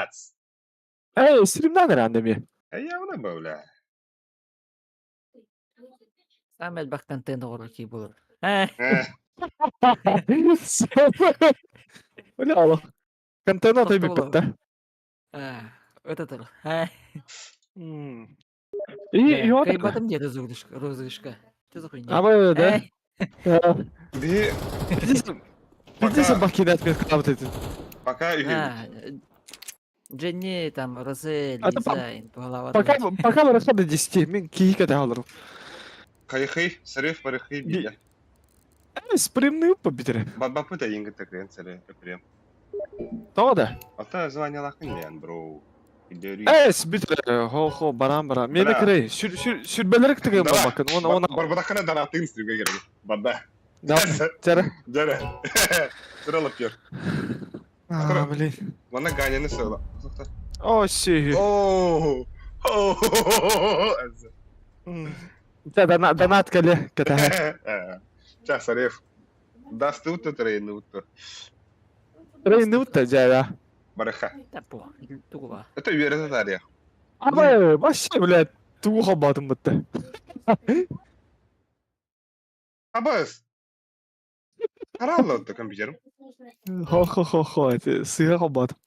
Пиздец. Эй, стримнан эрэ эмиэ. Явно бы, бля. Саамай элбэх контент оҕорор киһи буолар. Э. Бля, олох. Контент отой бүппүт да. Это И Кайбатым диye розыгрышка. Розыгрышка. Что за хуйня? А вы, да? Би... Пиздец, бакинат мен кабыт этин. Пока үһү. Дженни, там, Розе, Лиза, голова. Пока, пока барыха до 10, мен кийика да алырым. Хайхый, сырыф барыхый биде. Спримны победили. Бабапы да енгі тәкрен сірі, өпірем. Тоға да? Ата званиялақын ян, бро. Эс, бүтэ, хо-хо, баран баран. Мени кырай, сүрбэлэр кытыгын барбакын. Оны, оны. Барбадакына даратын сүрге керек. Бада. Да, жара. Жара. Сыралып кер. А, блин. Мана Ганяны сыла. О, си. О, Дэ, донат кэле, кэтэһэ. Ча, Сарев. Дасты утта трейны утта. Трейны утта, жара. Барыха. Тапо, тугуба. Это үөрэтэ таарыйа. Абай, вообще, блядь, тугу холбоотум бутта. Абас! Харалла отто компьютерым. Хо-хо-хо-хо, это сыга холбоотум.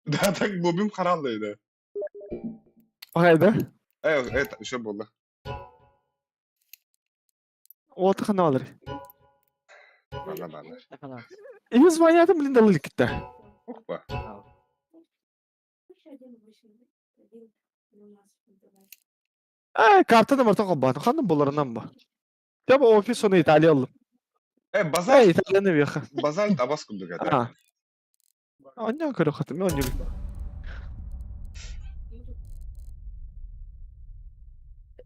Да, так глубим харалла еді. Пахай, да? Э, это еще было. Вот ханалар. Ладно, ладно. И звонят, блин, далы китта. Ухпа. Э, картаны мартан холбоотум. Ханна буларынан ба. Я бы офис оны Италия аллым. Э, базальт. Э, Италияны веха. Базальт абас курдук это. А. Онньоон көрө хатым, онньоон.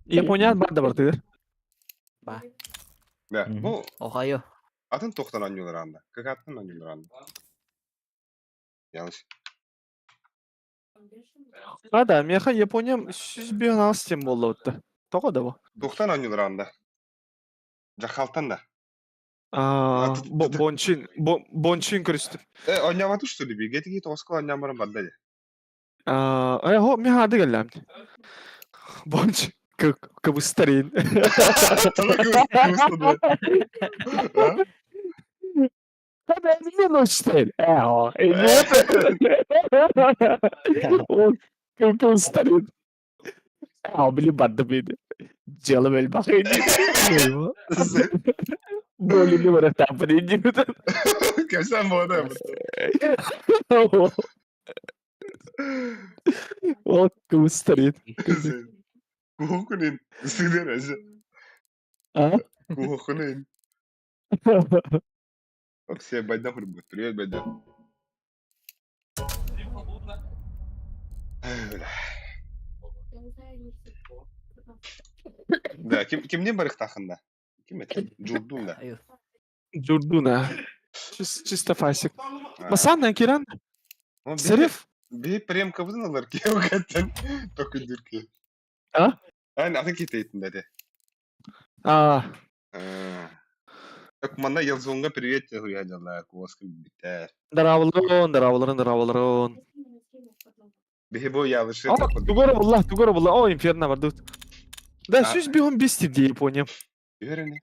Япония бар да бартыгар. Ба. Да, бу Ohio. Атын тохтан анньулар анда. Как атын анньулар анда. Yanlış. А да, меха Япония сүз бионас тем болла отты. Тоҕо да бу? Тохтан анньулар анда. Жахалтан да. А, бончин, бончин көрүстүм. Э, оñньообату что ли би? Гетиги тоҕуска оñньооморон барда дии. А, э, хо, меха ады кэллэм. Бончин, кыбыстарин. Кыбыстарин. А, били барда били. Дьыала элбэх Болили барахтааппын иннибитин. Кэпсээн буолар Ол кыбыстарин. Куһукунин. Сыдыр өзі. А? Куһукунин. Оксия байда хурбут. Привет, байда. Да, ким кимнен барыхтахында? Ким это? Джурдун да. Джурдуна. Чисто фасик. Масанна Киран. Сериф? Би прем кабытын алар кеугаттан токундүрки. А? Ан атын китейтин деди. А. Так манна Елзонга привет хуяжалар, куоска биттер. Дарабылырын, дарабылырын, дарабылырын. Биһи бу ялышы. Тугора булла, тугора булла. О, инферно бар тут. Да, сүз бихун бисти дии Япония. Үөрени.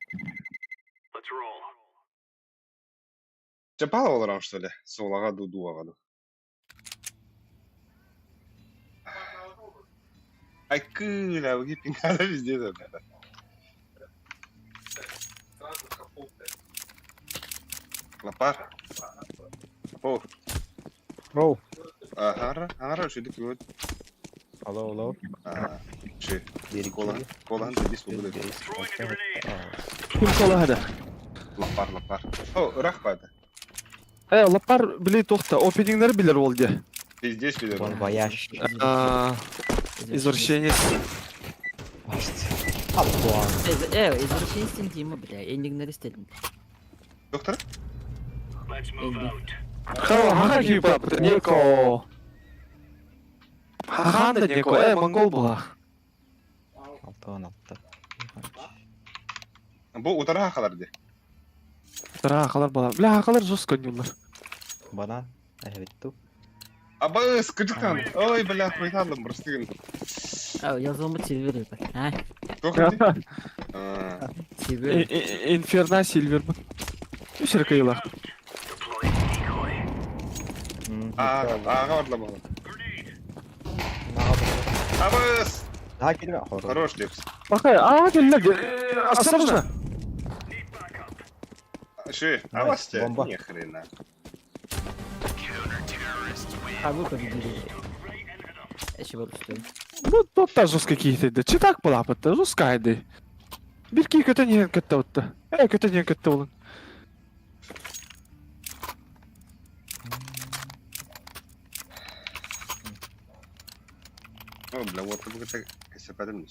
Чапала олорон, что ли? Суолаҕа ду дуоҕа ду. Ай кыыла, пингада везде да. Лапар. О. Роу. Ара, ара, шүдүк күөт. Алло, алло. Ши. Кола, кола, бис буду. Ким кола хада? Лапар, лапар. О, ырах бады. Э, лапар били тохта, опенингнер билер ол де. Пиздец билер. Bon voyage. Извращенец. Э, извращенец Дима, бля, эндингнер истедим. Доктор? Ха, хип Нико. Хаханда Нико, э, монгол була. Алтан алта. Бу утара хахалар де. Утара хахалар була. Бля, хахалар жестко нюллар. Банан, эбитту. Абыс, кырдьыктан. Ой, бля, хуйталым, прости. А, Yazılımı silver bak. Ha, Туох эбитий? А, silver. Инферно Сильвер. Үс эрэ кыайыылаах. ааҕа ааҕа барла буолан. Абыс! Наһаа киирбэ. Хорош. Хорош, Лепс. Бакай, аа кэллэ. Осторожно. Ши, Найс, абасте. бомба. Ни хрена. Ha bu kadar değil. Eşi var üstüne. Ну, топтар жестко киһитэ. Читак балапытта, жесткайды. Бир киһи көтөн иһэн көттө отта. Э, көтөн иһэн көттө болун. О, бля, вот ты бы кэсэпэтим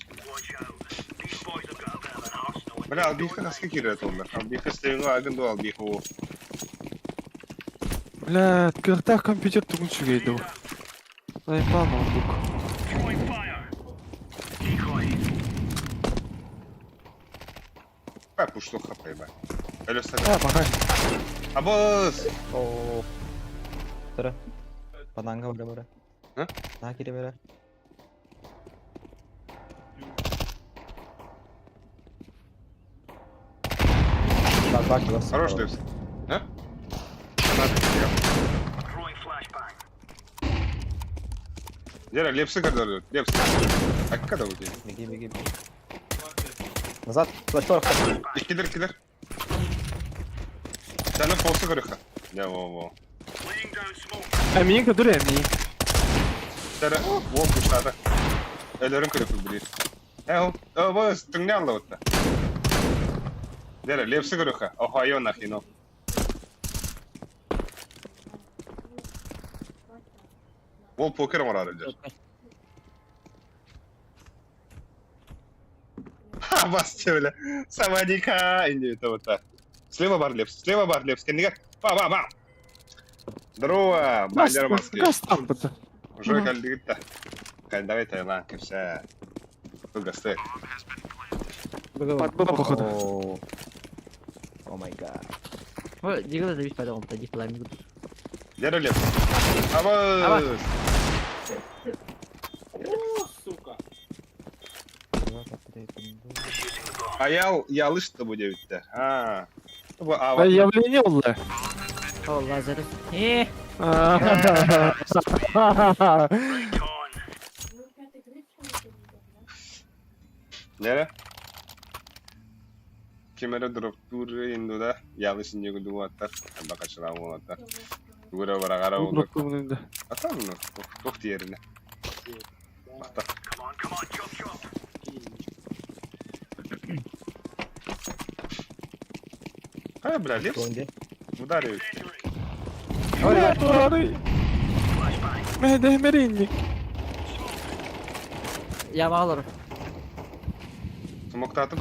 Бля, албиха хаска киирэр туоллар. Албиха стейну агын ду албиха уу. Бля, кыахтаах компьютер тугун сүгэйдэ бу. Заебал ноутбук. Пай пушло хапай, ба. Алёса. Э, бакай. Абыс! Оо. Тара. Бананга бара бара. А? Наһаа киирэ бара. Бар бар бар. Хорош, Лепс. А? Надо, я. Дера, Лепсы когда Лепс. А когда у тебя? Беги, беги, беги. Назад. Флешор. Кидер, кидер. Сәні полсы көріққа. Я, во, во. Эмиин көтөр эмиин. Сәрі, во, пуштады. Әлерін көріққа білер. Ә, о, во, түңне алды отта. Дера, лепсы көріққа. Охайо нахино. Ол покер мұрары дер. Ха, бас бля. Савадика. Инди это вот так. Слева бар лепс, слева бар лепс. Кеннига. Ба, ба, ба. Здорово, байлар баски. Газ там быта. Уже калдыгытта. Давай Таиланд, кепсе. Тугасты. Подбыл походу. О. О май гад. Дигл да bir fayda oldu. Dik lan. Дера лепс. Абас. Аял ялышты бу дебитте. А. Бу ава. Явление oldu. O lazer. Eh. Нere? Кемере дроп тур индуда. Ялыш инде дуаттар. Бакачылан болаттар. Тугура барагара болду. Ата bunu. Тох диерine. Бакта. Кая, бля, лепс? Донде. Ударил. Мehde Ya bağlar. Смоктатым.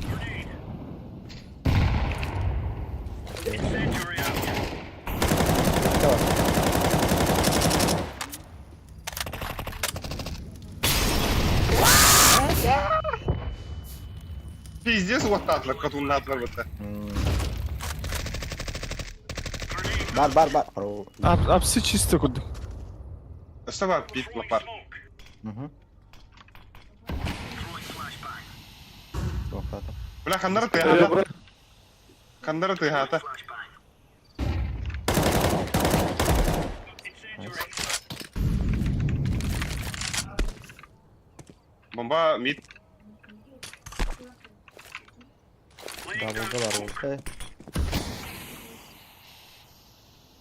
Пиздец, вот татлар, катуннатлар вот Бар бар бар. Хорош. Апсы чисто курдук. Сава пит лапар. Мгм. Тоқтатып. Бля, ханнары ты хата. Ханнары ты хата. Бомба мид. Даблда бар ол. Э,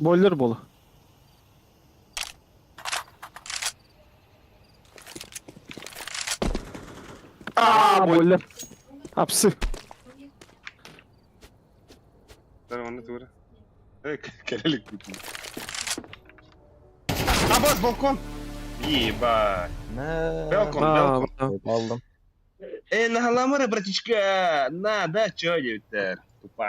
Бойлер болу. Аа, бойлер. Апсы. Оны тура. Эй, келелик бүтүн. Абас, балкон! Ебать. Мә. Welcome. Аа, Алдым. Эй, нагаламыры, братишка! На, да, чё, девиттер? Тупа.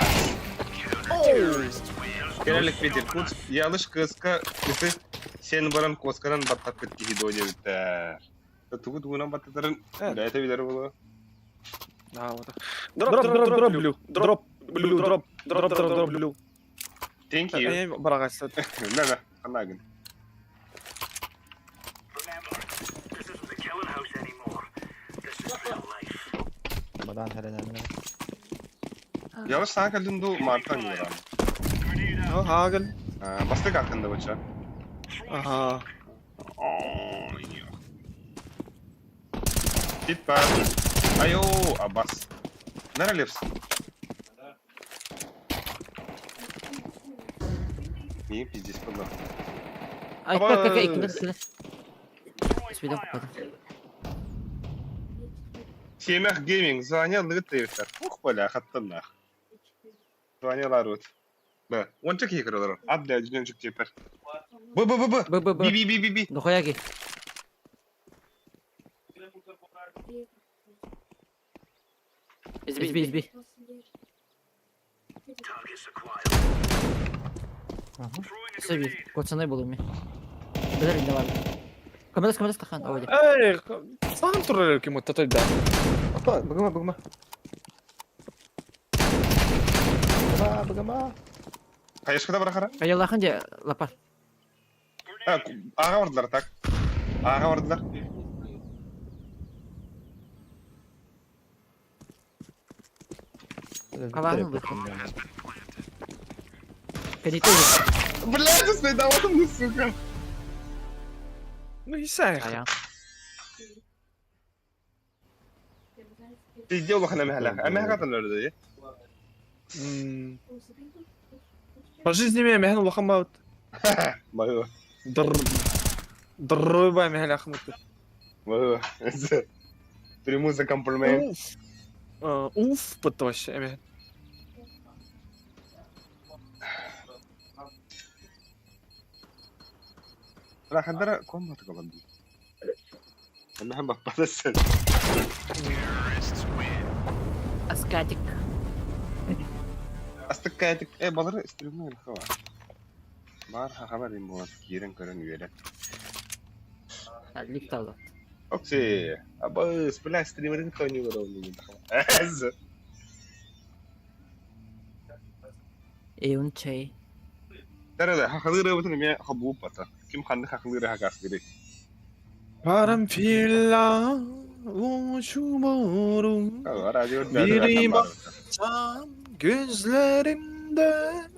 Келелик Питер Куц, ялыш кыска, кысы, сен баран косканан баттап кетки хидо девиттер. Тугу тугунан баттатарын, Э. это видер было. Дроп, дроп, дроп, блю. Дроп, блю, дроп, дроп, дроп, дроп, блю. Thank you. Барагайсы. На, на, анагын. Бадан хэрэнэн. Yavaş sana кэллин дуу, Мартан юран. Хаагыл. Бастык аттында бача. Аха. Типа. Айо, Аббас. Наралевс. Не, пиздец, подла. Ай, как, как, иккилер, иккилер. Спидом купадым. Семях Гейминг, звоня лыгыт Ух, бля, хаттаннах. Звоня ларут. Б. Онча киһи көрөлөр. Ат для жүнчүк тепер. Б Б Б Б. Б Б Б. Би Би Би Би Би. Дохуяги. Изби, изби. Сөби, куотсанай буолуом. Билэр инде бар. Көмөлөс, көмөлөс тахан, ой. Эй, саҥан турар ким оттотойда. Ото, быгыма, быгыма. Быгыма, быгыма. Хайышкада барахара? Айыллахан же лапар. Аға бардылар, так. Аға бардылар. Калаһын ылбыт. Кэлитэ Блядь, успейдаватым, сука. Ну и сай. Айа. Пиздец, улахан эмэһэлээх. Эмэһэ катан өлөрдө. По жизни мен мehen улахан баут. Баю. Дыр. Дыррыба мehen ахмыт. Баю. Приму за комплимент. Уф. Уф, бытты вообще эмэһэн. Рахандара комната каланды. Эмэһэ баппадасы. Аскатик. Астыккаятык э балары стримный хава. Бар хабар им болот киирен көрөн үөрэ. Лифт алды. Окси, абыс, бля, стримерин тони уровни. Эйун чай. Тарада, хахалыра бутун эме хабу пата. Ким ханды хахалыра хагас дири. Karanfilla uçuyorum Радио Biri baksam gözlerimde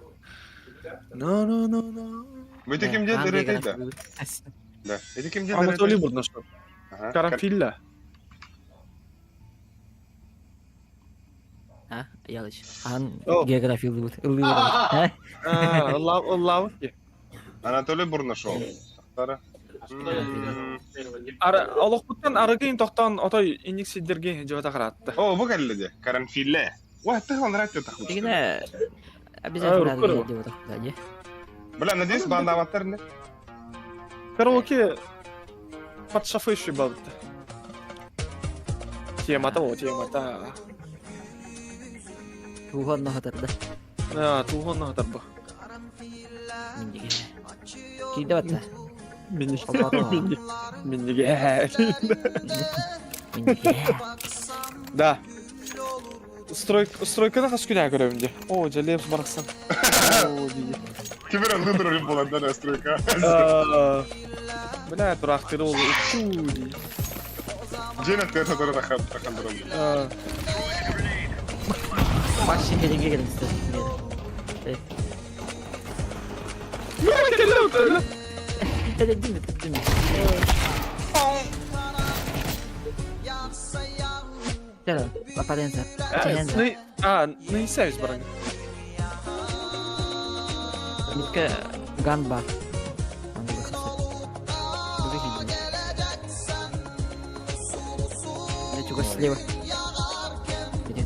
Na na na na Бу ким дед ырытыйда? Да. Это ким дед Анатолий Бурнашов. Karanfilla. А, ялыч. Ан О. география ыллыбыт. Ыллыбыт. А? Лав Анатолий Бурнашов. Тахтара. Ара олохпуттан арыгын тохтон отой инник сиддерге жыбата каратты. О, бу кэлледе. Каранфилле. Ва, ты он радио тахмыш. Дигине обязательно А, надо рукой. делать да, не? Бля, надеюсь, бандаваттар не? Караоке под шафы балды. Темата о, темата. Туган нахатарда. А, тугон нахатарба. Миндиге. Кийде батта. Минни. Албато. Минни. Минниге. Миндиге. Да. Стройк, стройканы хас күнә көрөмдө. О, жалеп бараксан. О, диye. Кимер ылдыр боландан стройка. Бля, турактыр ол. Чу, диye. Жена терса тора тахан тахандырым. Баш херинге келин сиз. Дими, дими. Чара, апаренса. Ченза. А, наисаюсь баран. Митка ганба. Чего слева. Где?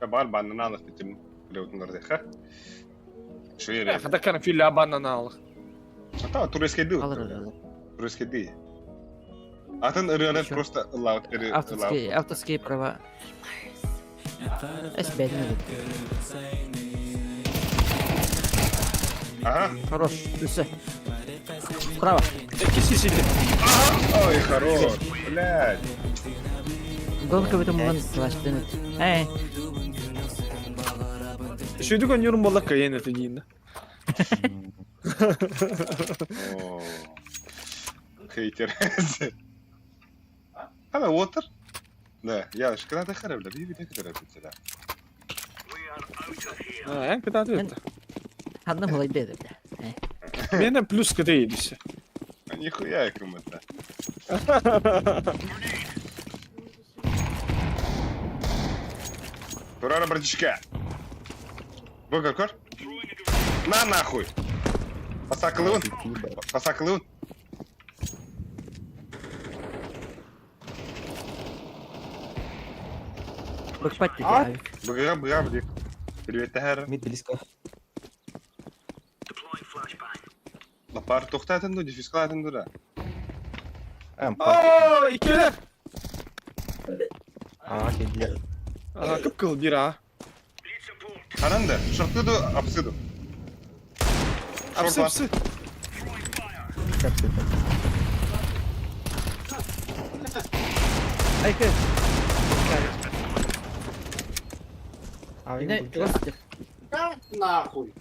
Бар баннан алых битим. Леутнар деха. Шуйре. Хата карамфилля баннан алых. Ата турецкий ды. Алыр, алыр. Турецкий ды. Атын ырыаны Ещё. просто ылаут Авторские, авторские права. Эс бәдін. Ага. Хорош, үсі. Справа. Киси сиди. Ой, хорош. Блядь. Гонка в этом муган слаш дэнет. Эй, Шүйдүк өнүрүм болла кайын это дейін. О, Хейтер. Хана уотар. Да, я шоколад харабла, би би харабла. Эн кытааты Мен- Ханна булайды бля. Мене плюс кыты едиси. А нихуя кому-то. Турара, братишка. Бога, кор? На нахуй! Пасаклыун! Пасаклыун! Быкпат dedi А? abi. Бга, бга, бля. Привет, Тахара. Мид близко. Лапар тухтатын ду, дефискалатын ду да. Эм, О, икелер. А, кедилер. Ага, кып-кыл бир а. Харанда, шорты ду, апсы ду. Апсы, апсы. Айкы. А, Yine göster. Нахуй.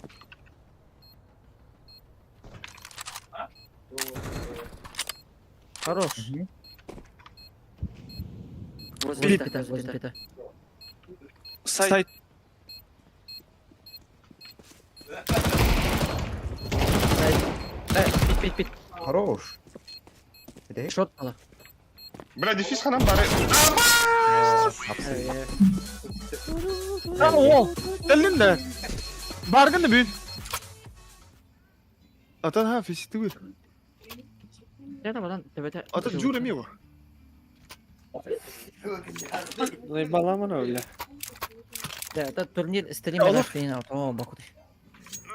Хорош. Бит. Возле Сайт. Бит бит бит. Хорош. Где? Шот ала. Бля, дефис ханам бары. Апсы. А, о, Теллин да. Баргын да бүй. Atan ha fesi tügül. Ne lan tebete. Atan жура миво. Заебала бля. Да, это турнир стрим Olur. рождения, о, бакуты.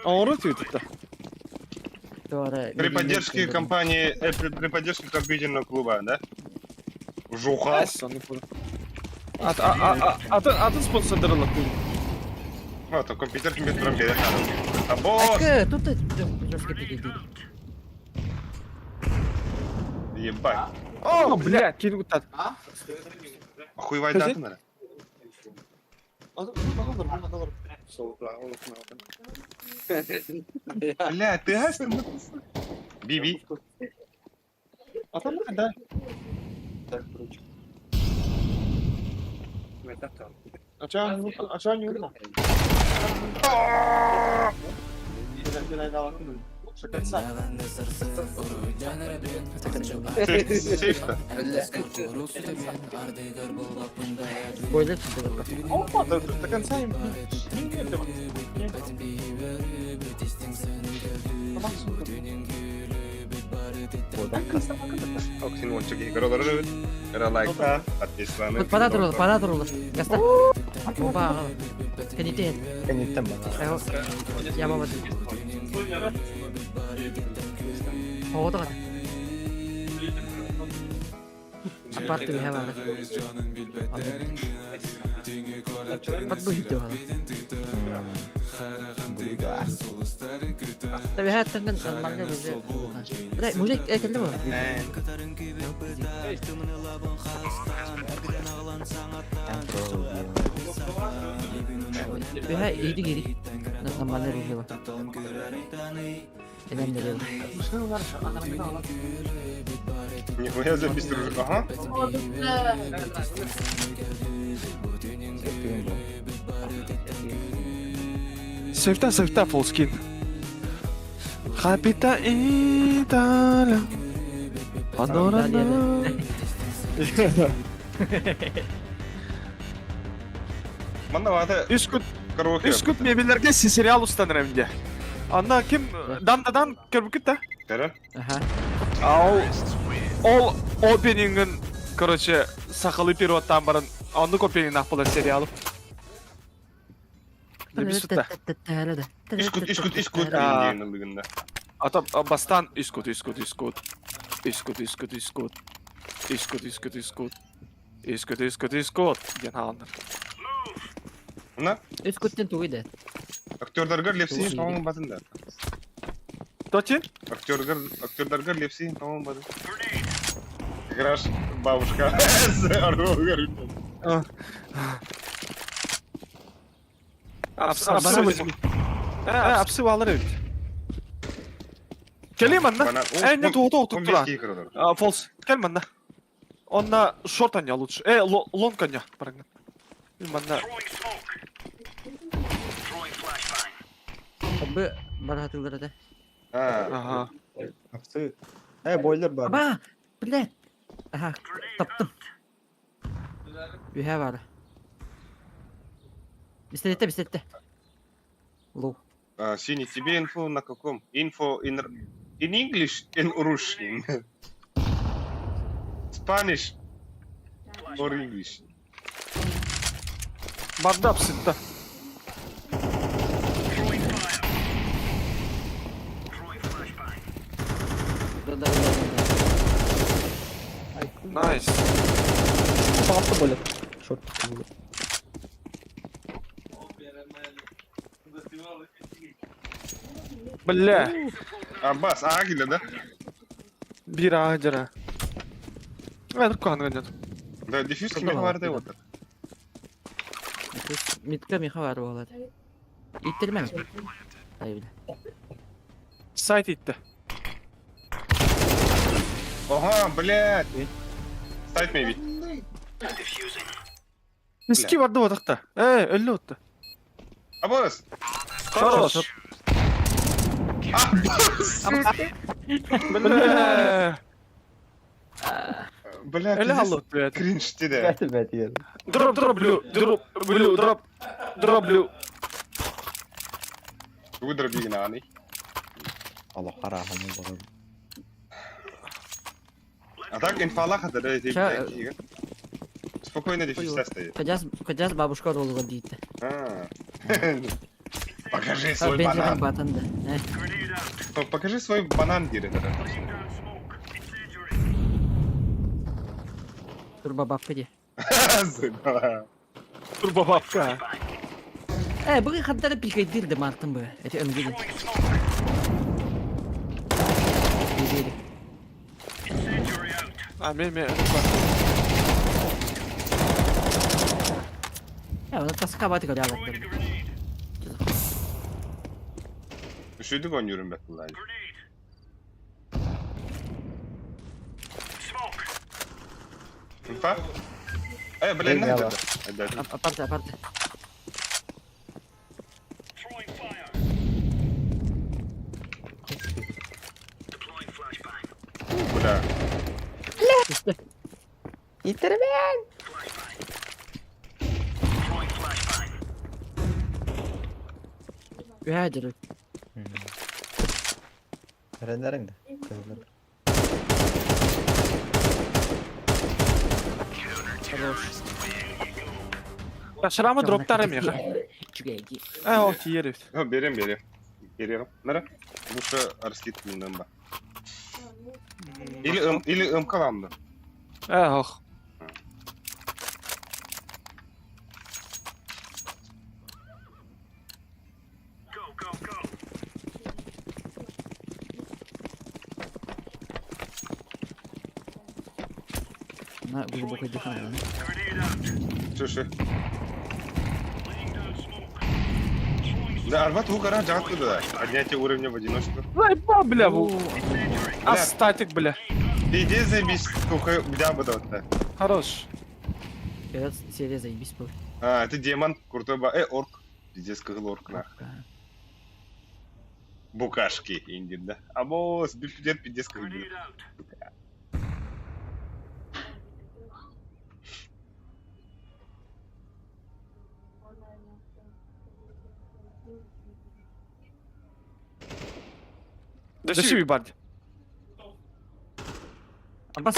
Оңору түйүтүптө. При поддержке компании, при поддержке компьютерного клуба, да? Жуха. Ат а а атын атын спонсордоролор. А, то компьютер компьютером берет. А босс! Айкы, тут ты жестко пиги. Ебать. О, бля, кири гутат. Охуевай Скажи. даты, наверное. Бля, ты гасил? Биби. Atan да. Ачан ачан юрма. Сейф-то. Бойлер тут Опа, до до конца им. Оксин ончик игралар. Лайк, подписаны. Тут пора турулар, пора турулар. Гаста. Опа. Кените. Кенеттен бана. Я баба. Оғыды қата. Апарты bir hemen. Bak bu gitti bana. Tabii her takımın normalde bizi. Bırak müzik ekildi mi? Bir her iyiydi geri. Normalde bir şey var. Neden de değil. Нихуя запись дружи. Ага. Сейфта, сейфта, фолскин. Хапита Италия. Панорама. Манна Үс күн караоке. үс күн мебелерге сериал устаныр эмде. Анда ким дандадан көрбүкүт да? Кара. Aha. Ал ол опенингин, короче, сакалы переводтан барын оннук опенинг ахпалар сериалы. Дебисутта. Искут, искут, искут. А. Дигән Ата бастан искут, искут, искут. Искут, искут, искут. Искут, искут, искут. Искут, искут, искут. Диэн хааланнар. Мына Үс күттен тугуйды. актердарга лепсин Тугуй. тамам батын да. Точин? Актердар, актердарга лепсин тамам батын. Как раз бабушка с оружием. Апсы возьми. Апсы алыр эбит. Кэлиий манна. Бана- Э, нет, вот, вот, Он туда. весь кикер А, Фолс, кэл манна. Онно шорт анньа лучше. Э, лонг анньа, бараҥҥын. Мин манна. Б баратылар этэ. А, Ага. Апсы. Э, бойлер бар. Аба! Блядь! Аха, таптым. Үһэ бар. Бистэлетте, бистэлетте. Лоу. а, Синий, тебе инфу на каком? Info in English, in Russian. Spanish or English. Барда апсытта. Да, да, да, да. Nice. Апсы бойлер. Шорт. Бля. Аббас, а, да? Биир ааһа дьара. Э, куһаҕан гынньат. Да, дефьюз Продавал, кими барды да. вот. Митка миха бар буолар. Иттирмэм. Ай, бля. Сайт итте. Ага, блядь. Сайт maybe. Миски барды отақта. Э, өллө отта. Аббас! Хорош. Бля. Бля, Өлө пиздец, алло, блядь. кринж ти да. Бәті бәті ел. Дроп, дроблю, дроп, блю, дроп, дроблю. Тугу дробигин аны. Алла қарағым болған. А так инфа хата да Ща, ти. Спокойно дефьюз стоит. Кадяс, кадяс бабушка ролуга дийтте. А. Покажи свой Бензин банан. батанды. Э, Покажи свой банан, дири. турбабабка ди. Сука. Турбобабка. Э, бүгін хаттары пикайдыр мартын бу. Эти өнгеде. Диди. А, ме, ме. Э, оны таска баты көрө алат. Үшүйдүк ойнуурум бет булай. Инфа? Э, блин, Эй, на яла. это. Апарты, апарты. Бля. Итермен! Үһә Ренеріңді. Хорош. Шрамы дроптар меха. Чүгәйди. Э, о, тиерев. Берем, берем. Берем. Нара? Лучше раскид ба. Или М, или МК ламда. Э, ох. На глубокое дыхание. Слушай. Да, Арбат Вукара джатку да. Поднятие уровня в одиночку. Заебал, бля, бу. А статик, бля. Иди заебись, сколько где бы да. Хорош. Этот серия заебись был. А, это демон, крутой ба. Э, орк. Пиздец, как орк, нах. Букашки, индин, да? Або, бифдет, пиздец, как блин. Да сюй, барди. Абас.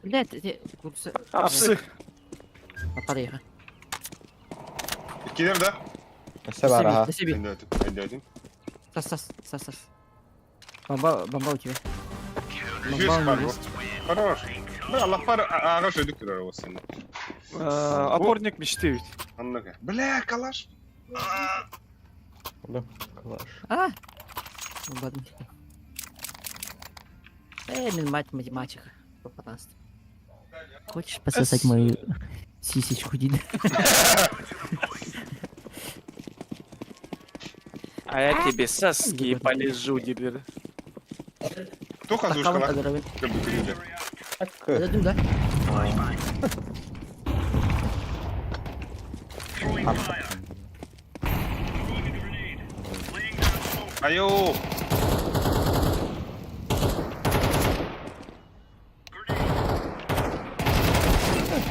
Блядь, эти курсы. Апсы. Батарея. Киллер, да? Өсі бар, аха. Себе. Один, один. Сас, сас, сас, сас. Бомба, бомба у тебя. Дефьюз Бомба у бар, него. Хорош. Да, лапар, ага, что идут, вот Опорник мечты ведь. Анныга. Бля, калаш. Калаш. А! Бомба. Э, мин мать математика. По Хочешь пососать мою сисечку, Дина? А я тебе соски полежу, дебил. Туха Такалын зушкалах. кадырабын. Көбүкүрүдэ. Так. Öldüm да. Айоо!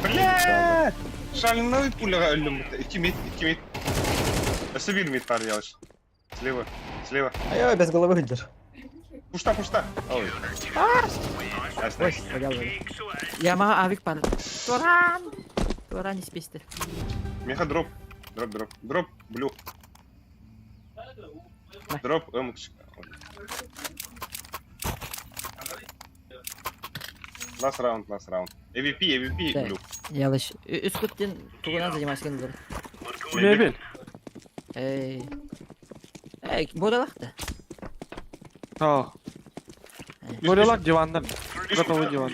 Бля! Шальной пуляға өлдім. 2 мид, 2 мид. Өссө bir мид бар ялыш. Слева, слева. Ай, без головы идешь. Пушта, пушта. Ой. Nice, Ой, nice. бля, Я мага авик бар. Туран! Туран исписти. Меха дроп. Дроп, дроп. Дроп, блю. Дроп, М. Last round, last round. AVP, AVP, Да. блю. Ялыш. Үскүттен тугунан заниматься olur. Мебель. Эй. Эй, бодалахты. А. Горелак дивандан. Готовый диван.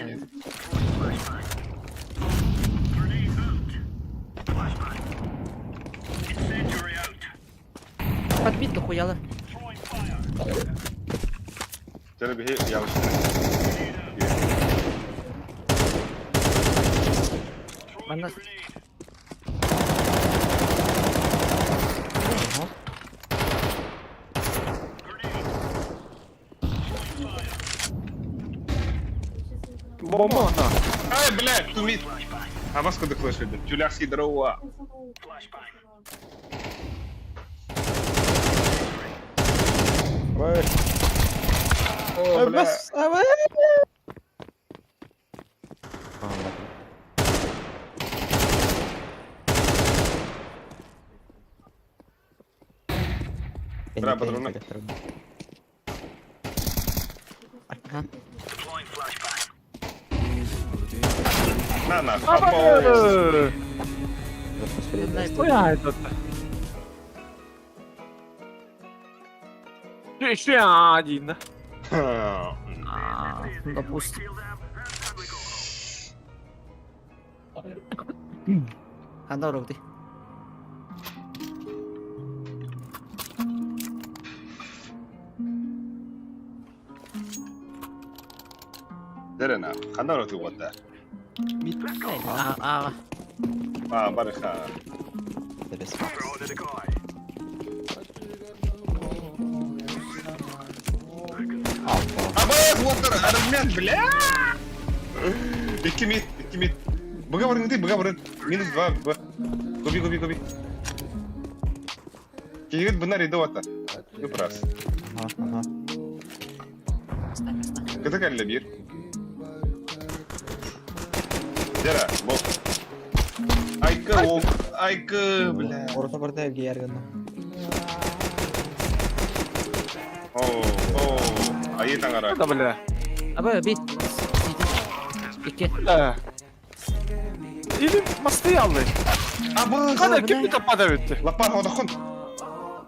Подбит хуяла. Жана бихи ялыш. Манна. Бомба, на. Ай, бля, тумит. А вас куда флеш видно? Тюлярский дрова. Ой. О, бля. Бас, а, Бра, патроны. На, на. Апо. Хуя этот. Еще один. Допустим. Ханда урок ты. Дерена, ханда урок ты А, а, А, барыха. Абы, уоттар, армян, бля! Икки мид, икки мид. Быга барың ты, быга барың. Минус два, б. Гоби, гоби, гоби. Кигит бына рейді ватта. Юпрас. Ага, ага. ста, ста. Кыты кәлле бир. Дера, бол. Айкы, ок, айкы, бля. Орта барда гиярган. О, о, айы таңара. Да, бля. Абы, бит. Икки. Бля. Или мосты алды. Абы, Кана ким это падает? Лапар, одақын.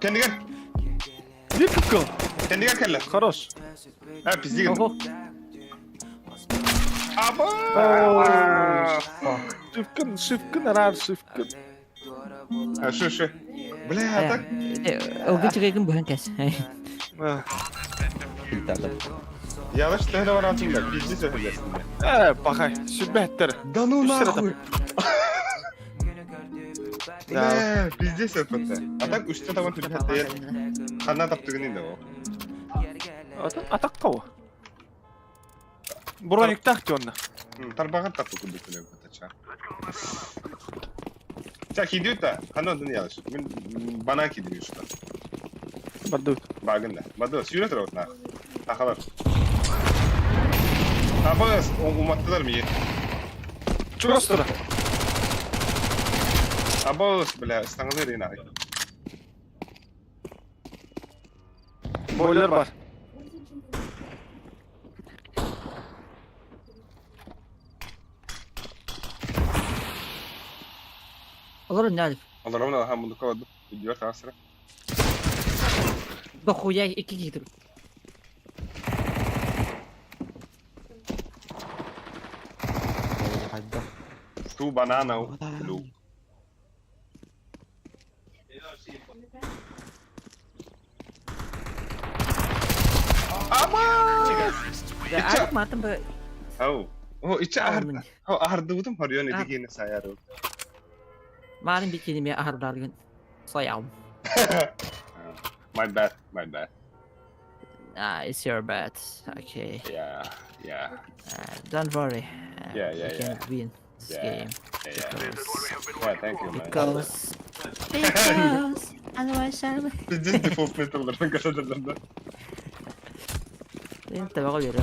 Кендігер, Не пукал. кендігер кәлле. Хорош. А, пиздеген. Ого. Абы! Шивкин, шивкин, рар, шивкин. А, шу, шу. Бля, а так? Ылгын чыгайгын быһын кәс. А. Ялыш тәһле бар алтында, пиздец өһөлесінде. Э, пахай, сүбәттер. Да ну Үстер нахуй! Бля, пиздец өпөтті. А так үсті табан түлхәтті Хана таптыгын инде ол. Атак кого? Броник так тённа. Тарбаган тапты күндү күлө өпөттө ча. Ча кидүта, хана дын ялыш. Мен бана кидү үстө. Бардут. Багында. Бады сүйрөт рот нах. Тахалар. Табыс, уматтылар мии. Чуростура. Абыс, бля, стаңылыр ина. Бойлер бар. Олар не алып. Алар мына ха мундука бады. Видео тасыра. Дохуя икки кидир. Ту банана блю. Аах маатым бу. Ау. О, иччэ аһар. О, аһардыбытым хорйон итигине саяры. Маарын бикини ме аһардаргын. Соям. My bad, my bad. Ah, it's your bad. Okay. Yeah. Don't worry. Yeah, we can win this game. Yeah. Yeah, thank you, man. Because otherwise I'm Пиздец дефолт металлардан касадырдан. Inte vad gör det?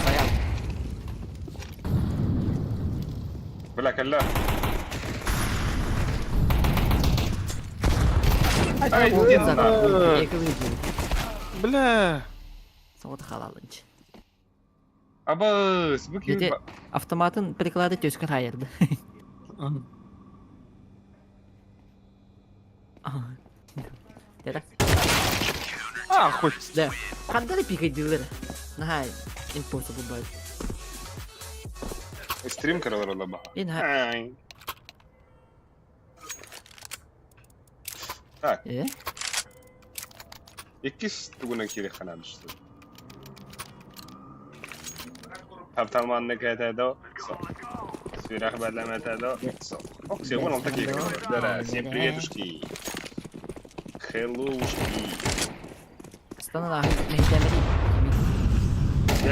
Соям. Бля, кэллэ. Ай, иди нахуй. Бля. Соғыт халалынч. Абыс, бу ким? Дети автоматын приклады төскін хайырды. Деді. А, хуй. Да. Қандай пикадилер? Нахай, impossible bug. Стрим каралар баха. Ин ха. Ай. Так, Э? иккис тугунан кири ханамышты. Тапталманны кәтәдо. Сверах бәләмәтәдо. Ок, все, вон он такие. Да, всем приветушки. Хеллоушки. Астана нахай мехтемери.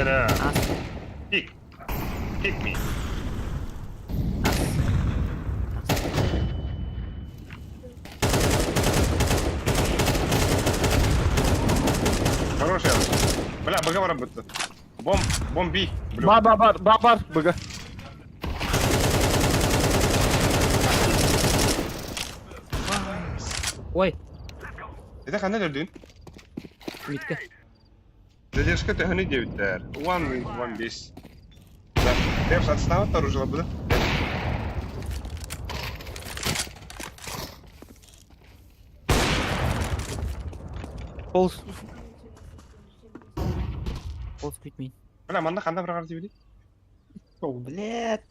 Да. Ас. Пик. Пик me. Ас. Ас. Хороший. Бля, БГ работает. Бомб, бомби. Блю. Бар, бар, бар, бар, бар, БГ. Ой, Это хана дөрдүн. Митка. Задержка төһөнү диэбиттэр. One, one бес. Да. Депс отстават оружие было. Пол. Пол күтмейін. Бля, манна ханда бір диэбити. О, блядь.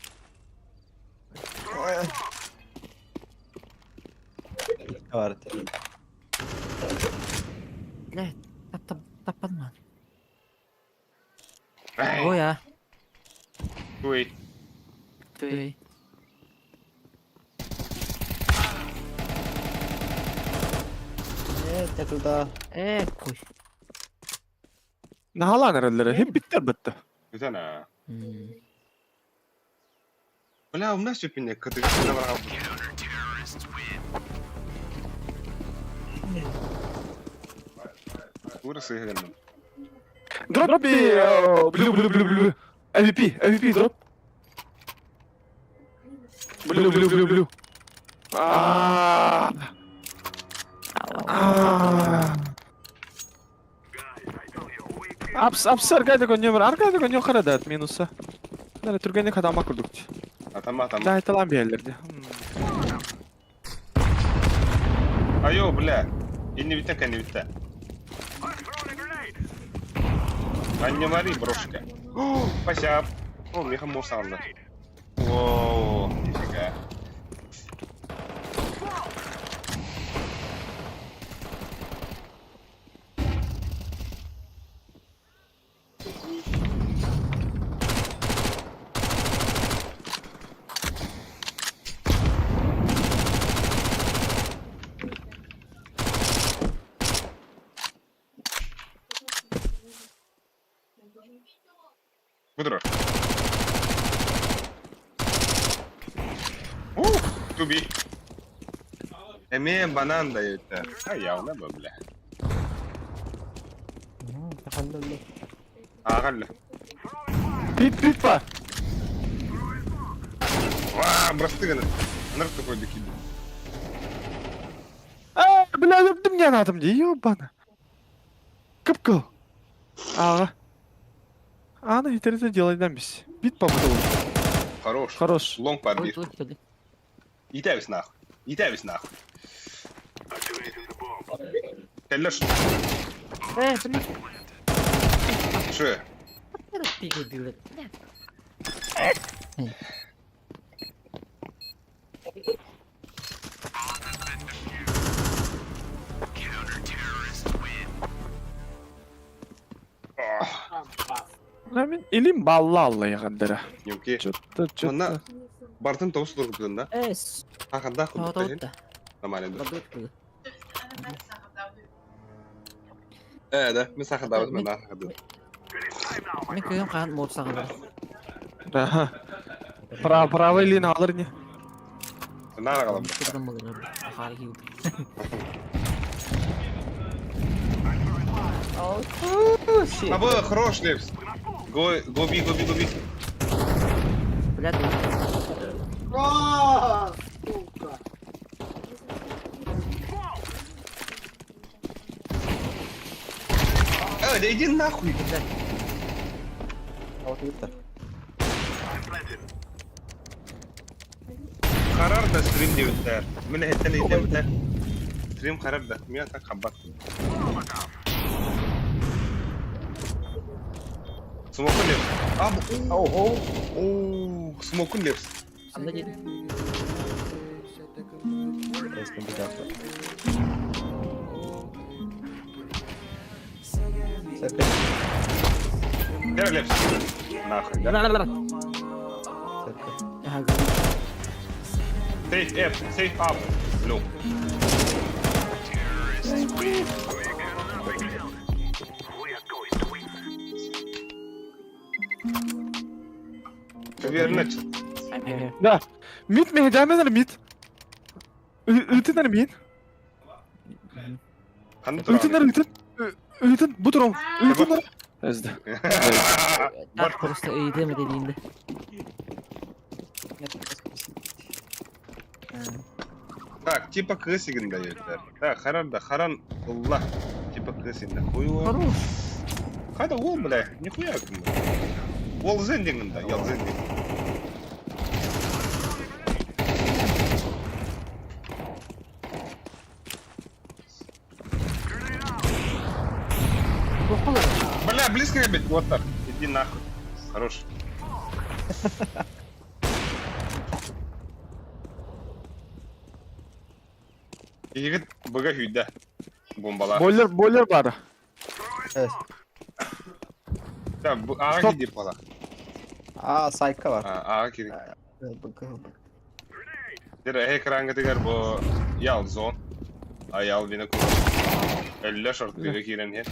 Ой. Бар. Бля, тап таппадым. Ай, Ой, а. Ой. Ой. Э, ты туда. Э, кой. Наhalан эрэллэрэ. Хеп биттер битти. Бүтән а. Бля, у нас сүпүнне кытыгы ханда бар. Тура сыйган. Дроп блю блю блю блю. MVP, MVP дроп. Блю блю блю блю. А. А. Апс апс аргайды гоньор, аргайды гоньор харадат минуса. Нары түргенне хадама курдук. Атама, атама. Да, это ламбиялерди. Айо, бля. Инни битте, кэнни битте. Анне брошка. О, Пася. О, меха морс алды. О, нифига. Будро. Ух, туби. Эме банан дают. А явно бы, бля. Ағалла. Пип пипа. Ва, бросты гына. Нырк такой докиду. А, бля, өптім не надо мне, ёбана. Кыпкыл. Ага. Ана, это делай нам бис. Бит побудовал. Хорош. Хорош. Лонг Ой, подбир. ой, ой. Итәбез нахуй. Итәбез нахуй. Кәлләш. Э, блин. Шы. Пикадилер. Илим балла аллайыгандара. Ньуки. Чё-то, чё-то. Манна бартын тоҕус тургутун да. Эс. Хахандаах курдук Тоҕо да. Нормально да. Бардыбыт курдук. Э, да, мен сахардаабытым, мен сахардаабытым. Мин кыым хаан муор саҕалар. Аха. Право, правый илин алыр не. Наара қалам. Кырдан болар. Ахаар киуб. Абы, хорош, Лепс. Го, гоби, гоби, гоби. Блядь. А, сука. Э, да иди нахуй. А вот это. Харар да стрим диэбиттэр. Мин эһэттэн иһиллээбитэ. Стрим харар да. Мин так хаббат. Смокун Лепс. А, Ого. о, Смокун Лепс. Анда дед. Кэр Лепс. Нахуй, да? Ага. Сейф F, сейф up. Блю. Верно. I'm here. Да. Мид мehdemen мид. Үтін мид. Ханна Үтін турар. үтін. Үтін бу турам. Үтін. Эзді. Так просто ыйдым dediğinde. Так, типа кысигин дает. Так, харан да, харан Аллах. Типа кысигин да. Хуй Хорош. Хайда ол, бля, нихуя. Ол зендингин да, ял зендинг. Бля, близко опять, вот так. Иди нахуй. Хорош. Игит быга хүйдә. Бомбала. Бойлер, бойлер бары. Да, ага Стоп. киди бала. А, сайка бар. Ага киди. Дер экранга тигер бу ял зон. Аял вина ку. Әллә шорт кирен хе.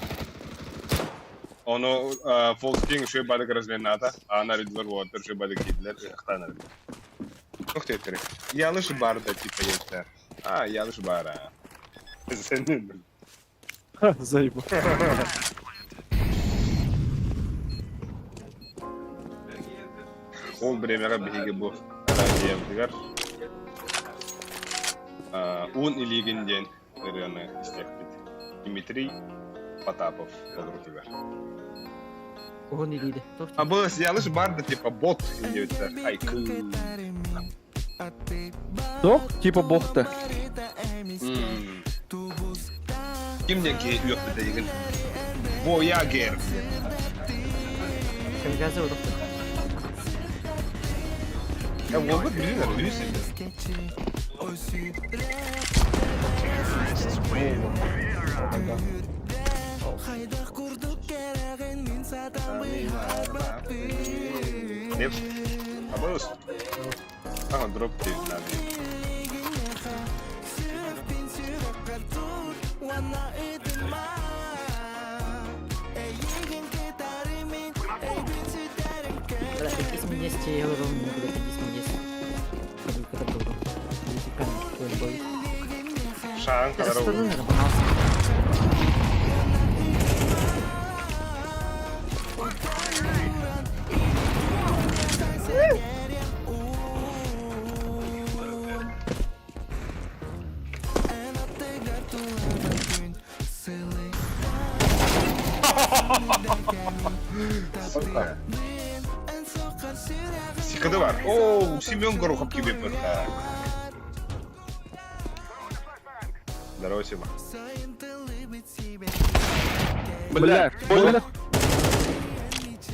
Ону фолстинг шөй бадык размената, ана ридвер water шөй бадык кидлер, ыхтанар. Тохты etтерек. Ялыш бар да типа еттер. А, ялыш бар. а. Сен Заебал. Ол бремеға биһиги бу радиябытыгар уун илиигин диэн ырыаны истиэхпит. Дмитрий Потапов толорутугар. Уһун илииде. А бу ялыш бар да типа бот диэбиттэр. Ай кыы. Тох, типа бохта. Ким диэн киһи үөхпүтэ дигин? Voyager. Камикадзе удохту. Я уолбут билинэр үс Деп. Абыс. Ага, дроп ти надо. Бля, 5 минут 10 евро, бля, 5 минут 10. Когда был. Шаан кадар Стыдно, пожалуйста. Сука. Сикады бар. О, Семен Горохов тебе Здорово, Сима. Бля, бойлер.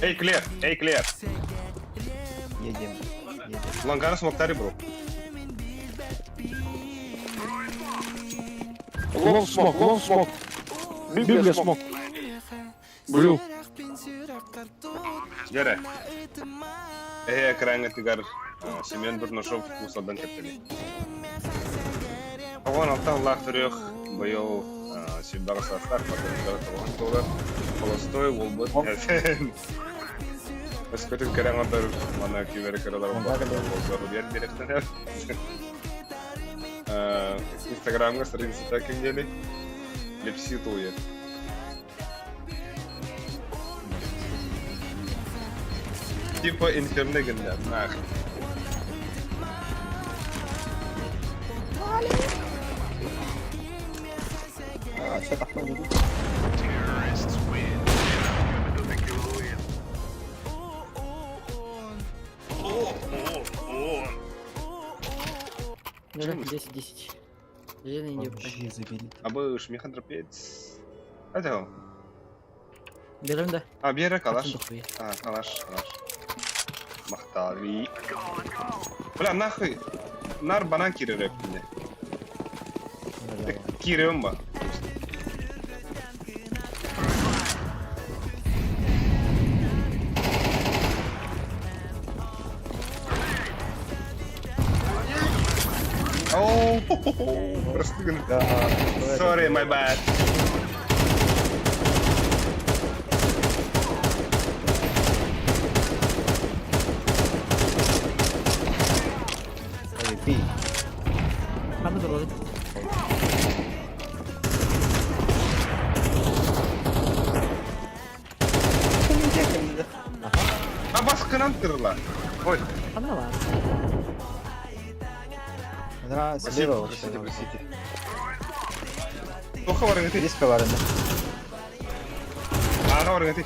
Эй, Клер, эй, Клер. Едем. Едем. Лангана смоктари, бро. Лонг смок, лонг смок. Библия смок. Блю. Дьэрэ, эһэ экраҥҥытыгар Семен Бурнашов Уус-Алдан кэптэни. 96 сыллаах төрүөх быйыл 28 саастаах батарыйдара тоҕуһун туолар холостой уолбут Өскөтүн кэрэ оҥордор мана кимэри кыралар болсор диэн биэрэхтэнэр. Инстаграмҥа страницата ким диэний? Лепси туйет. Типа инферно гынна, нах. А, что такое? 10-10. Вообще забери. Абы шмихандропец. Это. Берем да. А, Бера, калаш. А, калаш, калаш. Махтави. Бля, нахуй. Нар банан киререп мне. Кирем ба. Оу, просты. Sorry, my bad. Ханна турбут? А баскынан тырла. Ой. Ханна бар? Да, слева. Простите, простите. Плохо варыгаты. Близко варыгаты. Ага варыгаты.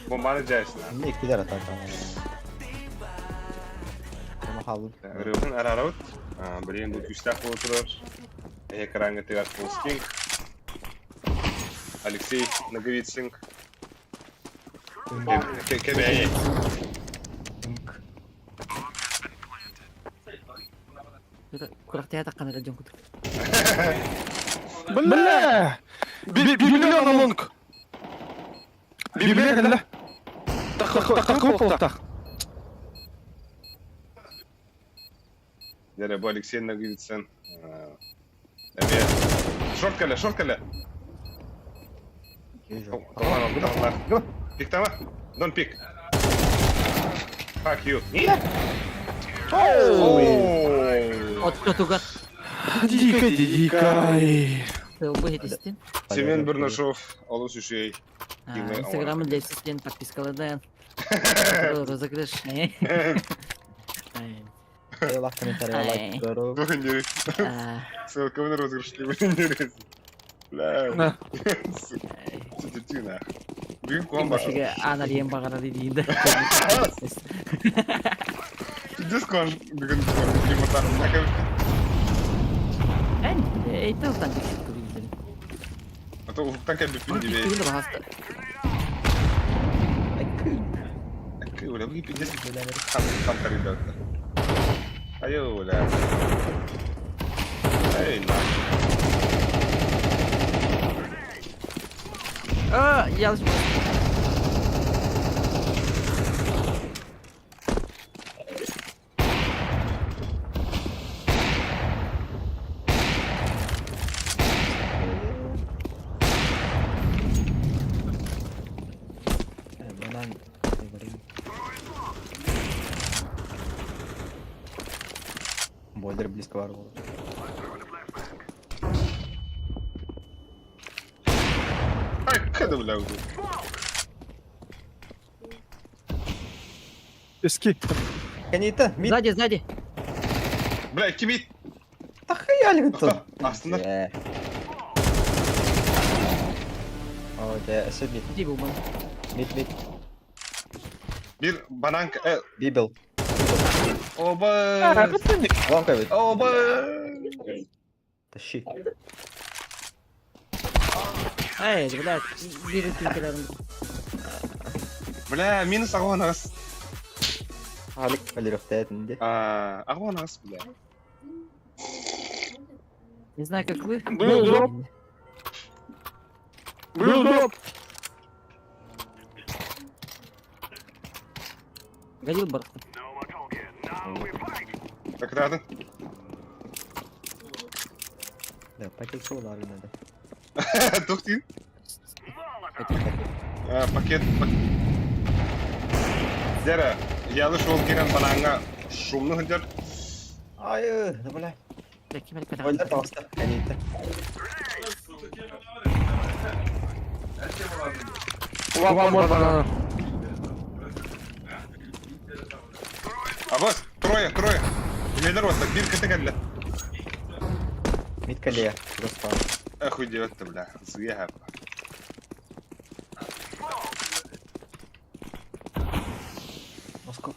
Бомбаны жайсың. Эмне иккилер атака. Рыбын арарабыт. Билигин бу күүстээх буола турар. Экраҥҥытыгар Полстинг. Алексей Ноговицын. Кэбээйи. Курахтая таххан эрэ дьон курдук. Бля! Библиона лонг! Библия кэллэ. Тах тах. Дьэ, бу Алексей Ноговицын. Эмиэ шорт кэллэ, шорт кэллэ. Пиктама? Don't pick. Fuck you. Oh! От тугар. Дико, дикай. Бу Семен Бурнашов, олус үчүгэй. Инстаграмын Лепсис диэн подпискалардан. Розыгрыш. Лайк, комментарий, лайк. Бүгүн Ссылканы розыгрыш Бля. Сүтүтү Бүгүн куан баша. Аналиен бағара дейді. Пиздец куан бүгүн лимотар. Эн, эйтелтан кексик көрейін. А то уһуктан кэлбиппин дибей. Күн бағаста. Бля, бу пиздец хам хам тарыйда. Айо, бля. Эй, на. А, ялыш. Банан. Бойлер близко ворвал. Ай, када, бля, уже. Эски. Канита, мид. Сзади, сзади. Бля, кимит. Да хаяли тут. Астында. О, да, все мид. Иди, буман. Мид, мид. Бир бананка. Бибел. Оба. Ломка ведь. Оба. Тащи. Эй, блядь, бери пинкелерин. Бля, минус агонас. Алик полирохтает, А, агонас, бля. Не знаю, как вы. Был дроп. Был дроп. Годил барыттым. Кытаатын. Да, пакет надо. Тух диин? Пакет. Дьэрэ, ялыш ол киирэн банааҥҥа шумну сылдьар. Ай, да бля. Ой, таҕыста. Кэнниттэн. One more banana. Абас, трое, трое. Үлэлэр уотта, биир кыта кэллэ. Мид кэлиэ. Достал. Охуй диэбэттэ, бля. Сыыһа. Москва.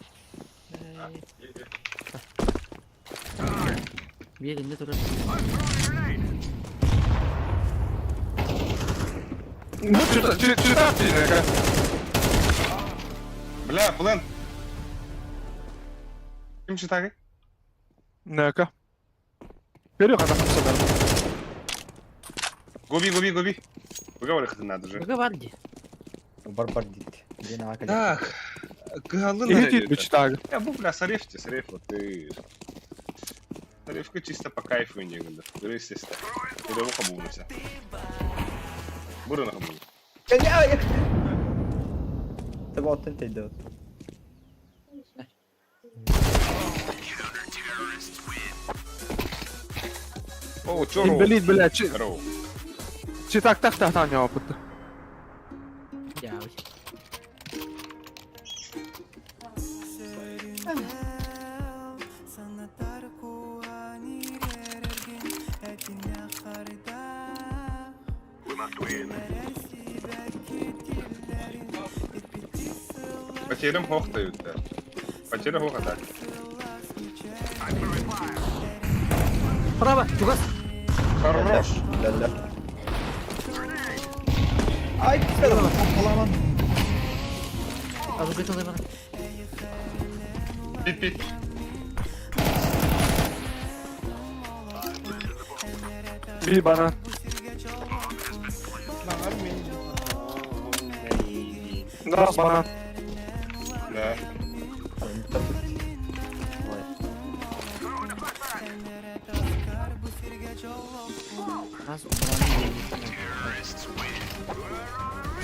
Биир инде турар. Ну, чита, чита, Бля, плен. Ким читагы? Нека. Вперед, она хамсадар. Губи, губи, губи. Выговор надо же. Быга бар дии. Барбар дит. Дина кэлиэ. Так. Кыһаллын Иһит бичтаг. Я бу, бля, сарефте, сареф, вот ты. Сарефка чисто по кайфу не гында. Естественно. Буры хабуна. Буры на хабуна. Кэлиэ. Ты вот это идет. О, чору. Инбелит, бля, чи Здорово. читак так так таня опыт. Дьявол. Потерям хох дают, да. Потеря хоха, да. Право, чугас. Хорош. Ля-ля. Ай, Аламан. А вы готовы бар? Пит-пит. Би банан. Раз банан. Да. Ой. Раз,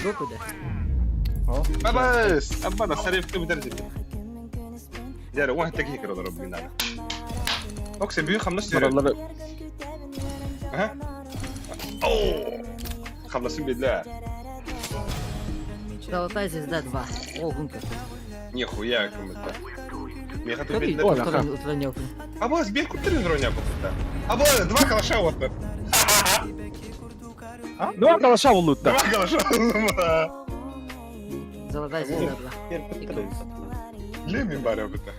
Жопу да. О, Абас, абана, сарефка بدرجة. Дьэ, واحد تكنيك ضرب لنا. اقسم بالله خمس والله ها؟ اوه خلصين بالله. Золотая звезда 2. О, гунка. Нихуя кому-то. Меха Кто ты Оля, Абас, бей купили дроня покупта. Абас, два калаша вот. Ну, калаша улутта. Два калаша. Золотая звезда 2. Кир Леми баря это.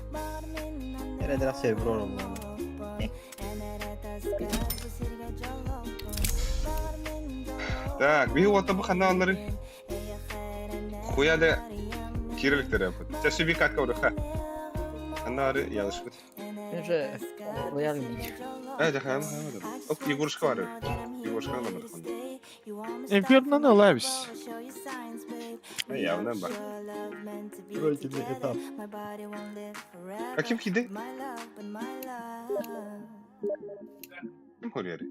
Эрэ сервер оромно. Так, би вот бу ханалары. Хуя да кириликтер yapın. Sen bir katka orada. Анары ялышпыт. Мен же лояльный. Э, да, хам, хам. Ок, Егорушка бар. Егорушка бар. Инферно на лавис. Явно бар. Пройденный этап. А ким киди? Ким курьеры?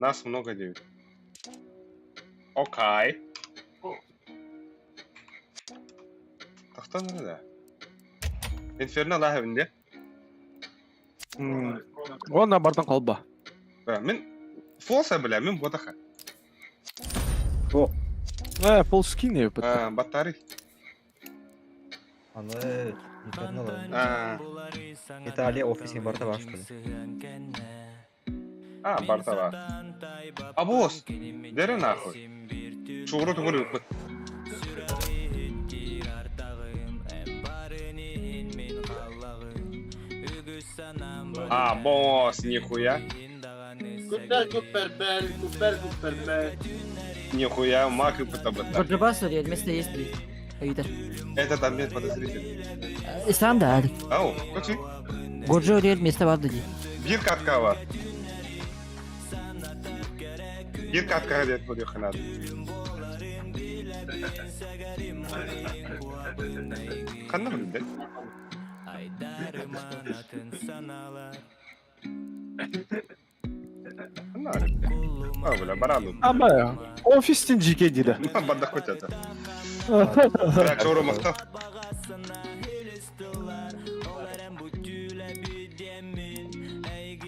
Нас много девять. Окей. Тохтон да. Инферно лахабинде. Онна бартан қалба. Мен фолса бля, мен ботаха. О, Э, пол скин епіт. А, батарей. аны Инферно А, Италия офисе барда бар что ли? а, барта бар. Абос, дере нахуй. Чугуру тугуру юппут. А, босс, нихуя. Купер, купер, бел, купер, купер, бел. Нихуя, мак и пта Горджабас вместо есть ли. Аида. Этот обмен подозрительный. Сам да. Ау, точи. Горджо рел место бар ди. Бир катка бар. Бир катка дед буду ханат. Ханна билдэ? Ханна билдэ? А, бля, баран. Ама офистен жеке дейді. Бардак көтеді. Бля, чору мықты.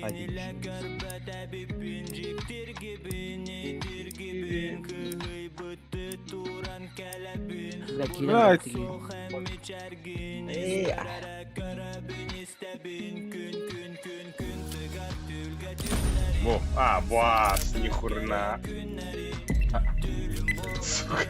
Один. Бля, Блядь. киирэн. Эй, Во, а, бас, нихурна. Сука.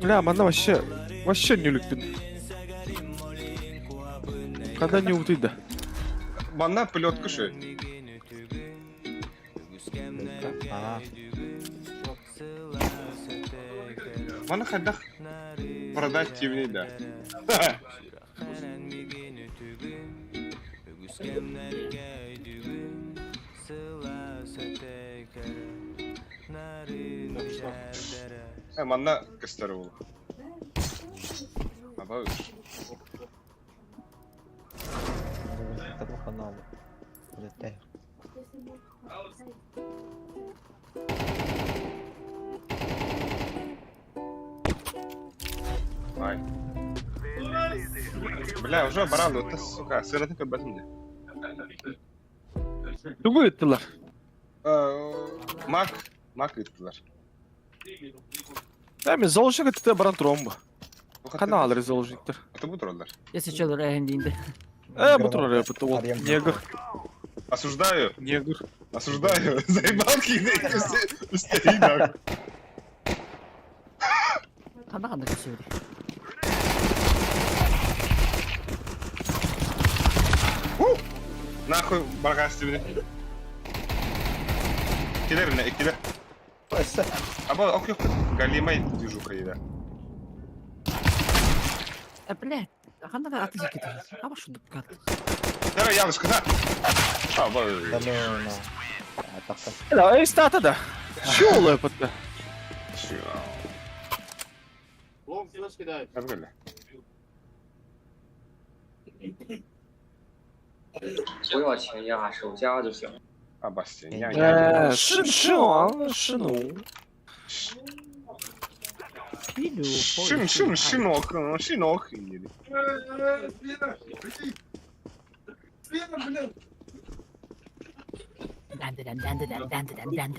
Бля, манна вообще, вообще нөлікпін. Когда не утыйды. Манна плетка шö. А, Манна хайдах продать тивней да. Манна көстөр ол. Аба того канала. Улетай. Ай. Бля, уже баран, это сука, сыратын көрбөтүм де. Тугу ыттылар. Мак, мак ыттылар. Да, мен заложник ытты баран турамын. Канал заложниктер. Это бу тураллар. Если что, эһин диинде. Бу турар бу ол. Негр, Осуждаю, негр. осуждаю. Заебал кидай, нахуй. Ханна ханна көсөбү. Нахуй баргас тебе. Килер не, килер. Аба, ок, yok. Галимай движуха еда. Э, блядь. Ханна аты жеке. Аба шундук кат. Давай, Янушка, да. А, ба. Да ну, ну. А, так, так. Да, эй, стата да. Чё ол бытты? Long flash кидает. Әбгеле. 不要钱压，手加就行。 А, бастин, я, я. Э, 是是王是奴。 Шин, шин, шинок, шинок. Dandan dandan dandan dandan.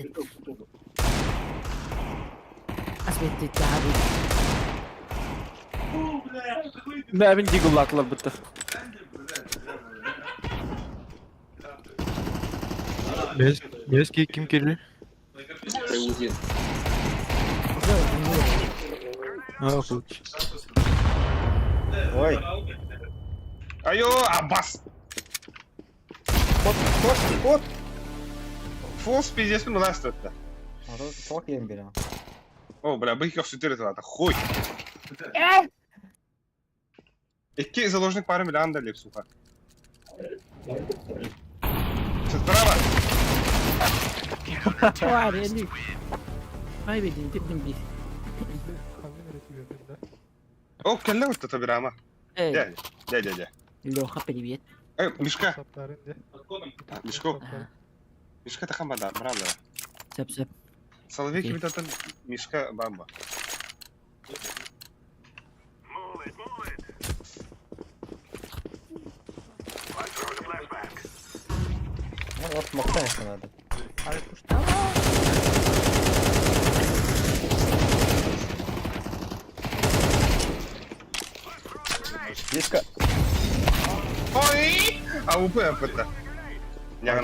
Aspetti tabi. Мә, мен дигл бытты. Беске ким келди? 飞无尽， А, кылыч. Ой, Айо, Аббас. кот, кот, кот. Фолс пиздец, ну нас это. А то чувак я беру. О, бля, бык их сүтер это, хуй. Икки заложник пары миллион дали, сука. Справа. Тварь, эли. Ай, бедин, дедим би. О, келле вот это бирама. Эй, Дядя, дядя, дядя. Леха, привет. Эй, Мишка. Мишко. Мишка тахан бада, брала. Сөп, сөп. Соловей Окей. кибитатын Мишка бамба. Ну вот махтаньше надо. Близко. Ой! А УП это. Няга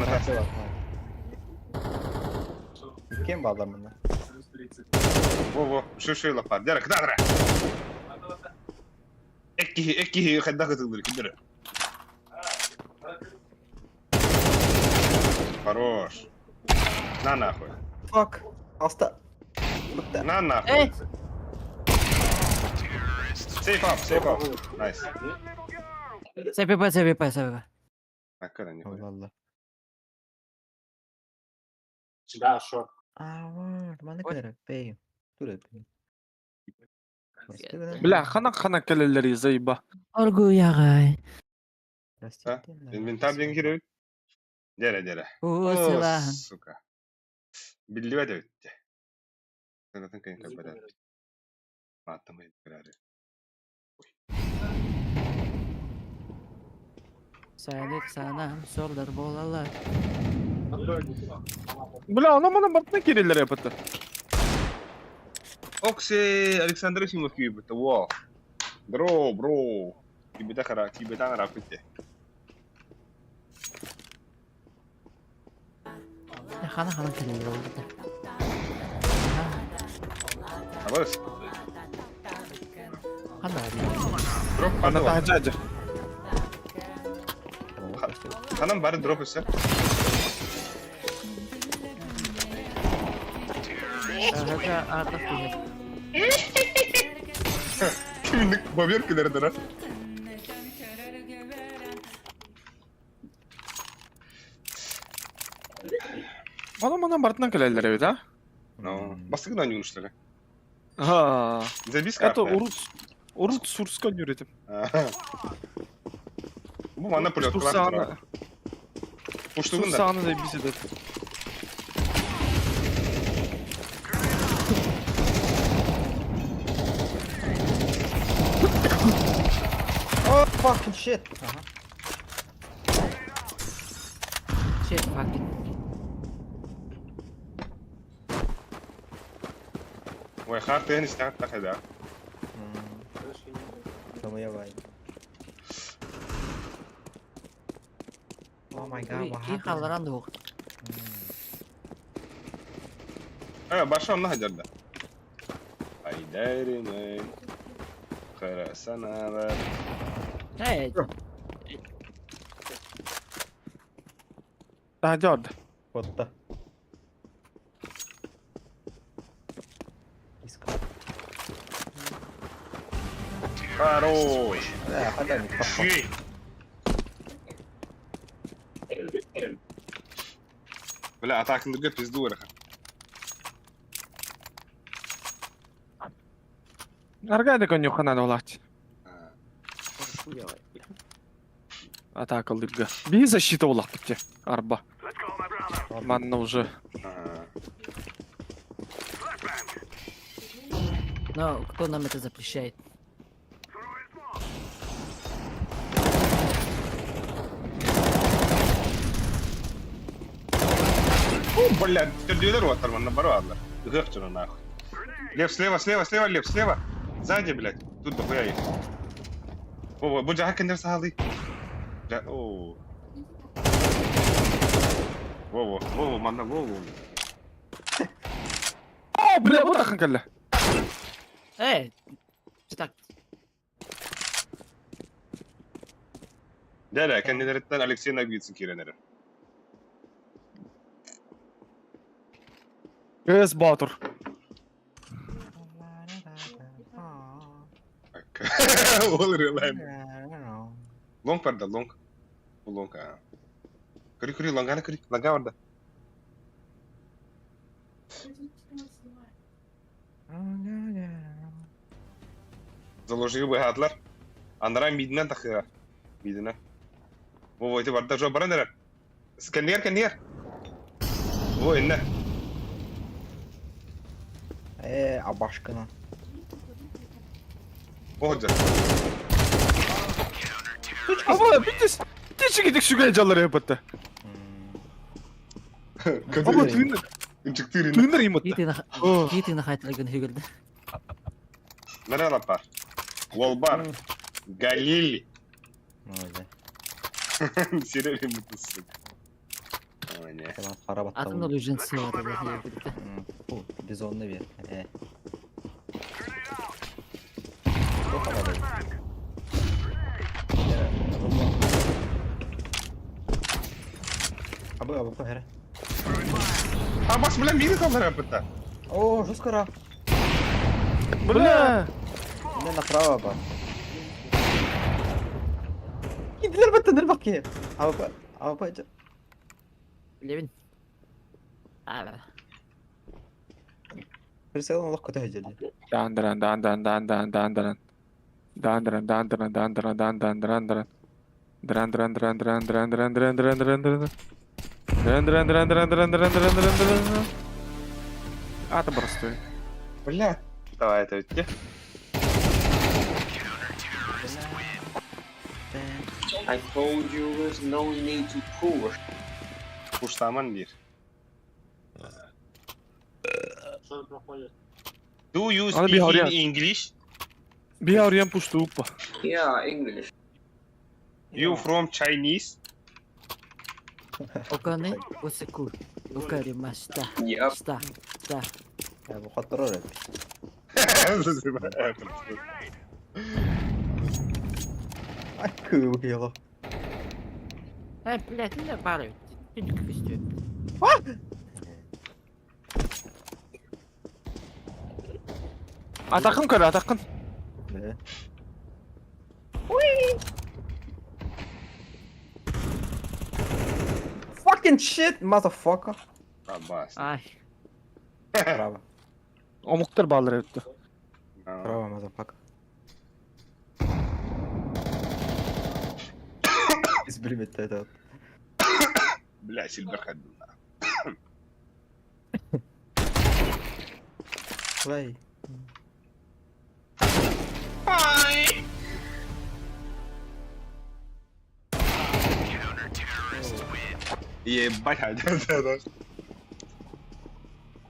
Кем балдар мында? Во-во, шү-шү лапар. Дәрі, кыдадыра. Экки, экки, хайда кытылдыр, кыдыры. Хорош. На нахуй. Fuck. Аста. Бітті. На нахуй. Эй! Сейф ап, сейф ап. Найс. СПП, СПП, СПП. Аккара не Allah Allah. Да, шо. Аа, маны кэлэр бэй. Тур бэй. Бля, хана-хана кэлэллэрий заеба. Оргуяҕай. Инвентарь диэн киирэбит. Дьэрэ, дьэрэ. Уу О, сылааһын. сука. Биллибэт эбит дьэ. Сыгатын кыйын көрбөтө. Мааттамай көрөөрү. Сайнык санаам сордор буолаллар. Бля, ону маны бартына киирэллэр эппитэ. Окси Александр Ефимов киирбитэ. Во. Бро, бро. Киирбитэ хара, киирбитэ арааппыт дии. Хана-хана кэлэллэр ол да. Абыс. Хана Дроп Ана хана. таһдьа Ханан бары дроп өссө. Таһдьа аатах киһи. Кимник бобер кэлэр дара. Ону маны бартынан кэлэллэр эбит, а? Ну, бастыгын ойнуурустара. Ха. Забис Это урут урут сурска нүрэтим. Бу манна пулеткалар турар. Пуштугун да. Сурсааны заебись этот. Oh fucking shit. Aha. Shit fucking. Ой, хаар тыһын истэҕит тахыда. Кому я бай. Oh my god, what Кии happened? хаалларан дуох. Э, баша онно хадьарда. Айдарымын. Кырасаналар. Эй, Таһдьа орда. Котта. Искал. Хорош. Да, хада не попал. Чей? Бля, атакындырга пизду ыраха. Аргайды конюханан олач. Атакалдырга. Би защита олақ бітте. Арба. Манна уже. Но кто нам это запрещает? О, бля, төрдүлэр уоттар манна бары бааллар. Ыһыах дьоно нахуй. Лев, слева, слева, слева, Лев, слева. Сзади, блядь. Тут дохуя их. О, бу жаха кендер саалый. Жа, о. Во-во, во-во, манна, во-во. О, бля, вот ахан кэллэ. Эй, так, Дәрә, кәннелереттен Алексей Нагвицын киренер. Кыз Батыр. Ол релайм. Лонг барда, лонг. Бу лонг, а. Күри, күри, лонганы күри, лонга барда. Заложили быһаатылар. Андараа миидинэн тахыа. Миидинэн. Во, ити барда жо баран эрэр. Кэннигэр, кэннигэр. Во, иннэ. Э, абашкана. О, дьэ. Аба, битес. Течи шүгә жалар эппитте. Аба, тыыныр. Инчиктир Тыыныр имытта. кии тыына хайтылгын хүгүрдэ. Нара бар. Уолбар. Галили. Ну, да. Сирели мутусы. Ой, не. Tamam, kara Атын battal. өлүжүн сыйгата да. Bu bizonlu bir. Э. Çok havalı. Абы абы хера. А бас, бля, мини талар эппитте. О, жестко ра. Бля. Не направо ба. Кидилер баттан бак. Абы. Апа Билэбин. Аа. Прицелом олох көтө сылдьар. Дан дан дан дан дан дан дан дан. Дан дан дан дан дан дан дан дан дан дан. Дран дран дран дран дран дран дран дран дран дран. Дран дран дран дран дран дран дран дран дран. А, это простой. Бля. Давай это ведь. I told you there's no need to push. Курсаман бир. Что проходит? Do you Аны speak bir haryan. in English? Bir arayan puştu uppa. Yeah, English. You from Chinese? お金おせくわかりました。 Yep. した。した。 Мухаттырар эбит. Ай, кыыл. Э, блядь, не бары. Түнүк көстүү. Атақын көр, атақын. Бля. Fucking shit, motherfucker. Абас. Ай. Браво. Омуктар баллар эбитти. Браво, motherfucker. Избримет это. Бля, Сильверхед. Play. Ебать, да, да.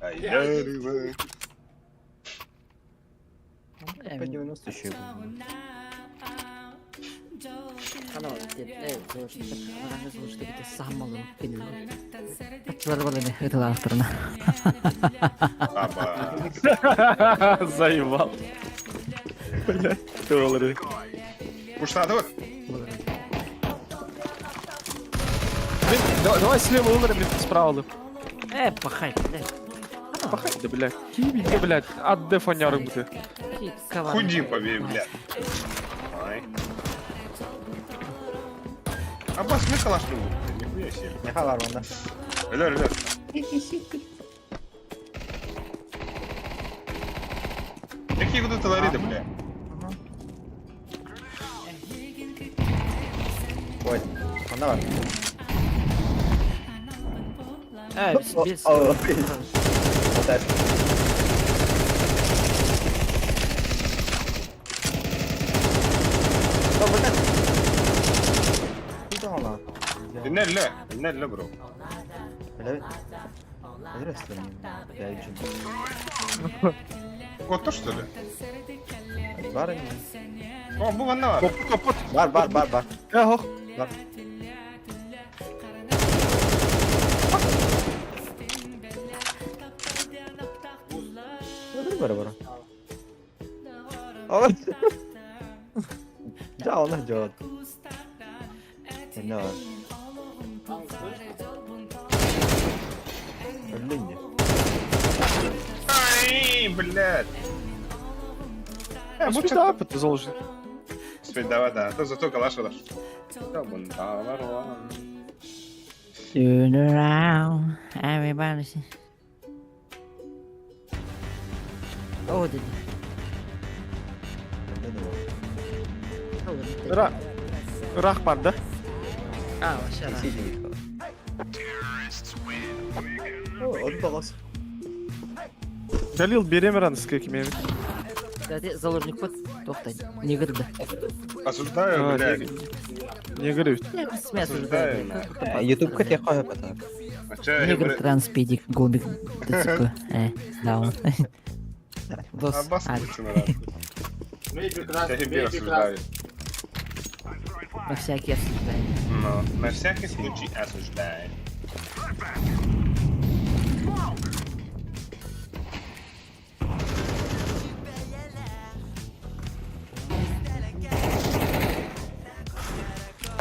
Ай, да, По 90 еще. Аба. Заебал. Блядь, доллары. Куштады вот. Давай слева доллары, блядь, справа. Э, пахай, блядь. Пахай, да, блядь. Кибите, блядь, адде фоняры буты. Худи побей, блядь. Ай. Абас, мне калаш не будет. Нихуя себе. Меха бар онда. Өлөр, өлөр. Какие будут лариды, бля? Ой, онда бар. Э, без... О, Вот это. О, блядь. Куда она? Нелле, нелле, бро. Бля, Здрасте, я иду. Вот то, что ли? Бар не? О, бу ванна бар. Копут, копут. Бар, бар, бар, бар. Я хох. Бар. Бар, бар, бар. О, Да, он идет. Да. Блин. Ай, блядь. Э, бу да, это заложник. Давай, да. То зато калаш алар. Turn around, everybody. О, dedi. Ра. Рах бар, да? А, вообще, О, он балас. Далил, берем рано с какими. Кстати, заложник под тохтай. Не гырды. Осуждаю, блядь. Не говорю. Смес Осуждаю, Ютуб кот я хою потом. Негр транспедик гобик ДЦП. Даун. Дос. Абас А, лучше надо. Maybe Я красный, тебе maybe осуждаю. красный. на всякий осуждаю. Но на всякий случай осуждаю.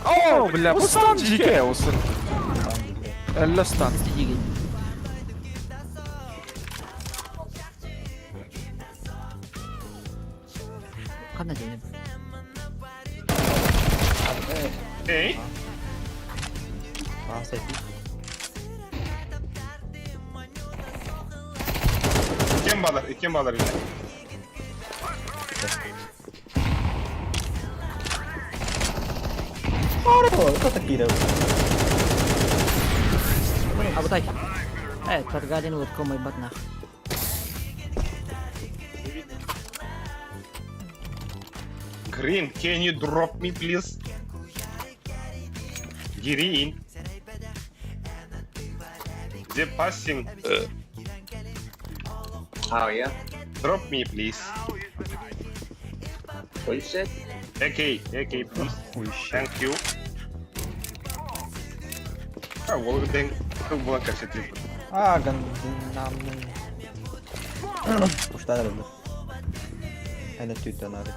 О, бля, пустан жике olsun. Элле стан. Сидиги. Қандай деген? Эй! Иккиэн баалар, иккиэн баалар ини. Кто такие? Абытай. Э, Таргарин вот комай батнах. Green, can you drop me, please? Green. The passing. Oh yeah. Drop me, please. What you said? AK, AK, please. Хуй ща. Thank you. А, Волгоден, була кафетрика. А, гандинам. Уштан рыбы. Это тюта надо.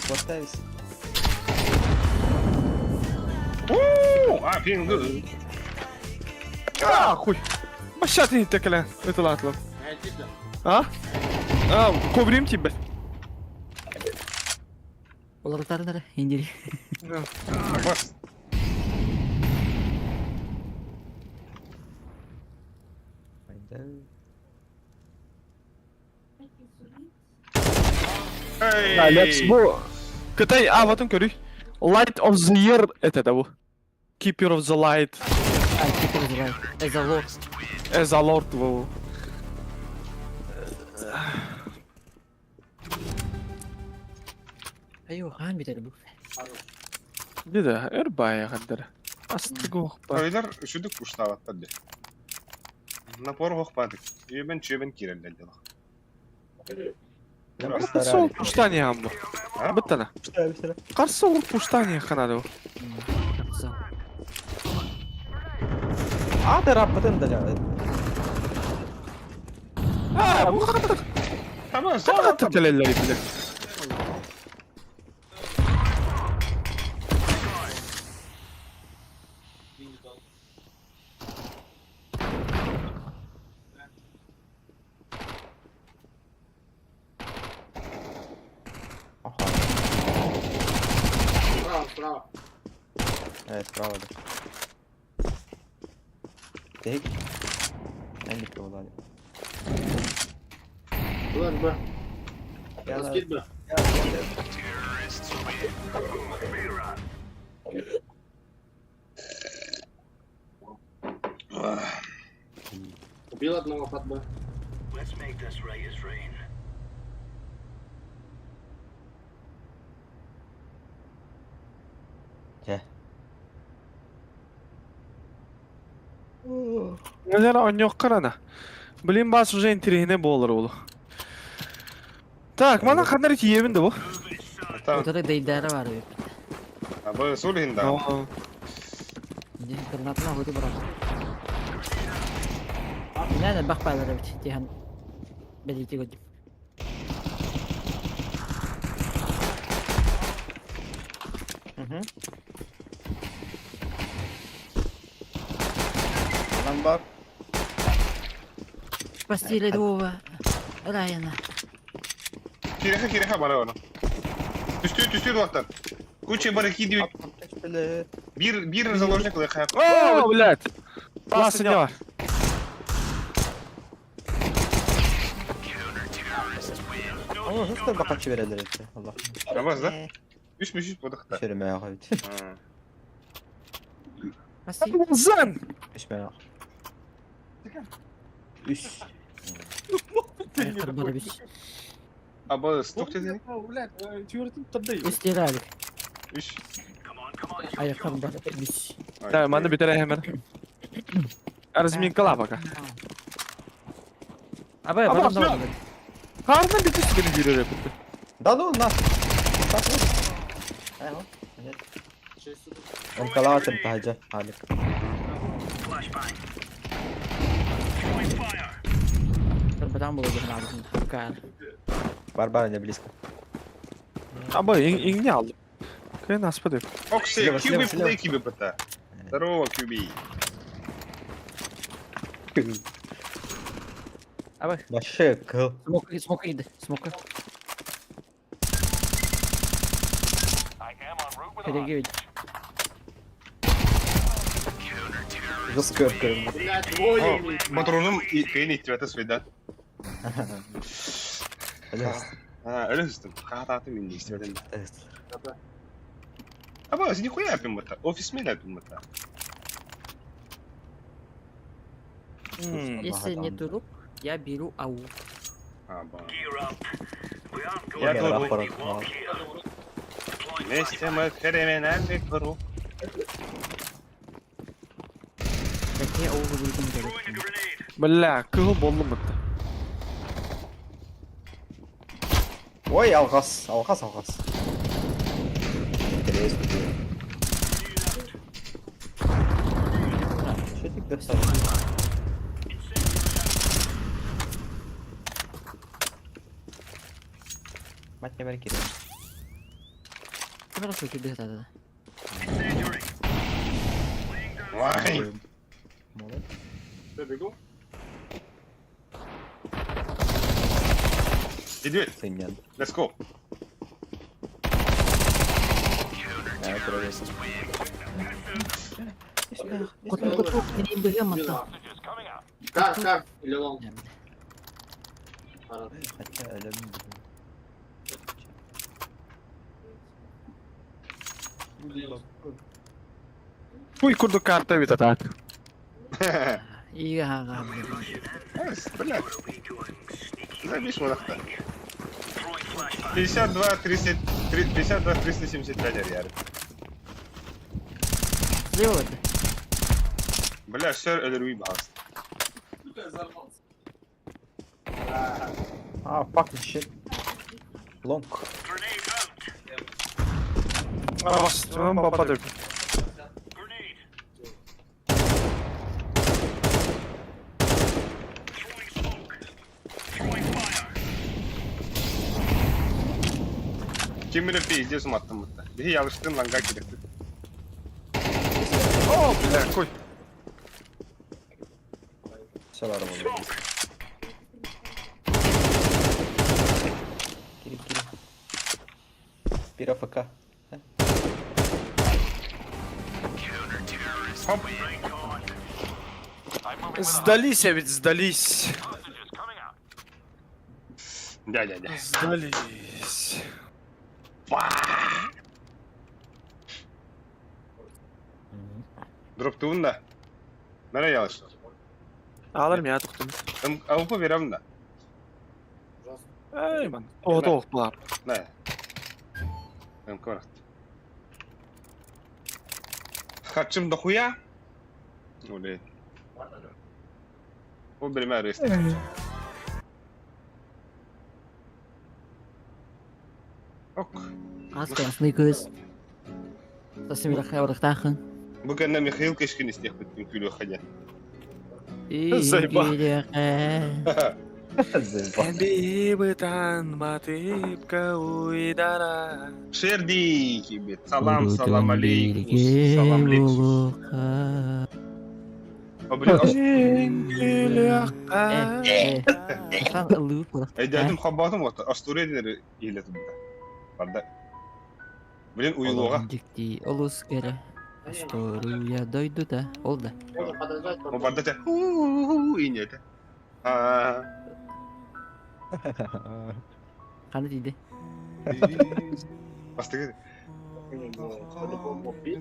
What is? Уу, а, пинг. А, хуй. Башатын итекелен. Ытылатлым. А? А, коврим тебя. Олар индири. Бас. Да, let's go. Кытай, а, вот он көрүй. Light of the year, это да бу. Keeper of the light. А, keeper of the light. As a lord. As a lord бу. Айо, хаан битер бу. Дида, эрбая хаддара. Астыгох ба. Тойлар үшүдүк уштабаттар де. Напор хохпадык. Үбен чөбен кирелдер деді. Сол пуштани амбу. Быттана. Қарсы ол пуштани ханады бу. А, ты раппытын да А, бу хаттык. Тамам, Хаттык келелер биле. Ага. Справа, справа. Справа, да. Так. Они проводали. Булар, Б. Раскид Б. Убил одного под Б. Че? Нелер оньок карана. Блин, бас уже интересный болар олу. Так, мана хандар тиебин да бу. Отары дейдары бар бит. А бу сулин да. Гранатына ходу барар. Нәне бак байлар бит. Дихан. Белити көдүм. Угу. Нам бар. Спасти рядового Райана. Киреха киреха бара оны. Түстүү түстүү дуактар. Куча бараки диют. Бир бир заложник лыха. О, блядь. Ласы не бар. О, что бакачы берелер эти. Allah. Абаз да? Үч мүш үч бодукта. Шөрмө агы бит. Спасти. Зан. Үч мә. Үч. Аяктар бар бит. Аба сток деди. Үс дералик. Үч. Аяктар бар бит. Да, маны битере hemen. Разминкала пока. Абай, Аба, потом давай. Карнын бити сигини жүрөр битти. Да ну на. Он калаатым тахажа халик. Бадан болу деген алдым. Кар. Бар бар не близко. Аба, иңне алдым. Кыайан аспат эбит. Окси, Слева, слева, QB слева. play QB Здорово, QB. Абай. Вообще, кыл. Смок, смок иди, смока. Перегибить. Жестко открыл. Блядь, двое. Матроным и кыйын иттибэтэ суйда. Өлөстүм. Хаатаатым инди истибэтин. Аба, нихуя апиммата. Офисмен апиммата. Если нет рук, я беру АУ. Аба. Я Я тут вместе мы криминальный круг. Какие АУ вы будете Бля, кыһыл боллум бытта. Ой, алғас, алғас, алғас. Интересно. Что ты достал? Мать не баррикири. Кем раз тебе это? Вай. Молодец. Бегу. Иди, Сыньян. let's go. Да, привет. Кот, кот, кот, не бегем от Кар, кар, или лонг. Хотя, люблю. Хуй курдук карта эбит атаат. Ига, Бля. Забей шмалахта. 52, 30, 52, 375 арьяр. Слева это. Бля, все өлөрүй баас. А, fucking shit. Long. Арабастым баба деп. Ким биле пиздец уматтым бутта. Биһи ялыштын ланга киректи. О, бля, кой. Все нормально. Кири, кири. Пир АФК. Хоп. Сдались, а ведь сдались. Дядя, дядя. Сдались. Дроптуун да. Мара ялышты. Алар меня туктум. Аупа берем да. Эй, ман. О, толк булар. На. М корот. Хачым дохуя? Улей. О, бремя рест. Ок. Аз классный кыз. Совсем рахтахын. Бу кэннэ Михаил Кишкин истиэх бүттүн күлү ходя. Заебал. Заебал. Шерди кибет. Салам, салам алейкум. Салам лексус. О, блин, Эйдәдим хабатым вот. Астурия дер илет бу. Барда. Блин, уйлуга. Дикти олус кере. История дойду да. Ол да. Можно подождать. О, барда те. Ху-ху-ху инете. А. Қаны дейді. Бастыгы. По-любому пить.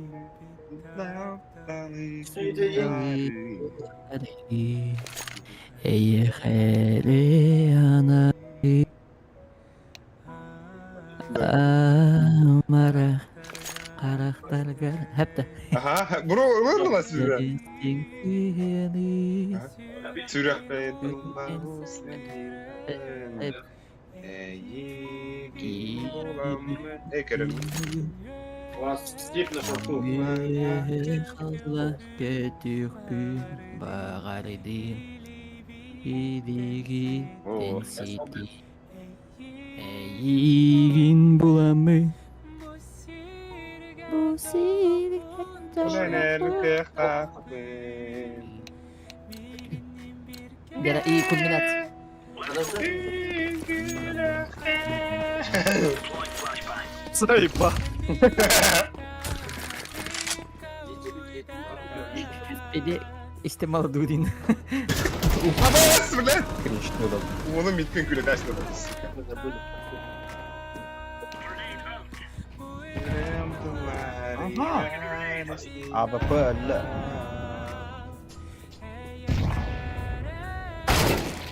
Ана. Амара. Қарақтаргар. Хәпті. Аха, бро, бро сюда. У вас стих на шорту. О. Эйигин буламы. Бера и кульминация. Заебал. Или истемала дудин. Абас, блядь! Кринж, неудобно. Оны митпен күле дәсті сука. Ага. АВП, ля.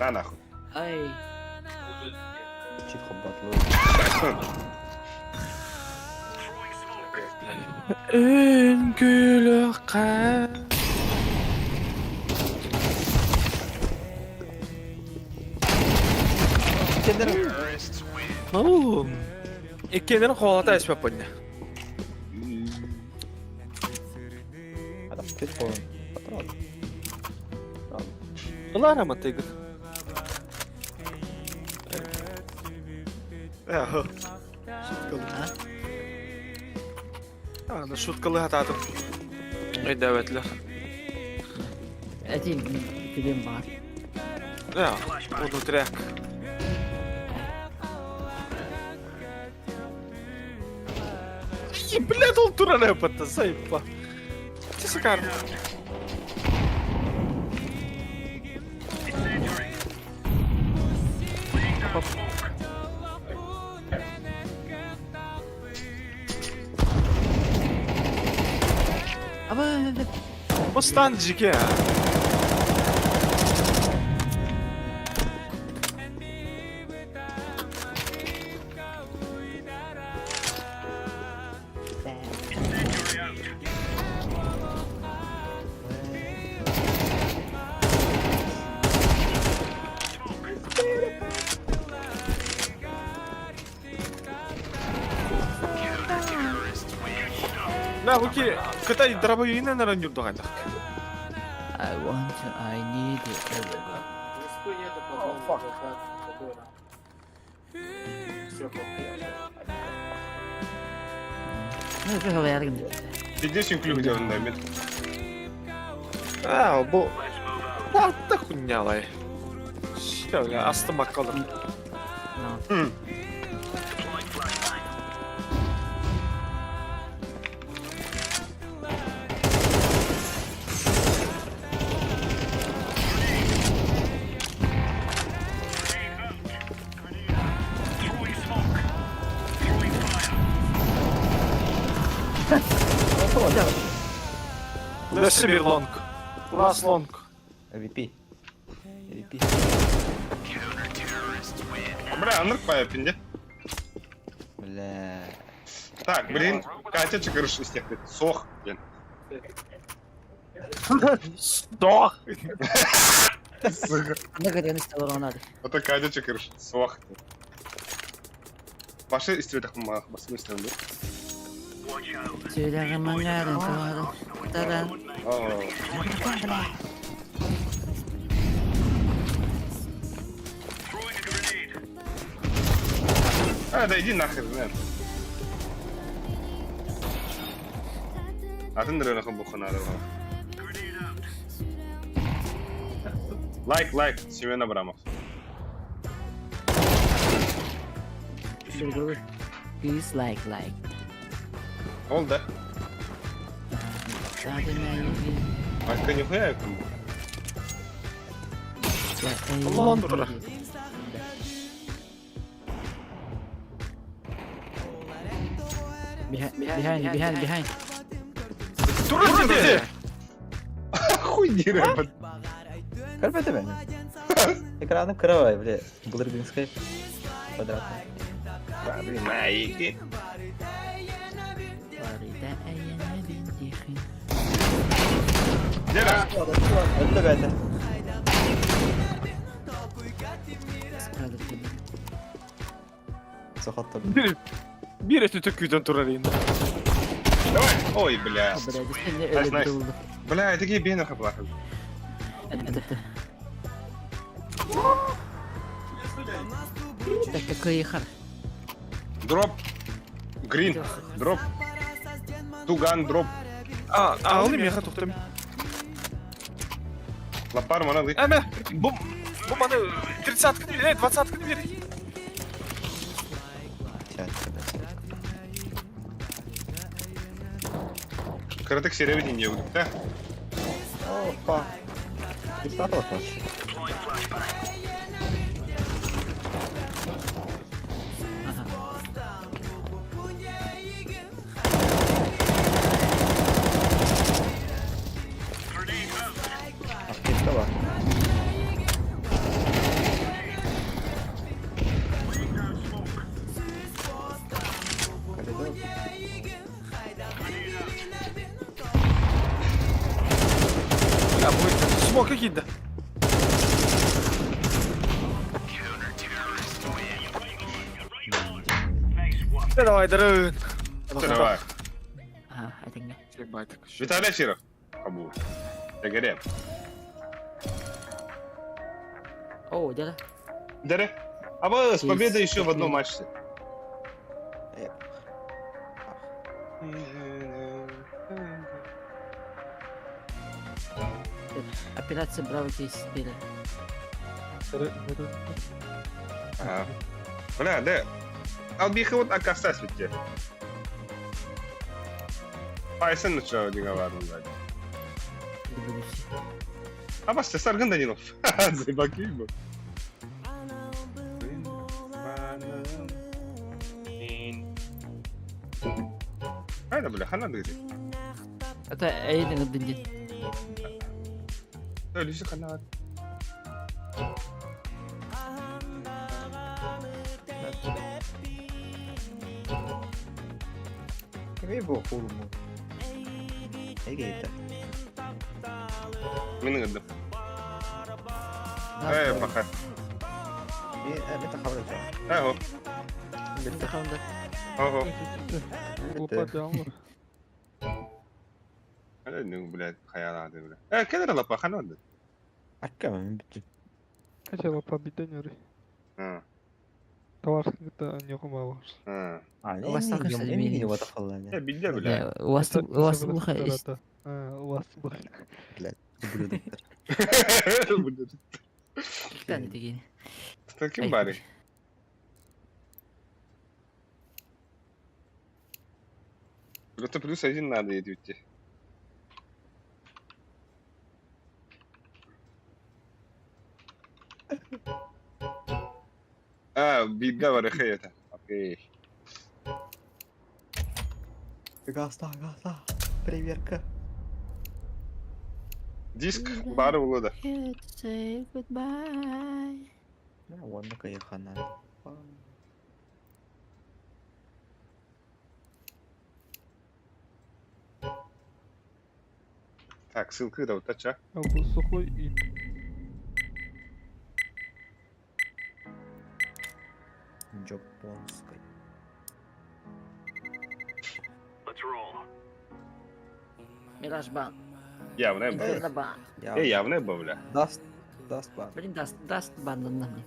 На нахуй. Ай. Чит хоббат, лол. Үнгүлі. Оу. Иккенен холата эспеп подня. А там чит полон. Патрон. Улара матыгы. Э, шуткалы. А, шуткалы хататым. Өйдәбәтләр. Әти, күлем бар. Я, унутряк. И, блядь, ол туран өпөттө, заебал. Ти сыкар. Аба, Бу стан жике. На, буки, кытай дробовигine нарын юрдугайлак. I want, I need it. Ну, это говорят. Пиздец, клюк делан, да, мид. А, бу... Та хуйнялай. Şöyle astım bakalım. No. Дашы bir long. Last long. MVP. MVP. Бля, анырк пая пинде. Бля. Так, блин, Катя чыкырыш из тех Сох, блин. Сдох. Сука. Не говори, стала надо. Это Катя чыкырыш. Сох. Башы истебетах басым истебем, да? А, да иди нахер, нет. Атын рынок бухана Лайк, лайк, Семен Абрамов. Please like, like. Ол да. Айка нихуя я Лондра. Behind, behind, behind, behind. Туры Хуй не рэпет. Карпеты бен. Экраны кровай, бля. Блырдинская. Квадратная. Майки. Дера. Это бәті. Сохаттыр. Bir bir өтө күйдөн турар енді. Давай. Ой, бля. Бля, Найс, найс. Бля, такие бены хаплаха. Это. Так какой хар. Дроп. Грин. Дроп. Туган дроп. А, аҕалым миэхэ тухтым. Лаппар мана лыт. Эмэ, бу бу маны тридцатканы бери, двадцатканы бери. Кыратык серебряный не да? Опа. Тридцатого тоже. Аптечка бар. Коридор. Я бу смока киирдэ. Давай, дырын. Давай. Ага, этэҥҥэ. Виталий Чиров. Кабу. Дэгэрэ. О, дядя. Дэрэ. А с победой еще в одном матче. Операция Браво кейс били. Ага. Бля, да. Албиха вот акаса свете. Пайсан начал диговарно дать. А бас Сарган Данилов. Заебаки был. Хайда, бля, хана дыри. Это Эйден Дындин. Да, Люся хана. Кими бу хурму? Эгейта. Мин гыдым. Э, пока. Это хавры. Аго. Ого. Ну, блядь, хаяла, бля. Э, кедр лапа, хана. Акка, мен бүттүм. Кача лапа биден А. Товарсыңды ньохумалар. А. А, Восток не вот Э, бидде, бля. Блядь, ублюдок. Деген. С таким барый. Это плюс один надо идти. А, беда это. Окей. Гаста, гаста. Проверка. Диск бары улуда. Say goodbye. Вон такая хана. Так, ссылка да вот тача. А бу сухой и Джопонской. Мираж бан. Явная бля. Инферно бан. Э, явная бля. Даст, даст бан. Блин, даст, даст бан на мне.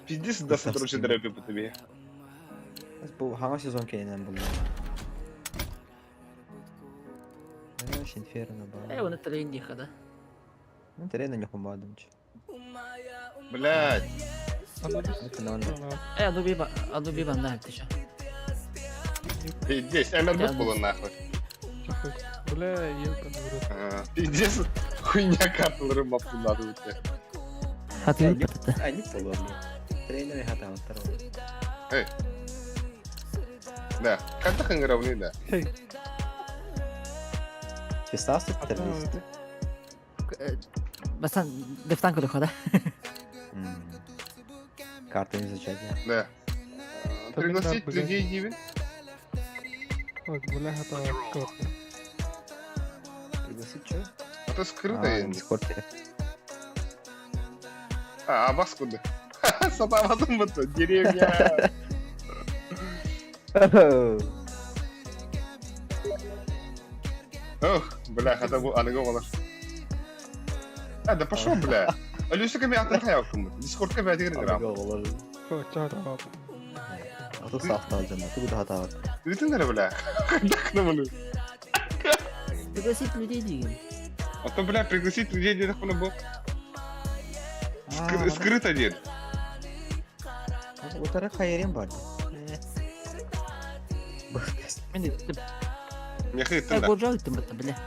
Пиздец, даст короче дрэпи по тебе. Бу хаңа сезон кейинен булду. Инферно бан. Э, он это линдиха, да? Ну, терена не хумадымчы. Блядь. Э, ану биба на ты чё? Пиздец, МРБ было нахуй. Бля, елка Пиздец, хуйня капал рыбаку надо у тебя. А ты это? А, не было, Тренеры хата второго. Эй. Да, как так они равны, да? Честасы террорист. Бастан, дефтанку дохода. Карту не изучать. Да. Пригласить людей, Диви. Ой, бля, это карта. Пригласить что? А то скрытая. Дискорде. А, вас куда? Сатаматым бытты, деревня. Ох, бля, хотя бы аныгы олар. А, да пошел, бля. Алюсика ми атын хаялкым. Дискордка бә дигән грамм. Аты сахта жана, тугу да хата. Бүтүннәре бля. Дакны моны. Пригласить людей диигин. А то, бля, пригласить людей диэтэхпинэ бу скрыто диэн. Утары хайырым бар. Мен ыттым. Меха ыттын да. Горжа ыттым бата, бля.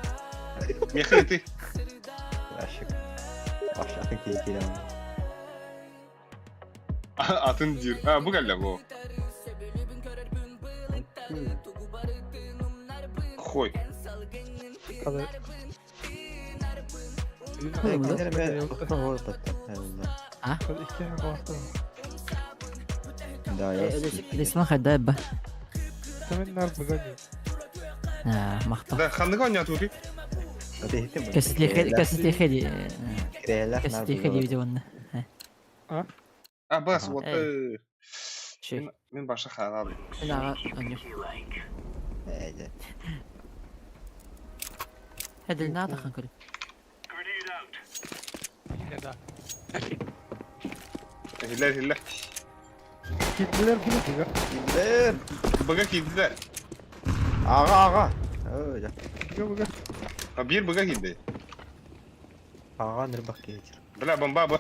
Меха ыты. Ашык. Башатын киһи Атын диир. А, бу кэллэ бу. Хой. А? Да, я Лесман хайда ба. Махта. Да, ханныга оонньоотуутуй? Кэсэтиэхэ кэсэтиэхэ диэбитэ уонна. А, бас, вот Мин баша хаалаабын. Мин аҕа оонньуу. Эдэлнаатахан көрү. Иһиллэр, иһиллэр. Киирдилэр бу Киирдилэр. Быга киирдилэр. Аҕа, аҕа. Быга, быга. А биир быга киирди. Аҕа нырбах киһитир. Бля, бомба бу.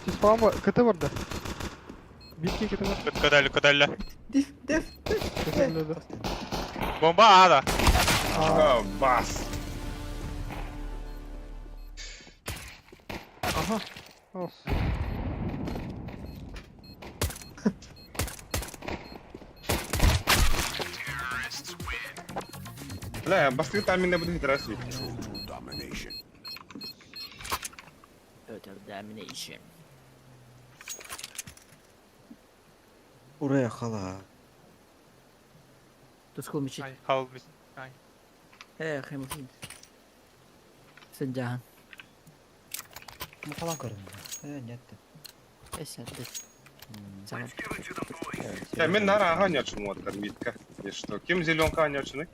Спам КТ барда. Битки КТ бар. Көтөллө, көтөллө. Диф, диф, диф. Бомба аада. А, бас. Ага. Ос. Бля, бастакы тайминга буду хитрасти. Total domination. Урая хала. Тускул мечет. Ай, хал Ай. Э, хэмхин. Сынжахан. Мухалан көрүн. Э, нет. Эсэ, Я мен нара аға оонньоочум уоттар митка. И что, ким зеленка оонньоочуну?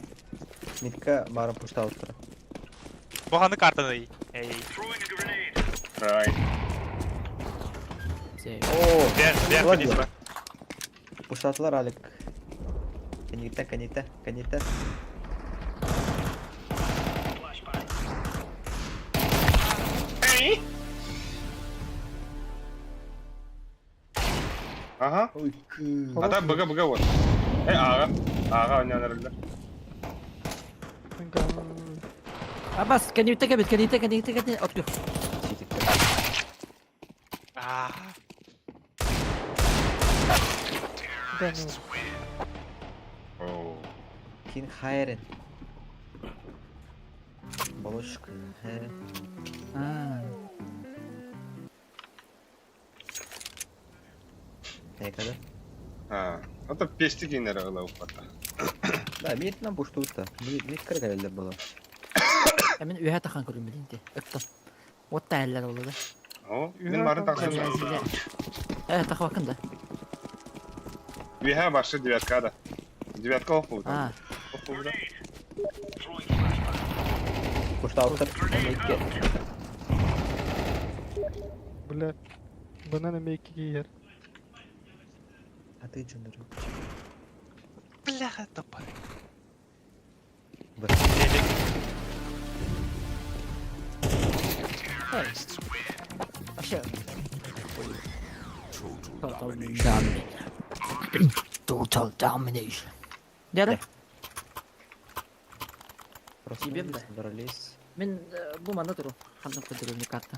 Митка барын пуштауттара. Бу ханы картаны. Эй. Рай. О, Бер, бер, Ладно. Пуштатылар Алик. Каникта, каникта, каникта. Ага. Ой, А да, быга, быга вот. Э, аға. Аға оонньоонар Абас, кэнниттэ кэбит, кэнниттэ, кэнниттэ, кэнниттэ, отку. Аа. О. Кин хайрен. Болочка. Аа. Некада. А, это пести генерала упата. Да, мит нам пуштута. Мит кыргалелер было. Мен үһэ тахан көрүм билинти. Ыттым. От тааллар олу да. О, мен бары тахсан. Э, тахвакын да. Виха башы девятка да. Девятка опу. А. Опу да. Пуштауттар. Бля. Банана мейки киер. А ты что, дурак? Бляха, топа. Б. Вообще. Total domination. Total domination. Дядя? Проснулись, да. собрались. Мен бу манна туру. Хандан көдөрүмү карта.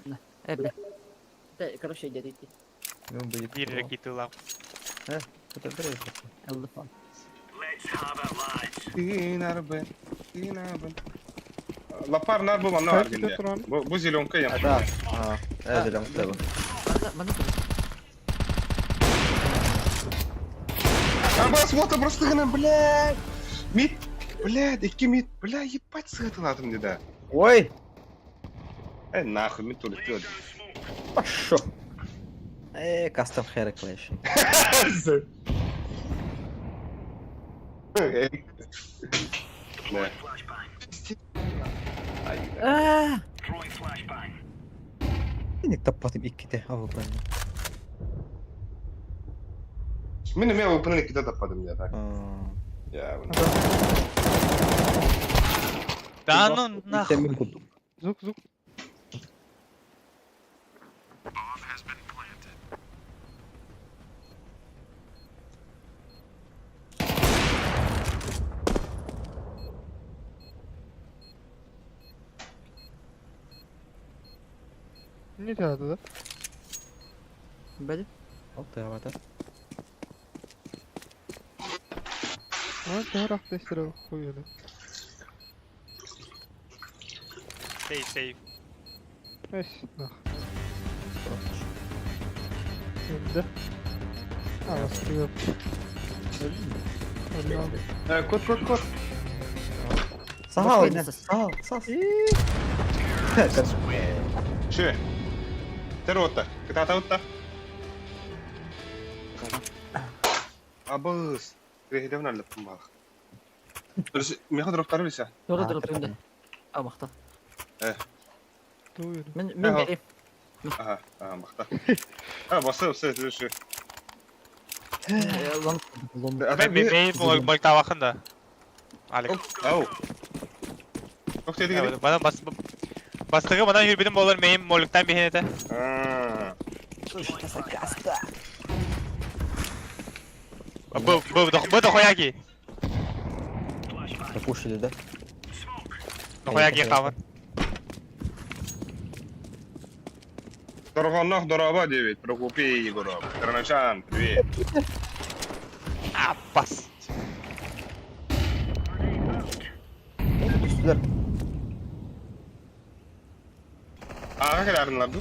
На, э, бля. Да, короче, дядя идти. Ну, будет. Биир ракетылаах. Это бред. Аллафан. Ты нарбы, ты нарбы. Лапар нарбы манна бар гинде. Бу бу зеленка я. А, да. А, э, зеленка да. Манна, манна туру. А бас, вот просто гына, блядь. Мид, блядь, икки мид, бля, ебать сытыладым деди. Ой! Э, нахуй, мид улетел. Пошел! Э, кастом Хераклэш. Да. Аа! Никто потом икките, а вы поняли. Мин эмиэ опенын иккитэ таппатым дии так. Я Да ну нахуй. Мин курдук. Звук, звук. Не надо, да? Бэли. Ол тыабата. А, да, тестер хуйны. Сейв, сейв. Эс, нах. Да. А, привет. Кот, кот, кот. Сахал, сахал, сахал. Шö. Терота. Кытаатабытта. Абыс. Креһидебин аллаппын баах. Меха дроптары билсэ. Туора дроптуҥда. А, махта. Мин мин бери. Аха, аха, махта. А, басы, басы, түшү. Лом лом. Мен мольтавахын да. Алик. Ау. Ох, теди Бана бас Бастыгы бана жүрбүтүм болар мейм молуктан бихенете. Бу бу бу дохуяки. Пропушили, да? Дохуяки хаван. Дорогоннох дороба девять, Прокопий Егоров. Карначан, привет. Аппас. Түстүлэр. Ага, кэлэринлар ду.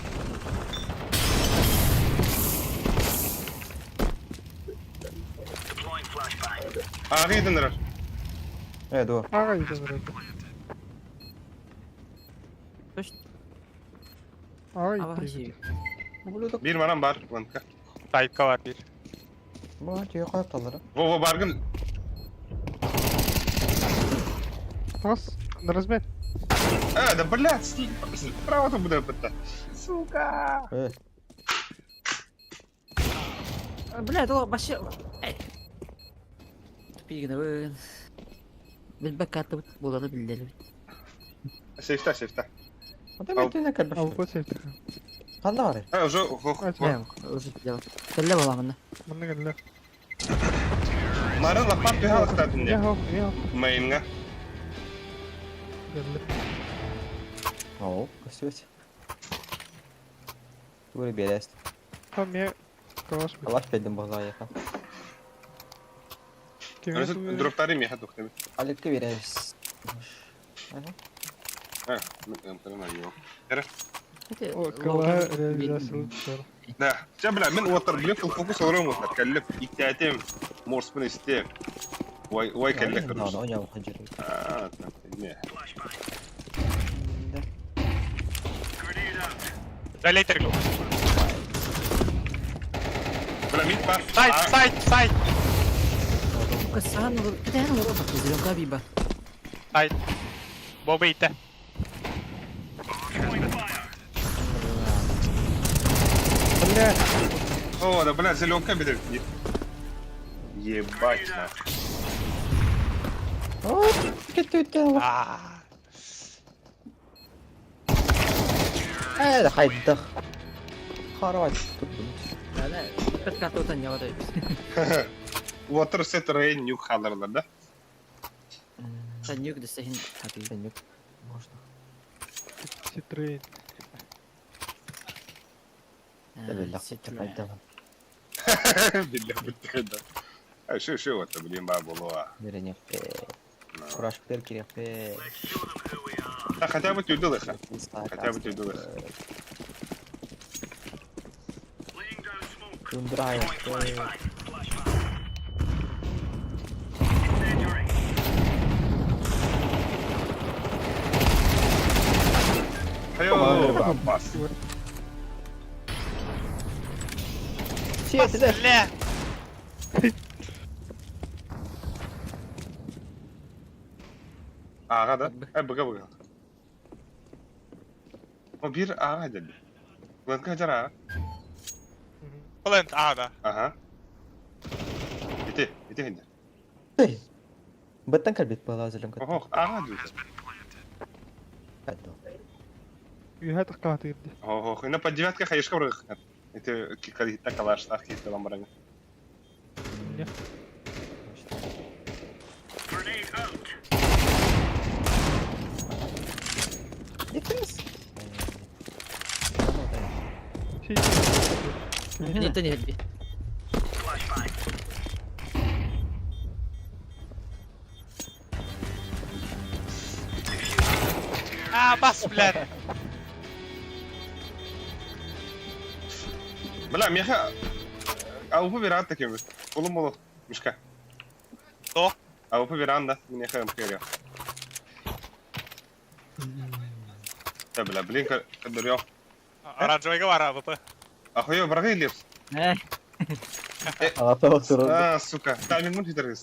Ага, иденлер. Э, дуо. Ага, иденлер. Точно. Ага, иденлер. Ублюдок. Бир манан бар, ланка. Тайпка бар бир. Бу түйе калып таллар. Во, во, баргын. Тас, на размен. А, да блядь, справа там буде бытта. Сука. Э. Бля, это вообще... Тупигин, Билбек карта буланы билдер. Сейфта, сейфта. Ата мен түнә кәлбәш. Ал вот сейфта. Канда бар? А, уже, хох. Уже дело. Кәллә буламын. Манна кәллә. Марын лапат түһә түнде. Я, я. Мейнга. Кәллә. О, көстүбөт. Туре берест. Там я калаш. Алаш бедим боза яка. Дроптары меха тухтым. Алекке беребиз. Ага. А, мен О, кала реализация. Да. Ча, бля, мен отыр билеп фокус ором отыр. Кәллеп иктәтем, морспын исте. Ой, ой, кәллек Да, да, я ухожу. А, не. Да лейтер. Бля, мид бар. Сайт, сайт, сайт. Касан, кытайны олор бак, зеленка биба. Сайт. Боба итте. Бля. О, да, бля, зеленка бедер. Ебать, на. О, кетти А. Э, хайдах. Харват тут. Ана, бит карта утан ява да. Water set rain нюк халарлар, да? Та нюк десе хин хапи. Нюк. Можно. Ситрейн. Да, Билля бит да. А шо шо вот, блин, ба булуа. Берене. Кураш бер керек. Да хотя бы тюдылыха. Хотя бы тюдылыха. Тундра. Хайо, бас. Все, Бля. Ага да. Э, быга быга. О, бир ага деди. Ланка жара. Плент, а, да. Ага. Ити хинде. Быттан кэлбит буолаа зелем кытта. Ох, ага дуу. Хадду. Үһэ тахкаатыыр ди. Ох, ина под девятка хаешка врых. Это кикалита калаштах киһи ламбарanga. Не. Дефис. Ниттен иһэрби. А, бас, блядь. Бля, меха АВП веранда кем. Полумоло мешка. Что? АВП веранда, меха МХР. Да, бля, блин, кадырё. Оранжевый бар АВП. Ахуё, враги лепс. Э, Алата отырды. А, сука, тайминг мун хитрый.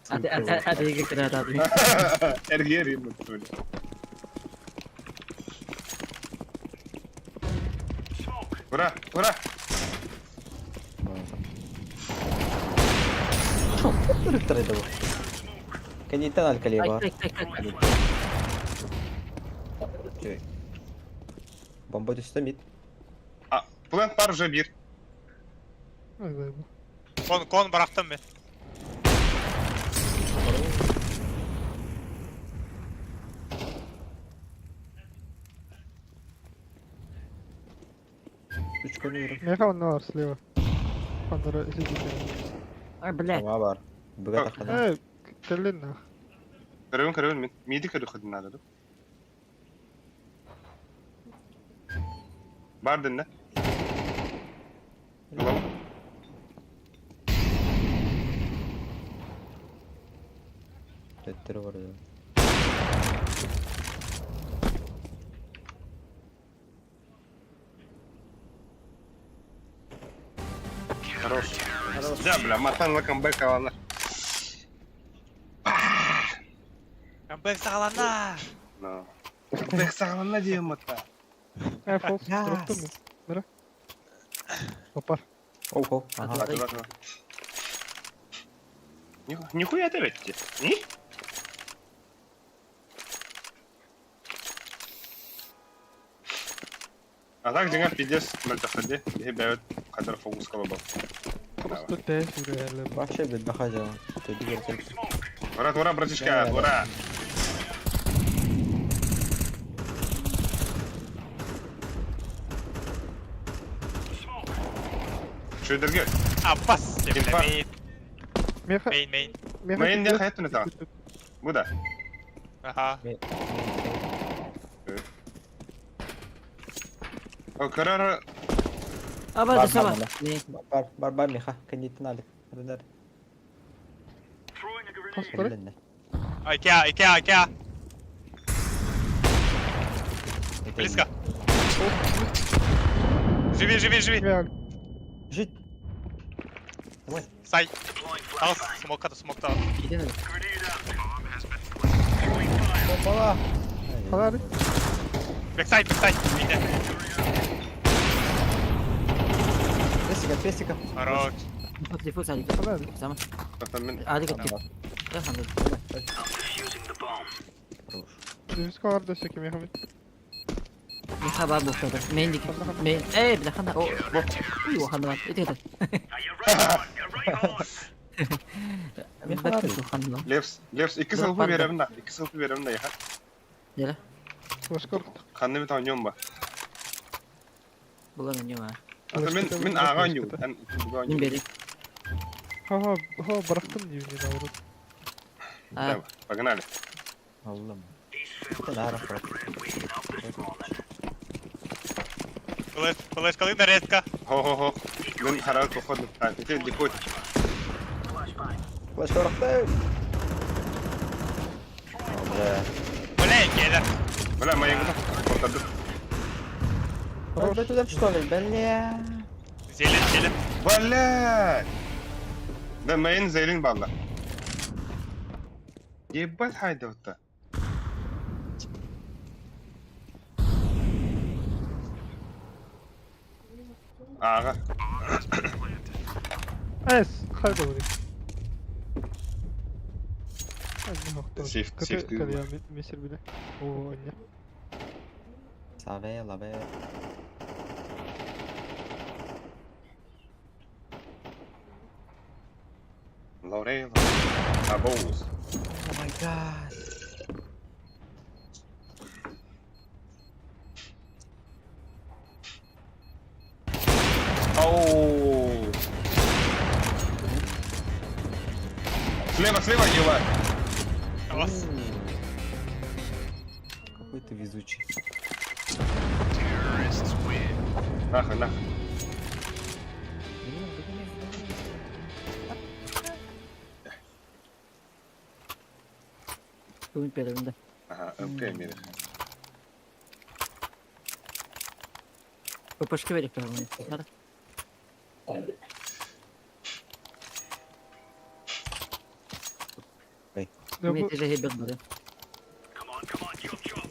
аты аты аты кыра аты. Эргер им бля. Ура, ура! Түріктір еді бұл. Кенеттен алькалей Ай, бар. ай, ай, ай. Бомба түсті мид. А, плент пар уже бир. Ай, бу. Кон, кон bıraktım ben. Үч күн үрім. Меха онна бар слева. Пандора сидит. Ай, блядь. Ама бар. Бүгі таққана. Э, кэллин нах. Көрөбүн, көрөбүн мен. Миди көрү ходын надо. Бар динне. Голова. Төттері бар еді. Хорош. Да, бля, матан ла камбэк алана. Камбэк саҕаланна. Но. Камбэк саҕаланна диэн мата. Э, фолс, дроптум мен. Бара. Опа. Охо. Ага. Так, так, так. Нихуя ты ведь. Не? А так деньга пиздец, мальтаходе, и бьют, кадр фокус колобал. Просто тэш үрэлэ. Вообще бит бахажа. Төді көрсек. Ура, ура, братишка, ура! Шүйдерге, А, бас. Инфа. Main, Меха, main, main. меха. Мейн не хайт та. Буда. Аха. О, карара, Аба, Бар, саба. бар, Не. Бар, бар, бар, меха. Кенеттен алик. Адандар. Паспорт. Кэллинне. Икеа, Икеа, Икеа. Близко. Живи, живи, живи. Меха. Жить. Сай. Ал, смокта, смокта. Иден. Бомбала. Халары. Бэксайд, бэксайд. Миде. Песика, песика. Хорош. Дефуз, дефуз, алик. Халары. Сама. мен Алик атты. Да, ханды. Хорош. Дефуз калар дөсөк меха мен. Меха бар бу kadar. Main dik. Main. Эй, бля, ханда. О. Уй, ханда бар. Ити ити. Меха бар. Ханда. Левс, Левс, икки сылпы беремин да, икки сылпы беремин да, яха. Нere? Башка Ханны бит аньон ба. Була мен юма. Ата мен мен ага анью, ан буга Мен анью. бери. Ха, ха, бырахтым дейм мен наоборот. А, Давай, погнали. Аллам. Нара, Флеш, флеш, калына резко. Хо-хо-хо. Мен харал походу. А, ты дикой. Флеш орақтай. Бля. Бля, Икеа. Бля, моя гуна. Ортады. Бля, туда что ли? Бля. Зелен, зелен. Бля! Да, мейн зелин балла. Ебать хайда вот Ага. Эс, хайда бу. Сейф, Кыты сейф кэлиэ мисир биле. О, анне. Саве, лаве. Лаурей, Абоус. Oh my god. Оу. Слева, слева, Ева. Бас. Какой ты везучий. Нахуй, нахуй. Бүгүн перевинде. Ага, МК мире. ППшка берек туһалын. Нара. Да Мен бу теже хебет бары.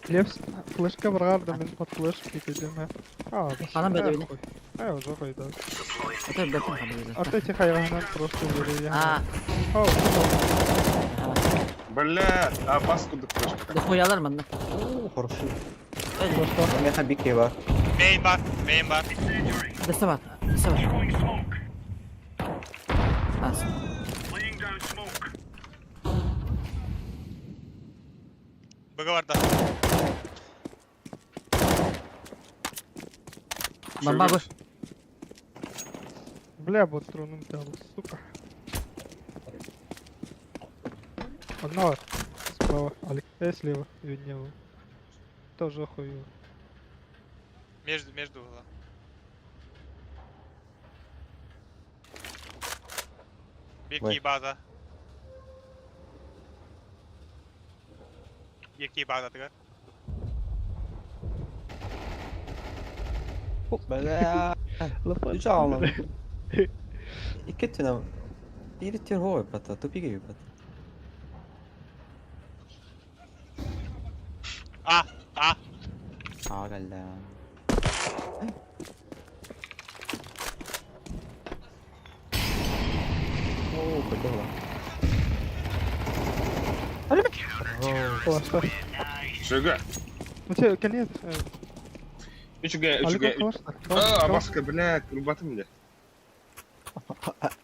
Левс флешка баргар да мен под флеш кикедем. А, Анам бәдә А, уже қойды. Ата бәтен хабар. Арта тихо хайваннан просто вырыли. А, Оу, Бля, а бас куда флешка? да хуялар манна. О, хорошо. Öyle. Меха бик бар. Main бар, main бар. Десе бар. Десе бар. Аз. Быгы бар да. Бомба бу. Бля, вот тронум дал, сука. Одна справа, Алик, слева, виднее. Тоже хуево. Между, между угла. Ой. Бики база. Бики база тыгар. Бля. Үч алам. Икки түнә. Биир түн хоо бата, тупиге бата. А, а. Аа галла. Оо, куда? Классно. Жига. Ну тебе конец. Үчүгэй, Алик, үчүгэй. классно. А, баска, бля, рубаты меня.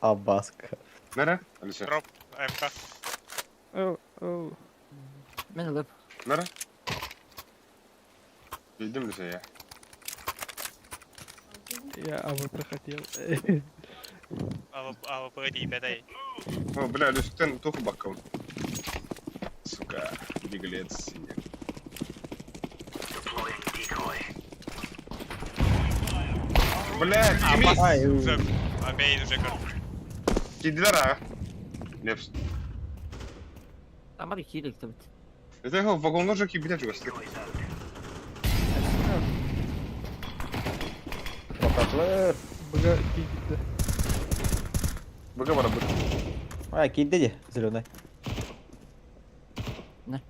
Абаска. Нара, Алиса. Дроп, МК. Оу, оу. Мен алып. Нара. Билдим Алиса я. Я АВП хотел. АВП дейбет ай. О, бля, Алиса, туху баккам. Сука, беглец синий. Бля, кими? Ай, Уже, а main уже көр. Кидара. Лепс. Амар кийлик табит. Это его вагон же кибитя чугас. Бакатлы. Бга кикти. Бага бара бу. Ай, кийди де, зеленый. Не.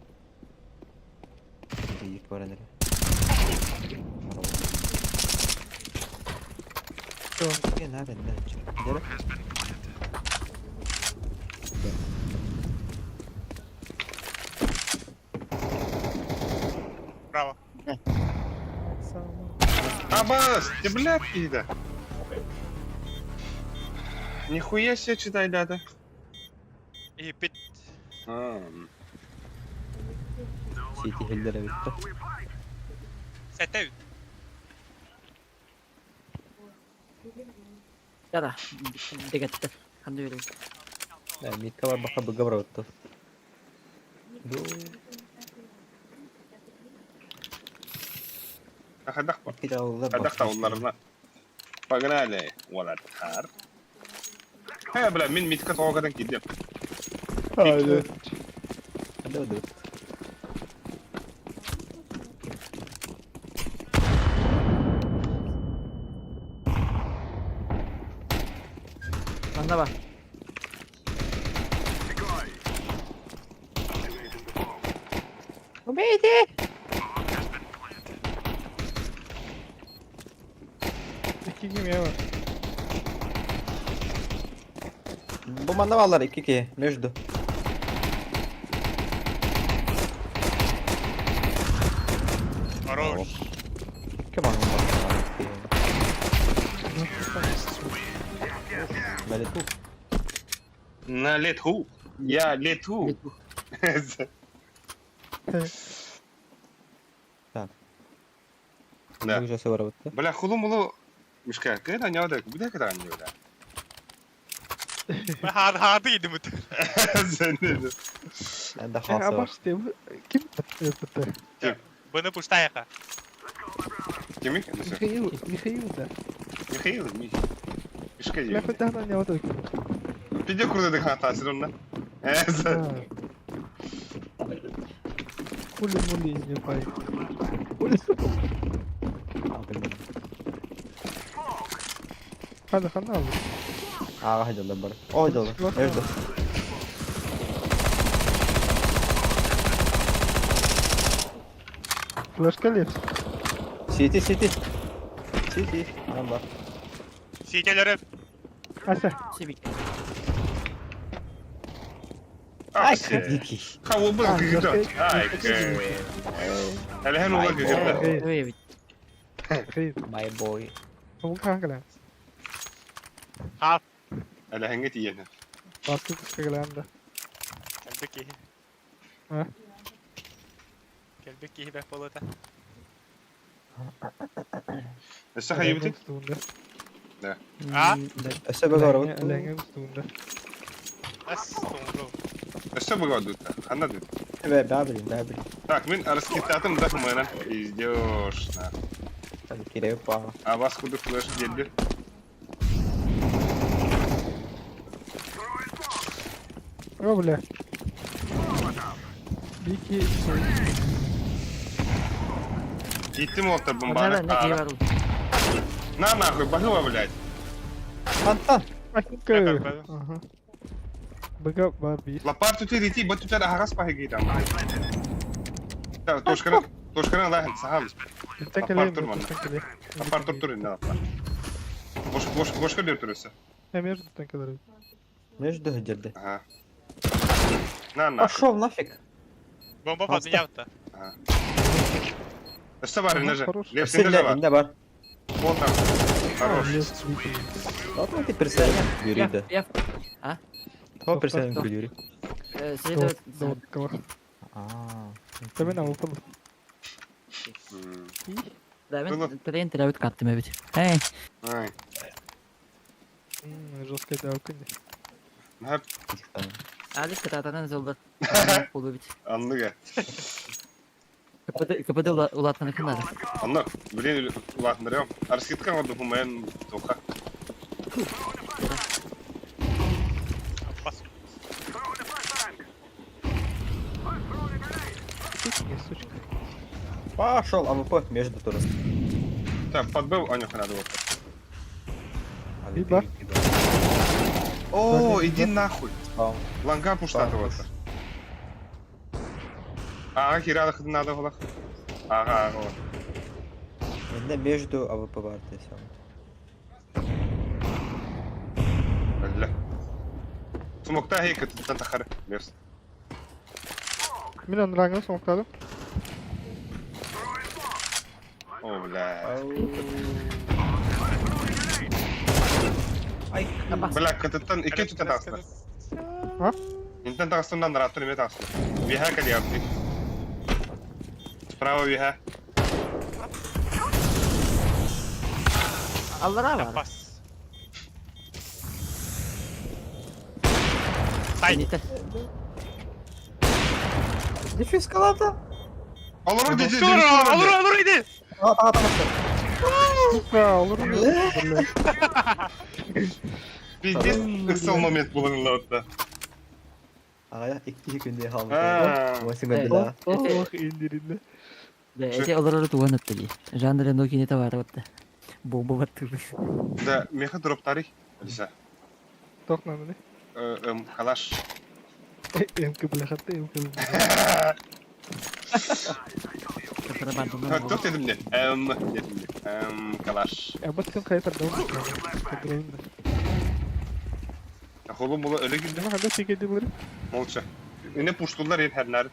Биик бар энере. Не надо, не. Браво. Абас, ты блядь, кида. Нихуя себе читай дата. И пит. А, Сити хиллере битте. Сәтә Яра. Дегеттер. Ханды берем. Микка бар бака быга бар отты. Хадах па. Киде алды. Хадах та оларына. Погнали. Уолаттар. Э, бля, мин митка тоғадан кидем. Ай, Хады бу. Манда бар. Убейте! Iki кеме бар. Бу манда балар 2 ки между. На лету. На лету. Я лету. Так. Да. Уже все работает. Бля, хулу-мулу. Мишка, когда не надо, куда когда не надо? Хаады идим үт. Да хаса. Ким это? Быны пуштаяха. Кими? Михаил, Михаил, да. Михаил, Мишка. Я хоть не вот Пиде курда дыхата, все Хули мули не пай. Хули. Хана хана. А, хадила бар. О, хадила. Между. Флешка лес. Сити, сити. Сити. Ана бар. Сителери. Ася. Сибик. Ай, дикий. Хау был гигдот. Ай, Әле улар гигдот. My boy. Хап. Әле хәңге тиен. Баскы кыскагланды. Келбек киһи. А? Келбек киһи бэх болота. Өссө хайыбыты? Да. А? Өссө бөгөр. Ләңге устунда. Ас, тоңру. Өссө бөгөр дутта. Ханна дут. Бә, бә, блин, бә, блин. Так, мин раскитатым да хмена. Идешь на. Так, кире па. А вас куда флеш дедли? О, бля. Бики. Иттим оттар бомбаны. На нахуй, багыва, блядь. Фонтан. Ага. Быга барби. Лапар тут идти, бат тут агас пахи там. Так, тошкара, тошкара лахен сахам. Лапар тур тур на лапар. Бош бош бошка дер турысы. Я между танкалары. Между дерде. Ага. На на. Пошел нафиг. Бомба поднялта. Ага. Өссө бар инде же. Лепсинде бар. Инде бар. Вот там. Хорош. Ладно, ты персонаж Юрий, да. Я. А? Кого персонаж Юрий? Следует. А. Тебе на упал. Да, мен трен терәбит каттым бит. Эй. Ай. Жесткая давка. Нап. Алик кататанан золда. Болу бит. Анныга. КПД КПД улатманы ким надо? Анны, блин, улатмырым. Арскиткан оду бумен тоха. Пас. Сучка. Пошел, АВП между тоже. Так, подбыл Анюха надо было. Либо. О, иди нахуй. Ланга пуштата вот. Ага, хирада надо было. Ага, ага. Инде между АВП бар десем. Бля. Смокта хейка тут тахар. Мерс. Мин анраңы смоктадым. О, бля. Ай, Бля, кытыттан ике түтен тағысты. А? Интен тағыстынан раттыр еме тағысты. Виха калиапты. Справа виха. Аллара бар. Пас. Ай. Дефюз калата. Олор иди, Олор, олор иди. А, а, а, Сука, олор иди. Пиздец, ыксал момент был на Ага, икки күндө халмы. А. Ох, индиринде. Да, эти олорор туган өттү. Жанр нокини товары батты. Бомба батты. Да, меха дроптари. Алиса. Токнаны. Эм, калаш. МК бляхаты, МК. Ток дедим не. Эм, дедим не. Эм, калаш. Я баскын кайтар да. Холум була öyle girdi. Нема ханда чекеди булар. Молча. Yine puştullar yer her nerede.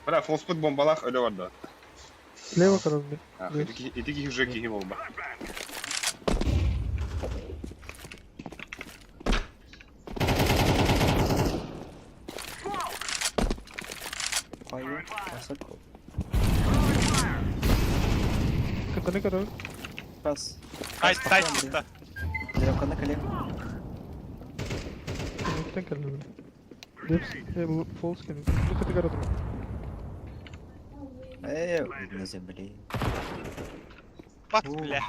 Бля, фолспут бомбалах öyle vardı. Лево карабы. Ах, иди уже кихи болба. Высоко. Кытаны көрөбүн. Раз. Сайт, сайт чисто. Зрелканы коллег. Кэнниттэн кэллэ бile. Лепс, фолс кэнниттэн. Бу кыты көрө На земле. Бат, бля.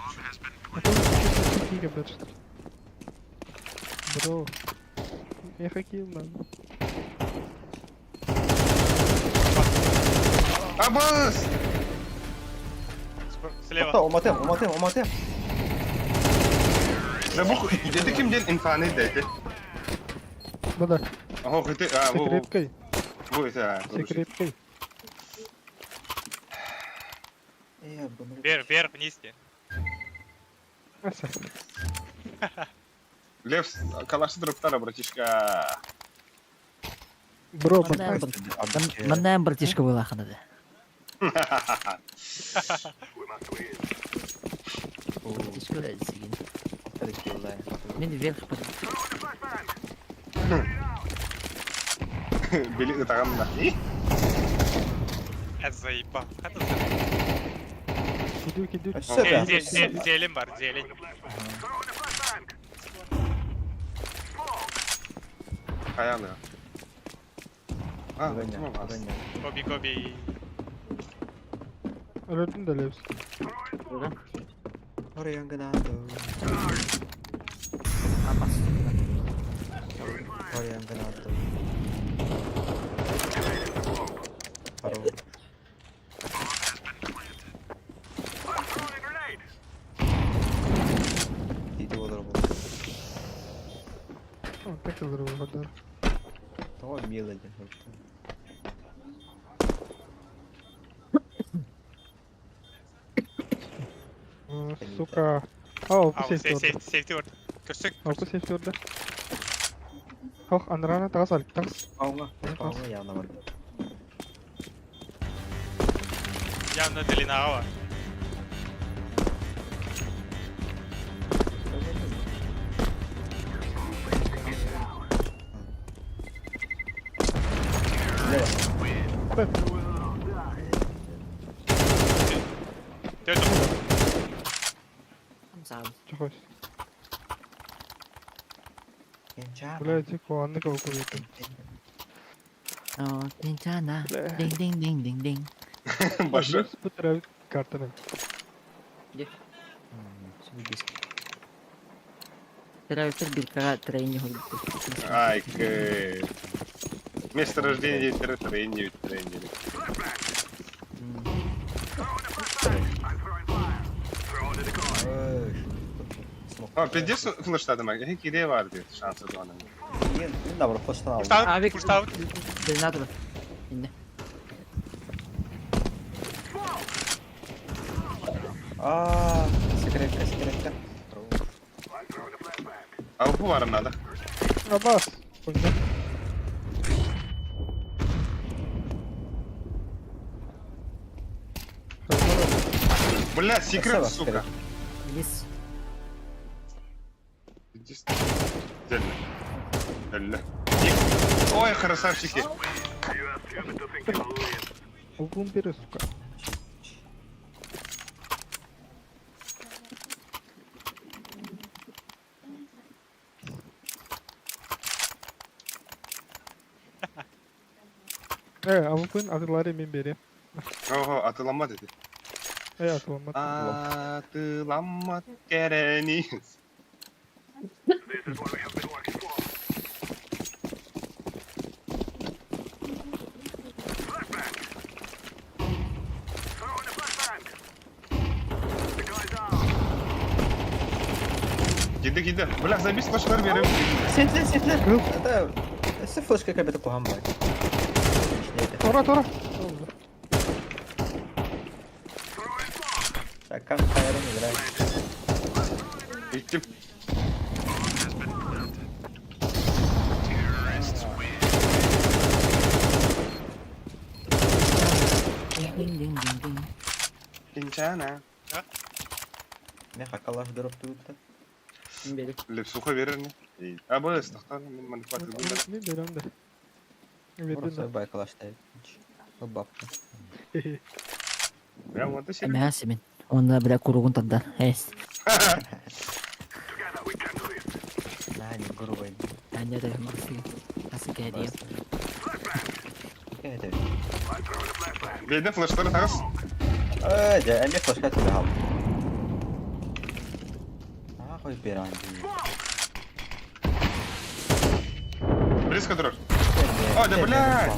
Бро. Я хоккей надо. Абас! Слева. Уматым, уматым, уматым. Да бу дети ким ден инфаны дети. Да-да. Ого, ты, а, во, во, Секреткой. во, это, Секреткой. Вверх, вверх, вниз. те. Аса. Лев, калаши дроптара, братишка. Бро, Манна пока. Манна братишка была ханада. Братишка блядь, сигин. Мен вверх под. Били ытагам да. Заебал. Это за- Киду, киду. Зелень бар, зелень. Хаялы. А, ким вас? Гоби, гоби. Өлөрдүн да Лепс. Апас. О, так я здорово, да. Сука. А, А, опу сейфти сейф, орда. сейф, сейфти орда. Көрсөң. Опу сейфти орда. Хох, анрана тагас алып, тагас. Явно длина бар. Төрт. Сам. Чохос. Бля, тихо, анны кого курит. О, Кинчана. Динг динг динг динг динг. Башы. Лепс бутырабит картаны. Терапевтер биркага тренинг холбут. Ай, кэ. Место рождения тренинг, тренинг. А, пиздец, флештады мак. Хе кире бар дейт, шансы туғаным. Пуштаут, пуштаут. Длина тур. Инне. Секретка, секретка. А опу барым надо. Абас. Понял. Бля, секрет, сука. Вниз. Пиздец. Дельно. Дельно. Ой, красавчики. Углум бери, сука. А вупын атылары мен берем. Ого, атылама dedi. Атылама. Атылама керени. Киди киди. Бля, забис флешлар берем. Сетлер, сетлер. Это... Все флешка кабета кухамбай. Тора, тора. Так, как Хайрон играет. Иттим. Динг динг динг динг. Кинчана. Меха калаш дроп тут. Мен берем. Лепсуха берер не? Абы, стахтар, мен манипулятор Мен берем да. Бердин Просто бай калаш ставит. Ылбаппын. Бля, вот и себе. Эмэһэ симин. Уонна бля куругун тардар. Эс. Наһаа не грубый. Аня да максим. Асы кэдиэ. Это. Бейді флештары тағыз. Э, дьэ, эмиэ флешка түбэ хаалбыт. Аа, хой беран дии. Близко тұрар. О, да, блядь!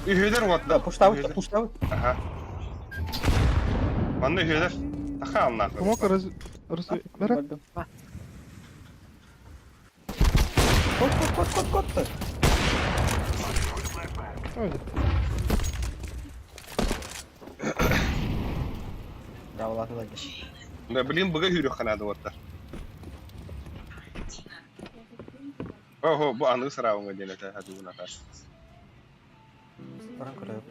Үйелер вот. Да, пуштабыт, пуштабыт. Ага. Манна үйелер. Таха ал нахуй. Помог раз... раз... Бара. Кот, кот, кот, кот, кот. Ой, Да, улаатыла Да, блин, быга хүрү ханады оттар. Ого, бу аны сырауыңа диэн этэ хатыгын атар. Баран көрөйүк.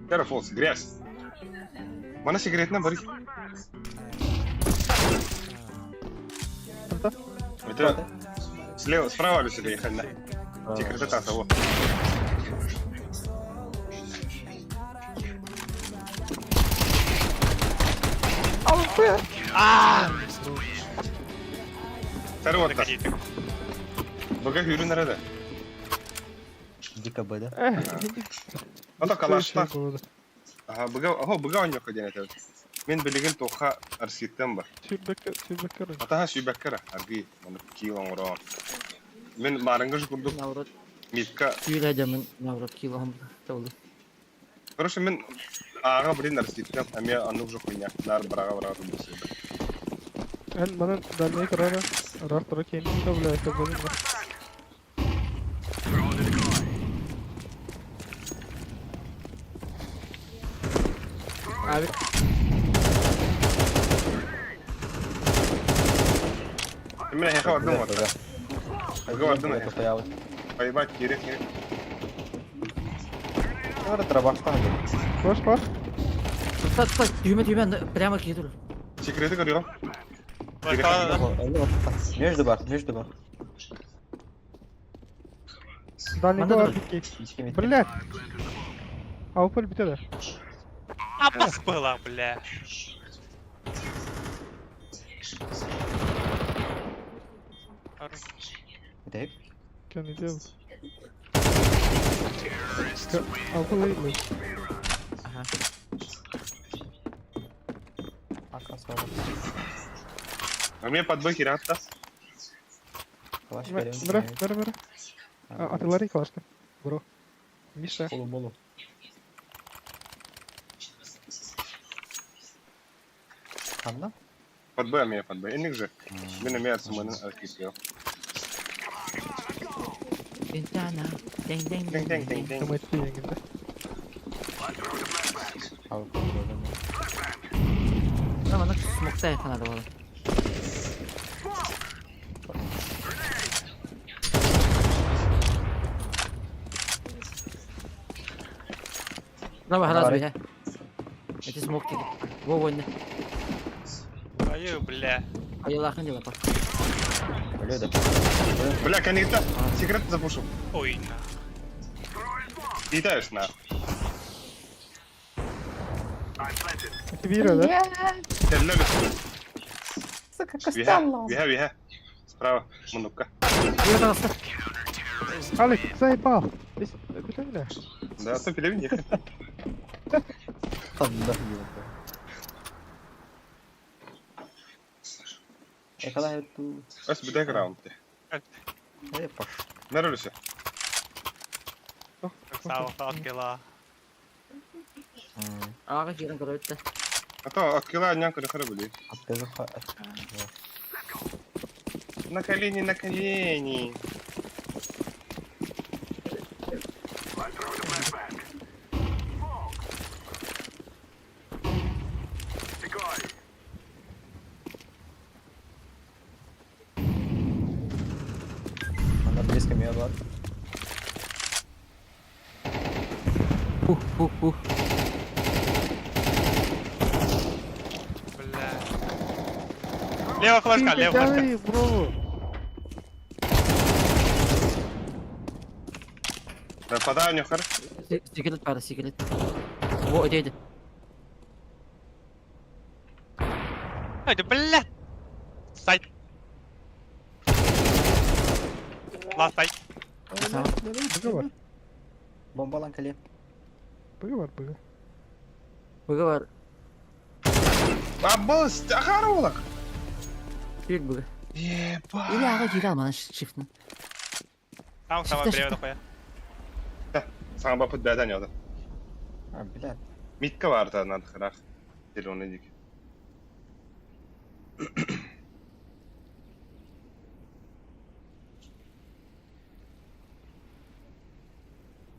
Терафолс, грязь. Мана сигаретынан бар. Это слева, справа или сюда ехали, да? Секрет это того. Второй вот так. Бага хүрү нарада. Дико Б, да? Ото калашта. Ага, бага, ого, бага оньока диэн этэ. Мен билигин тоха арситтен бар. Сүүрбэккэ, сүүрбэккэ эрэ. Атаха сүүбэккэ эрэ, аргый, маны киил оҥороон. Мен маарыҥҥа же курдук Наоборот, митка. сүүрэ дьамын наоборот кило толу. Короче, мен ааҕа блин арситтен, эмиэ оннук же хуйня. Наар быраҕа-быраҕа турбут сылдьар. Эн манан дальнай турара, ыраах тура киэҥ да бля, это блин. Abi Мин эһиэхэ бардым уоттар. Ага бардым эһиэхэ. Стоялы. Поебать, киирэх, киирэх. Ары трабахта. Кош, кош. Стой, стой, түйме, түйме, прямо киир. Секреты көрүөҕүм. Между бар, между бар. Дальний Манна бар турар. бикки. Блядь. Ауфель бүтэ да. Аппас была, бля. Дэк. Что не делать? Ауфель ыйлы. Ага. Ака сорок. А мне под бэки рад-то. Калаш Бра, берем. бра, бра. Атылары калашка. Бро. Миша. Полу-болу. Ханна? Под Б, меня под Б. Инник же. Мен эмиэ арсыманын аркисио. Винтана. Дeng дeng Дeng дeng дeng дeng. Там эти деньги, да? Там она смокта надо было. Давай, раз бия. Эти смокти. Во вон. Аю, бля. А я лахан дела па. Бля, да. Бля, коннекта. Секрет запушил. Ой, на. Летаешь на. Вира, да? Сука, Виха, виха, виха. Справа, мунукка. Алик, заебал. Здесь, бля, бля. Да, то пелевин ехать. Ханна. Экала эту. Ас бедек раунд. Э, паш. Нарылся. Сау, откила. Ага, кирен короче. А то откила нян көрө были. Отказыха. На колени, на колени. Она близко меня была. Ух, ух, ух. Бля. Лево флешка, лево флешка. Бро. Нападаю нөхөр. Секрет баар, секрет. Во, иди, иди. Ай, бля! Сайт. Last сайт. Быга бар. Бомбалан кэлиэ. Быга бар, быга. Быга бар. Аббас, ахара олақ. Бир быга. Еба. Или аға кире алманы шифтін. Там сама Шифта, время шифта. такое. Саҥа баппыт бэйэтэ ньода. А, блядь. Митка баарта надхарах. Телефоны дик.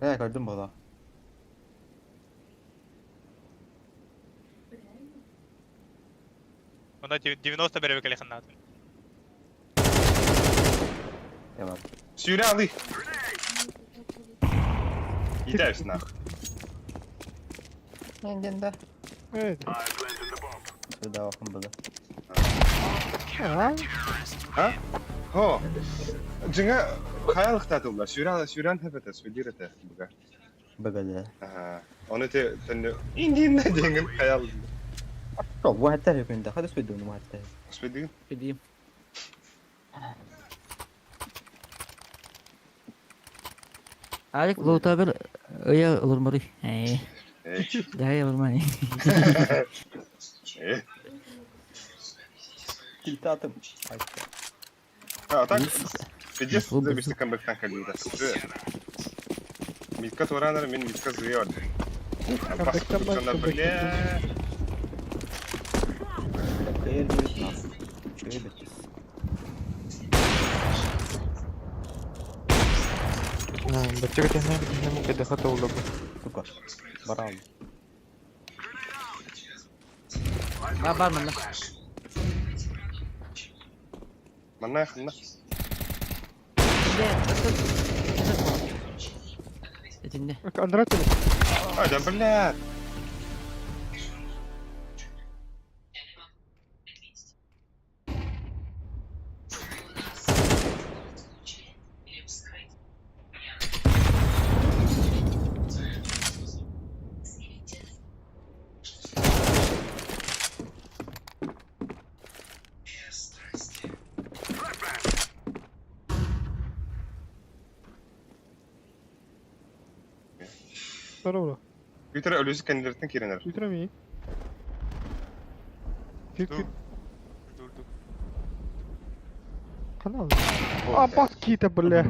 Ээ, көрдүм буолуо. Онно 90 беребе кэлиэхин наада. Я бар. Сүүрэ алый. Итэбис нах. Мен да. Эй, Сюда охын было. а? А? Хо. Дьиҥэ хайалыктаатыллар. Сүүрэ сүүрэн хэпэтэ, сүдир этэ буга. Бөгөлө. Аха. Ону те төннү индинна диэҥин хайал. Уһаттар күндэ хада суйдуну уһаттар. Сүдүгүн. Билиим. Алик лоутабер ыйа ылырмарый. Ээ. Эй. Дайа ылырмай. Э. Тильтатым. А так пиздец Клуб забисти камбэктан калида. Митка туранар мин митка зыйор. Камбэктан бар, Бля. Кыйыр бит нас. Чуй бит. Сука. Барал. Бар бар манна. Манна ханна. Этинде. Андрей теле. А, да бля. Здорово. Бүтэр өлүсү кэннилэриттэн киирэнэр. Үтүрэмий. Кир кир. Dur. Канал. А, бас кита, бля.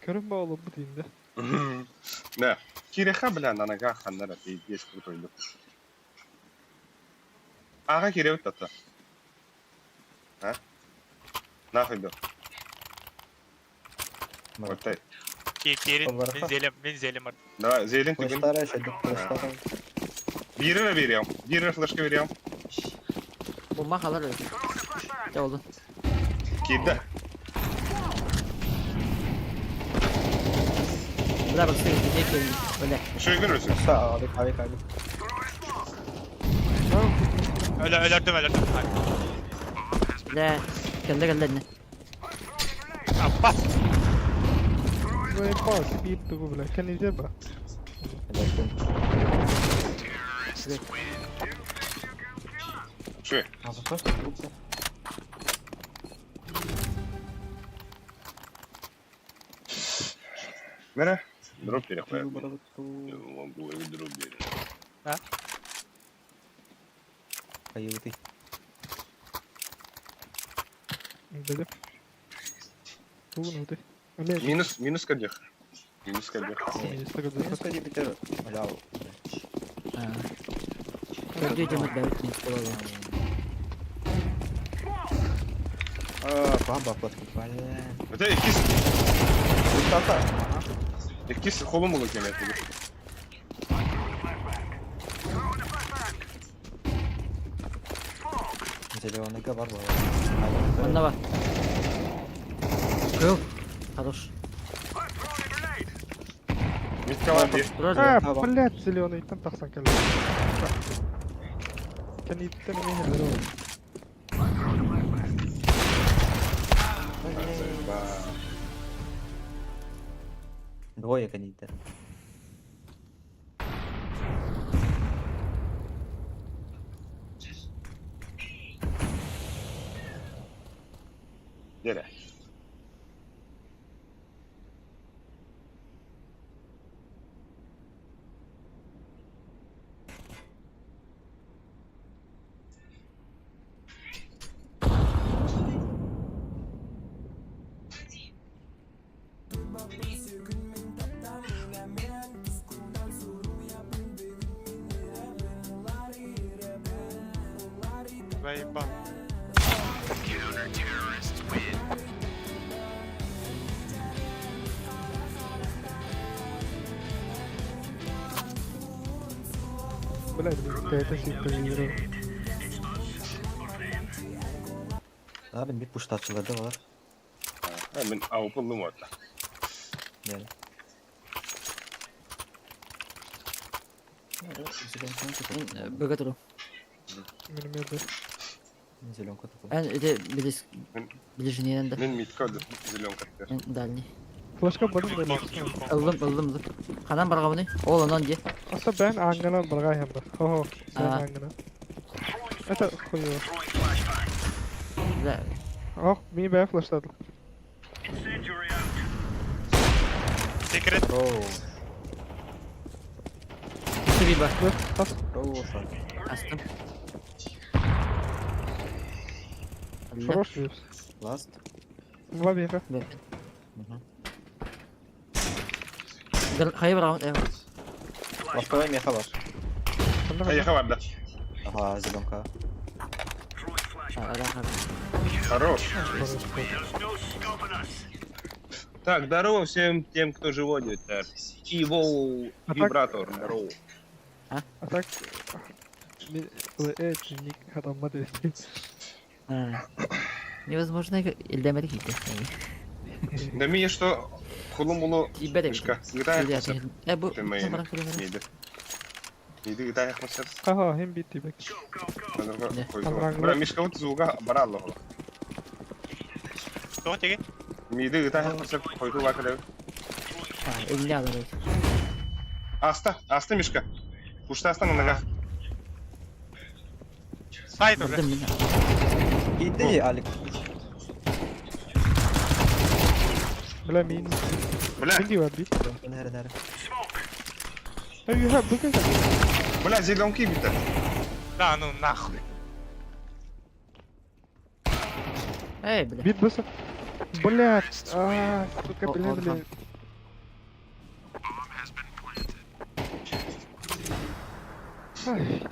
Көрүн баҕа бу дейм да. Да. Киреха, бля, на ногах ханнара, пиздец крутой дух. Ага, киребит тата. А? Нахуй да. Вот так. Киирин, мин зелем, мин зелем бар. Давай, зелень түгін. Флештара шедик, флештара. Биирэ берем. Биирэ флешка берем. Бомба халар öyle. Дьэ oldu. Киирдэ. Бля бак сыгын не келди. Бля. Шөйгін өсін. Са, алик, алик, алик. Өлө, өлөрдүм, өлөрдүм. Бля. Кэллэ кэллэ инне. Аппас. Заебал, биир тугу, бля. Кэнниде ба. Шөй. А за что группа? Міне. Дроп бере қояды. Дроп бере. А? Хайыбытый. Билип. Тугун ути. Бля. Минус, минус кадех. Минус кадех. Минус кадех битер. Бля. Көрдүү жемет бәбит мен болады. А, баба флешка, бля. Это икис, Тата. икис холум болу кемет. Зеленый бар был. Манна бар. Кыл. Хорош. Митка бар бир. Турар. А, блядь, зеленый, там тахсан кэллэ. Кэнниттэн эмиэ иһэллэр ол. Двое кэнниттэн. Дere. Заебал. Блядь, какая-то симпатизировала. Abi bir pushlatçılarda var. Ha, мен ауыпылым отла. Yani. Бөге туру. Мин эмиэ Зеленка такой. Эн ити билис ближнийden de. Мен митка зеленка. Эн дальний. Флешка барым да. Ыллым ыллым ыллым. Ханан баргабыны? Ол онон ди. Аса бэн аңгана барга хемда. Хо-хо, бэн А. аңгана. Это хуево. Бля, Ох, мин бэ флештадым. Секрет. Оу, Сиби бар. Бас. хороша. Астым. Хорош випс. Last. Два беха. Мгм. Хайы баргабын. Лавковая меха бар. Аяха бар да. Ага, зеленка. Хорош. Так, здорово всем тем, кто живой. Это Ивол А так- Вибратор. Здорово. А так... Ник адамма дести. Невозможно илдемедик ити. Да мне что, хулу-мулу Ибе мишка. Гитая Э бу. Ты мои. Миди. Миди гитая хмасер. Ага, хем бит тибек. Бра, мишка вот звука баралло. Тоҕо тиги? Миди гитая хмасер койду вакале. Элне алыр. Аста, аста мишка. Пушта аста на ногах. Сайт уже. Ылдым мин. Иди, Алик. Бля, мин. Бля, Мин диба бит. Нere нere. Эй, ха, быка. бля, зеленки бита. Да ну нахуй. Эй, бля. Бит баса. Бля, а, сука, О, бля, он бля. там. Ай,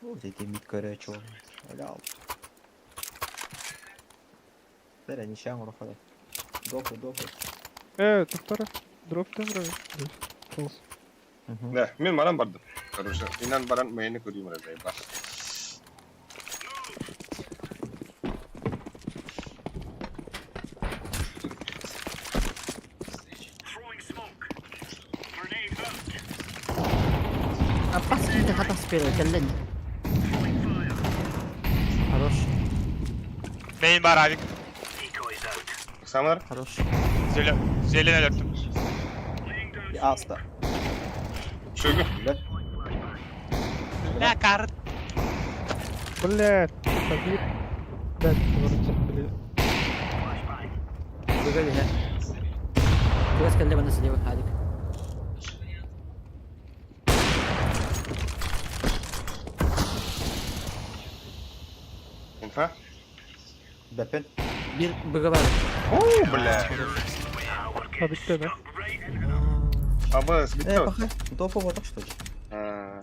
Ой, мид көрө Аля. Бere нишан урахада. Допы, допы. Э, тоқтара. Дроптан бра. Полс. Да, мен баран бардым. Короче, инан баран мейни көрейм разай бар. Аппас кийде хатас бере келлен. Хорош, Main бар авик. Самар, хорош. Зелен, зелен өлөрдүм. Аста. шөгі. Бля. Бля, карт. Бля, побит. Да, короче, бля. Бөгө бе. Көз келле бана силе хадик. Инфа. Бепен. Бир бөгө бар. О, бля. Побитте, да? Абы, Э, битте. пахай. Допы вот так что ли? А.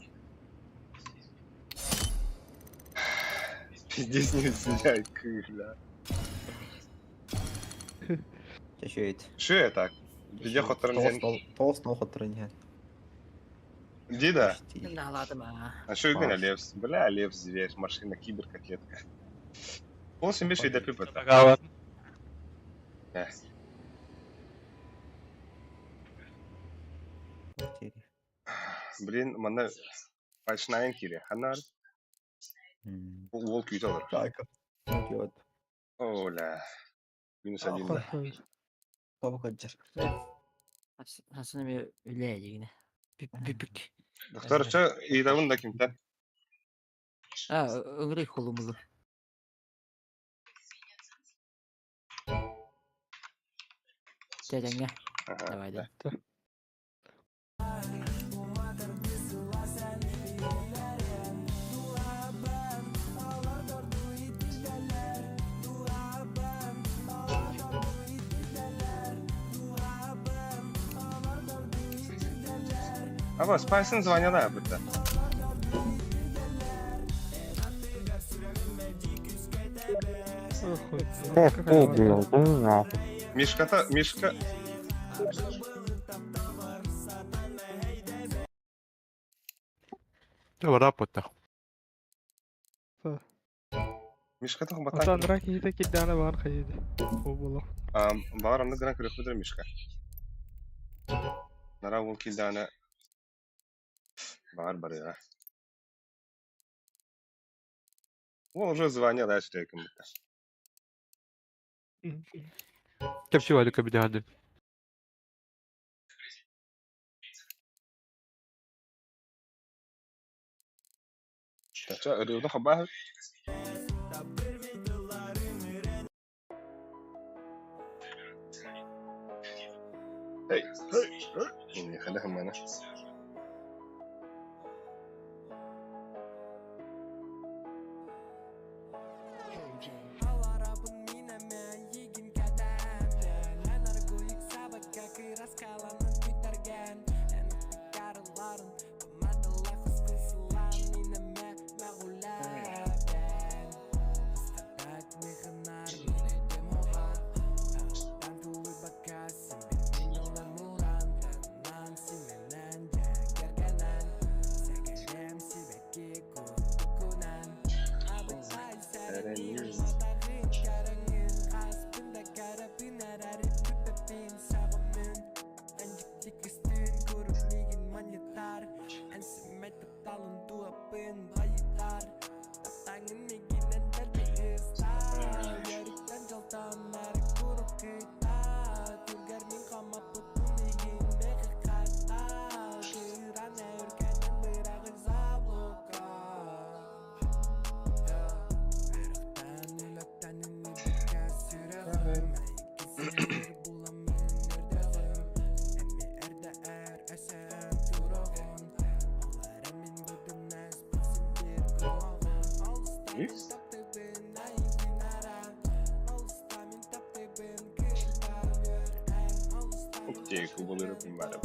Пиздец не сидят, бля. Чешөйт. Шо я так? Видео хотырын Тоғыз стол хотырын я. Дида. Наладым а. А что это Левс? Бля, Левс, зверь, машина, киберкотлетка. Ол сен беш үйді пипет. Блин, мана фальшнайн кире. Ханар. Уол күүтэ олорор. Чайка. Вот. Оля. Минус один да. Тобу каджар. Хасына би үлэ дигине. Бүпүк. Доктор, чэ, ыйытабын да кимтэн? А, ыҥырый холумулу. Тэтэҥҥэ. Ага. Давай да. Аба, Спайсын звонила бытта. Мишката, Мишка... Бараппыта. Мишката Ата хомбатан. андрак киһитэ кирдэҕинэ баҕар хайыды. Ол буолуох. Баҕар оннук гынан көрүөхпүт эрэ Мишка. Нара уол киирдэҕинэ баҕар барыаҕа. Уол уже звание да сүтэ гыммыта. Кэпсии баайдык кэбидэһэрдин. Ча ырыабытын хабааһы. Эй, эй, эй. Хайда хыммана. Аптека булырым барып.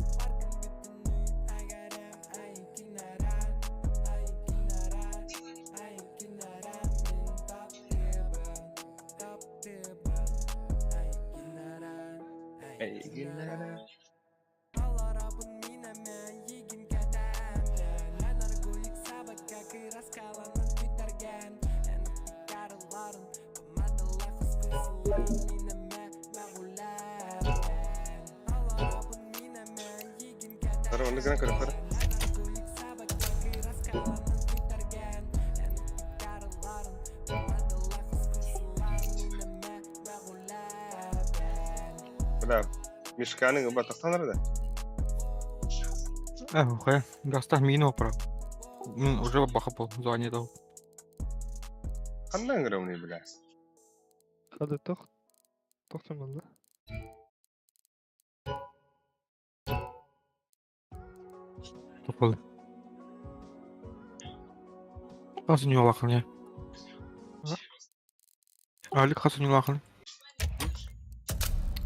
Хара, онны гынан көрө, хара. Бля, Мишканы батақтан да? Э, гастах миин опра. Уже баха звание дал. Хандан грамны, бля. Хады тох. Тохтон да. Топалы. Хасы не алахын, Алик хасы не алахын.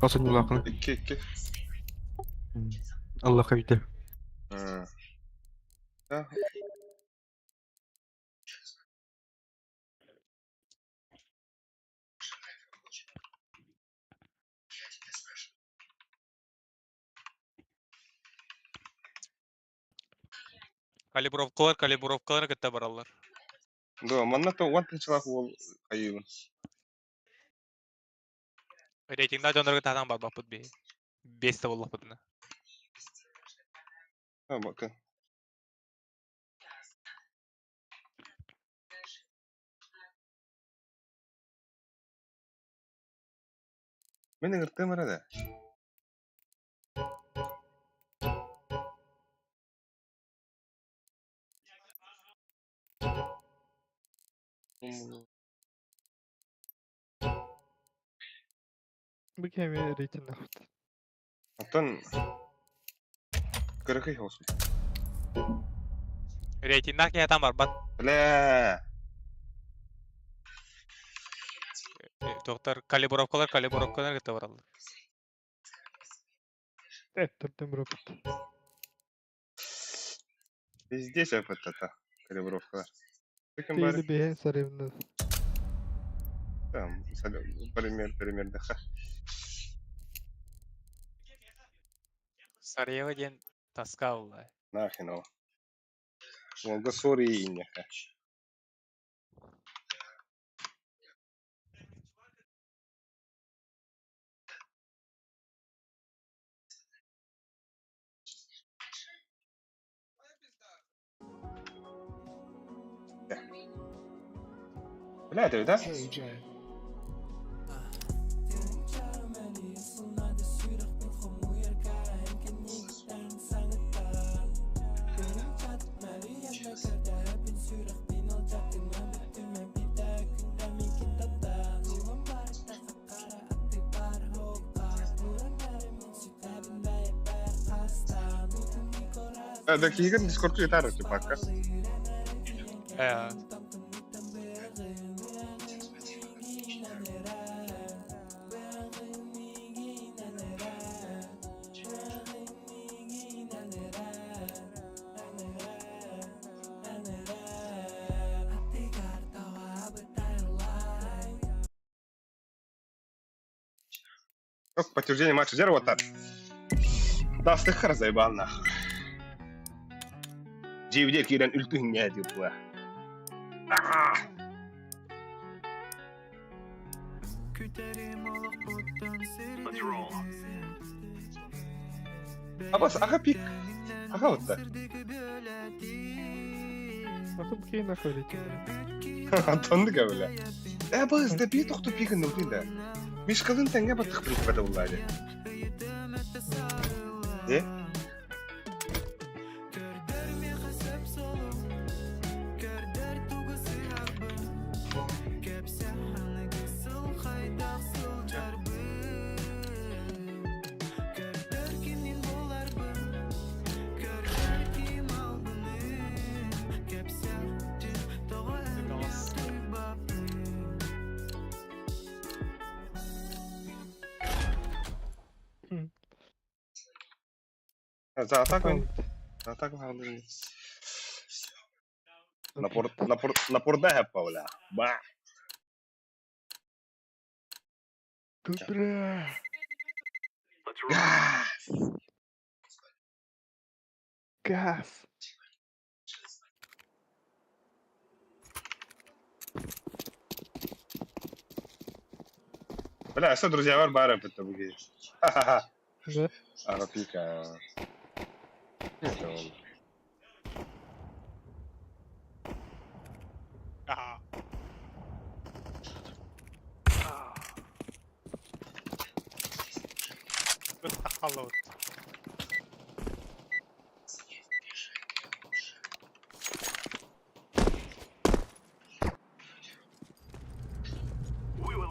Хасы не алахын. Икки, икки. Аллах авиде. Да. Калибровкалар, калибровкалар кытта бараллар. Да, манна то уан тынчылах уол айыбын. Рейтингда дьоннорго таһынан барбаппыт би. Бес да буоллахпытына. А, бакын. Мин ыҥыртыам эрэ да. Бу кэми рейтиннэхпит. Оттон кыракый соҕус. Рейтиннээх киһи там барбат. Бля! Туохтар калибровкалар калибровкалар кытта бараллар. Эттэрдэн быраппыт. Везде опыт-то калибровкалар. Ким бар? Тиили биһэн сарыбны. Там, пример, пример даха. Сараево диэн тоска буолла. Нахрен ол. Уолга сори иннеха. Бля, это да? Да киһигин дискордка гитара типа Э, Ок, подтверждение матча дерево так. Да, стыхар заебал нахуй. Дьиэбитигэр киирэн үлтү иҥнээ диэбула. Абас, аха пик. Аха вот так. Атын кей нахуй рейтинг. Антонды бля. Э, быз, да би тохту пигин нутин да. Мишкалын тәңге баттых билip бата буллады. Э? За атаку, за атаку халдын. Напор, напор, напорда бля. Ба. Бля. Газ. Газ. Бля, что, друзья, бар бара это буги. Ха-ха-ха. Да. Ага, пика. Это он. Аха. Халлоут.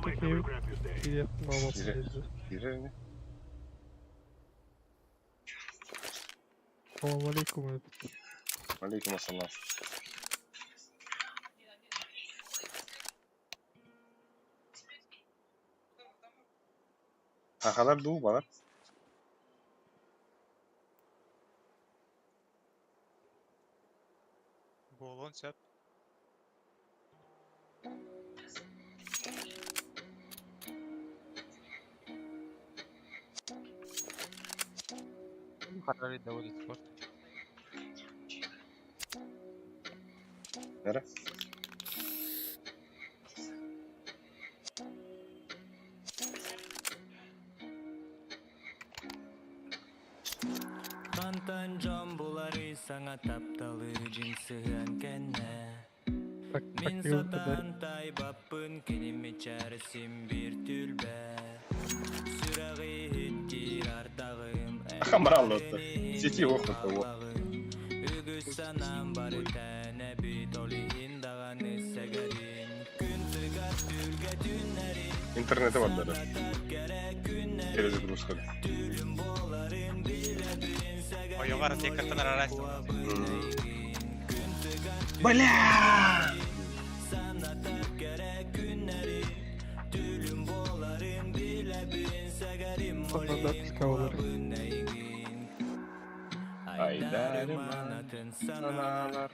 Такие Привет, мама Привет. приедет. Киирэр Салам алейкум. Алейкум ассалам. Хахалар дуу балар. Буолуон сөп. Харали доводит спорт. Нера? Хантан дьон булары саҥа тапталы дьиҥ кэннэ Так, Мин так, и вот, да. сатаан тайбаппын киними чәресим бир түлбэ. Хамраллы. Сети охота того. Интернети бар даже. Перезагрузка. Ойоҕор аптекаттан араарайсың. Бля! Айдарыман санаалар.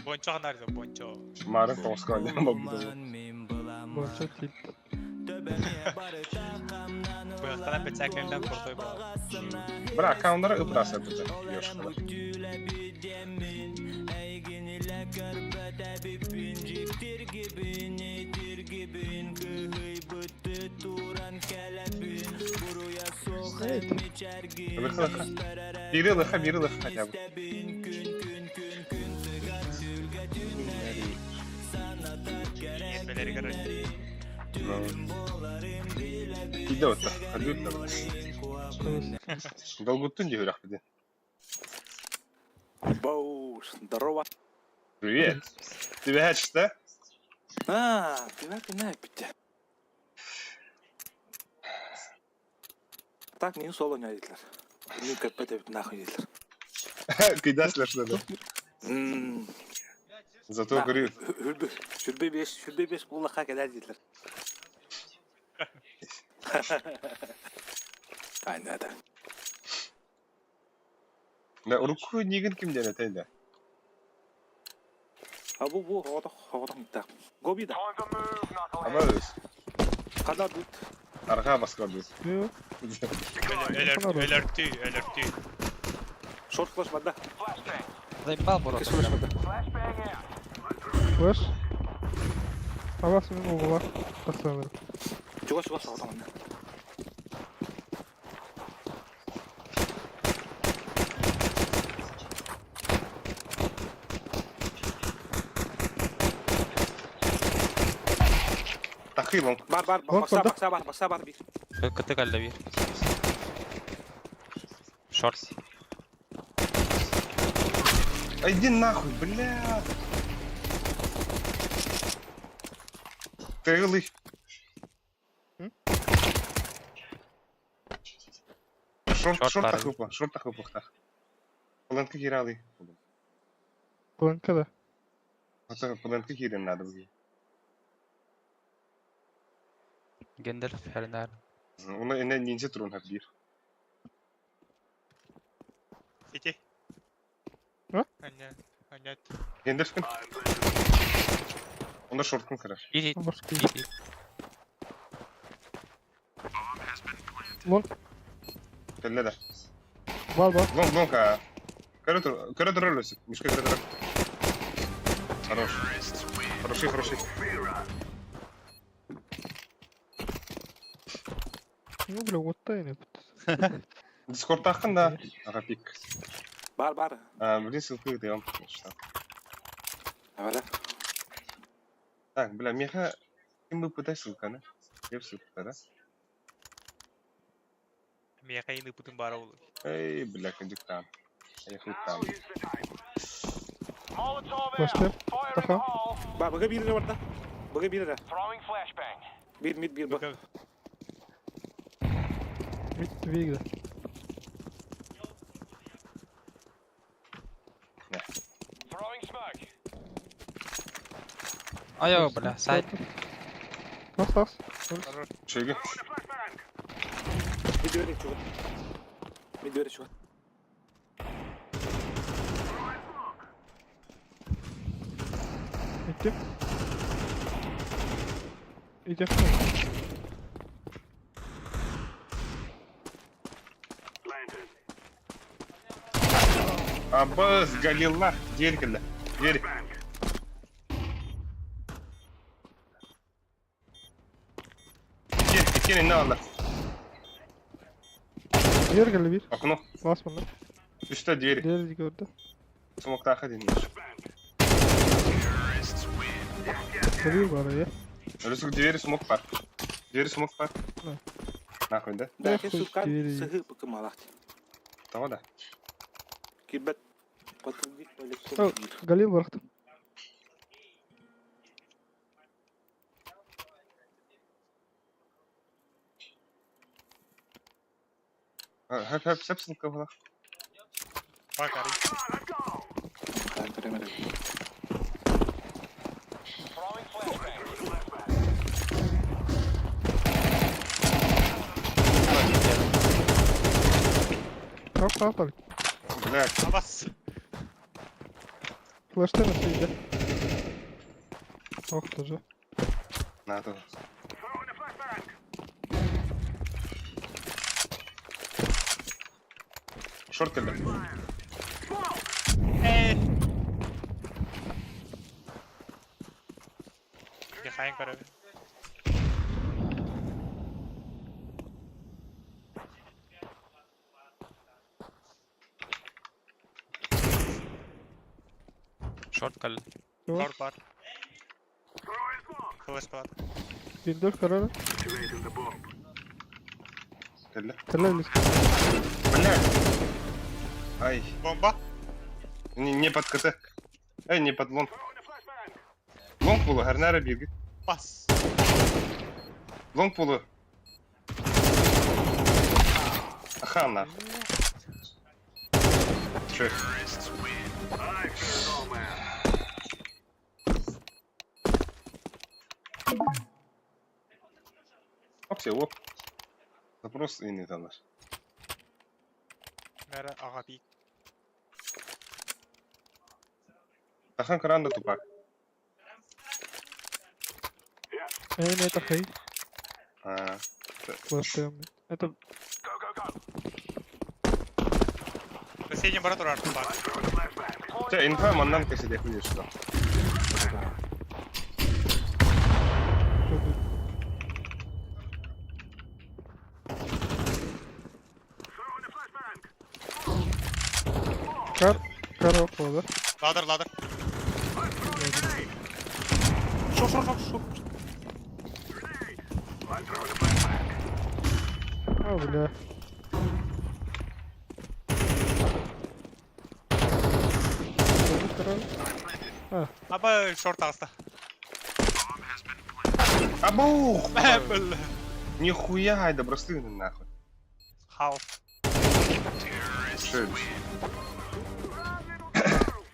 Бончо ханарыса, бончо. Марын тоғысқа болбута. Бончо тилт. Быяктан опять крутой был. Бра, аккаунтары ыпрас это. Ёшкала. Лыха, лыха. Бери лыха, бери лыха хотя бы. Нервелери короче. Ну. Иди вот так, ходи там. Долгутун дегүрэх бidi. Боу, здорово. Привет. Ты бэч, да? А, ты на пить. Так, не соло не дитлер. Не кпт нахуй дитлер. Кыйдаслар что ли? Зато говорю. Хүрбе, хүрбе беш, хүрбе беш буллаха келер дитлер. Айна да. Да, урукку нигин ким ден этейде. А бу бу хоғотох хоғотох миттак. Гоби да. Абыз. Када дут. Арга баскарды. Өлөртүү, өлөртүү. Шорт флеш вода. Заебал, бро. Флеш вода. Флеш. Абас мен оғыла. Тақсаныр. Чуга чуга соғотох манна. Тахилом. Бар бар бакса бакса бар бакса бар бир. Кыты калды бир. Шорт. А иди нахуй, бля. Тылый. Шорт, шорт тахыпа, шорт тахыпа тах. Паланка киралы. Паланка да. Это паланка кирен надо было. Гендальф Хернар. Уна эне ниндзя трон хабир. Сити. А? Нет, нет. Гендальф. Онда шорткын кірер. Иди, иди. Лонг. Кэлле да. Бар бар. Лонг, лонг, а. Көрө турар өлөсүк. Мишка көрө турар. Хорош. Хороший, хороший. Ну, бля, вот тайны. Дискорд тақын да. Аға пик. Бар бар. А, блин, ссылку даем. Авара. Так, бля, меха... Ким бы пытай ссылка, да? Деп ссылка, да? Меха ины путын бара олу. Эй, бля, кандик там. Я хуй там. Флеште. Таха. Ба, бага бир бар да. Бага бир. Бир мид бир ба. Мид двигда. Айо, бля, сайт. Нас, нас. Чеги. Мид двери чуга. Мид двери чуга. Иди. Иди. Абыз, Галила. Дверь кэлле. Дверь. Кел, кел, не алла. Дверь кэлле бир. Окно. Бас мында. Үстә дверь. Дверь көрдү. Смоктаха дин. Дверь бар, я. Өлөсүк двери смок бар. Двери смок бар. Нахуй, да? Да, ссылка сыгы пыкымалат. Того да. Кирбет. Потуги по лицу. О, Галил барахта. Хөп хөп сөпсүн кыбыла. Бакари. Хоп, хоп, только. Блядь. Абас. Флешты на сейде. Ох, тоже. Надо. Шорт кэллэ. Эй. Дихайын көрөбүн. Шорт кал. Шорт бар. Флеш бар. Виндер корона. Кэллэ. Кэллэ близко. Блядь. Ай. Бомба. Не, не под КТ. Эй, не под лонг. Лонг полу, Гарнера беги. Бас. Лонг полу. Аха, на. Че? Вообще, оп. Запрос и не там наш. Мәрі аға бик. Тахан кранда тупак. Эй, не, это хей. А, Флешты. Это Соседний брат урар тупак. Чэ, инфа маннан кэсиде хуешь что. Кар, кар около, да? Ладыр, ладыр. Шор, шор, шор, шор. А, бля. Корона. Аба шорт ағыста. Абух! Мә, бля. Нихуя, айда бросты нахуй. Хаус. Че это?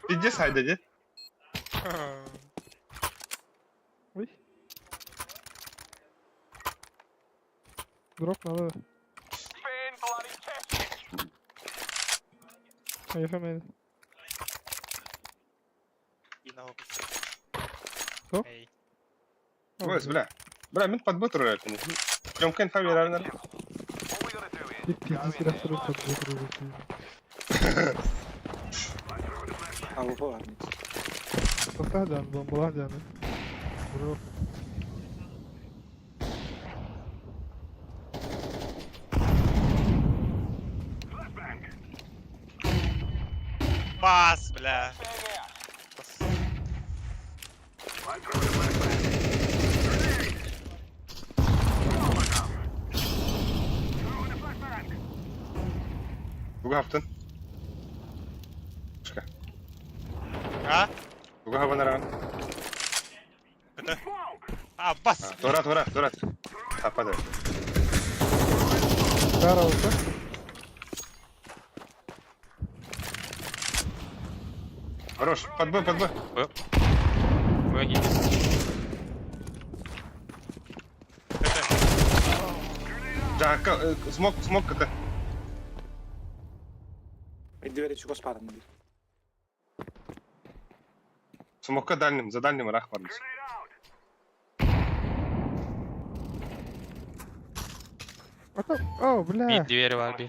Пиздец, айда, де? Ой. Дроп надо. А я фамилия. Кто? Эй. Ой, бля. Бля, мен под бутер это не. Тёмка инфа верно. Ты пиздец, я под бутер. А, вот Поставь, бомбала, Бро. Бас, бля. Бас. Туга хаптын. Шка. А? Туга хабанаран. Біті. А, бас. Тора, тора, тора. Хапада. Караоке. Хорош, под Б, под Б. Б. Да, смок, смок КТ. Двери чего спаран. Смокка дальним, за дальним рах бармыз. О, бля. Дверь бар би.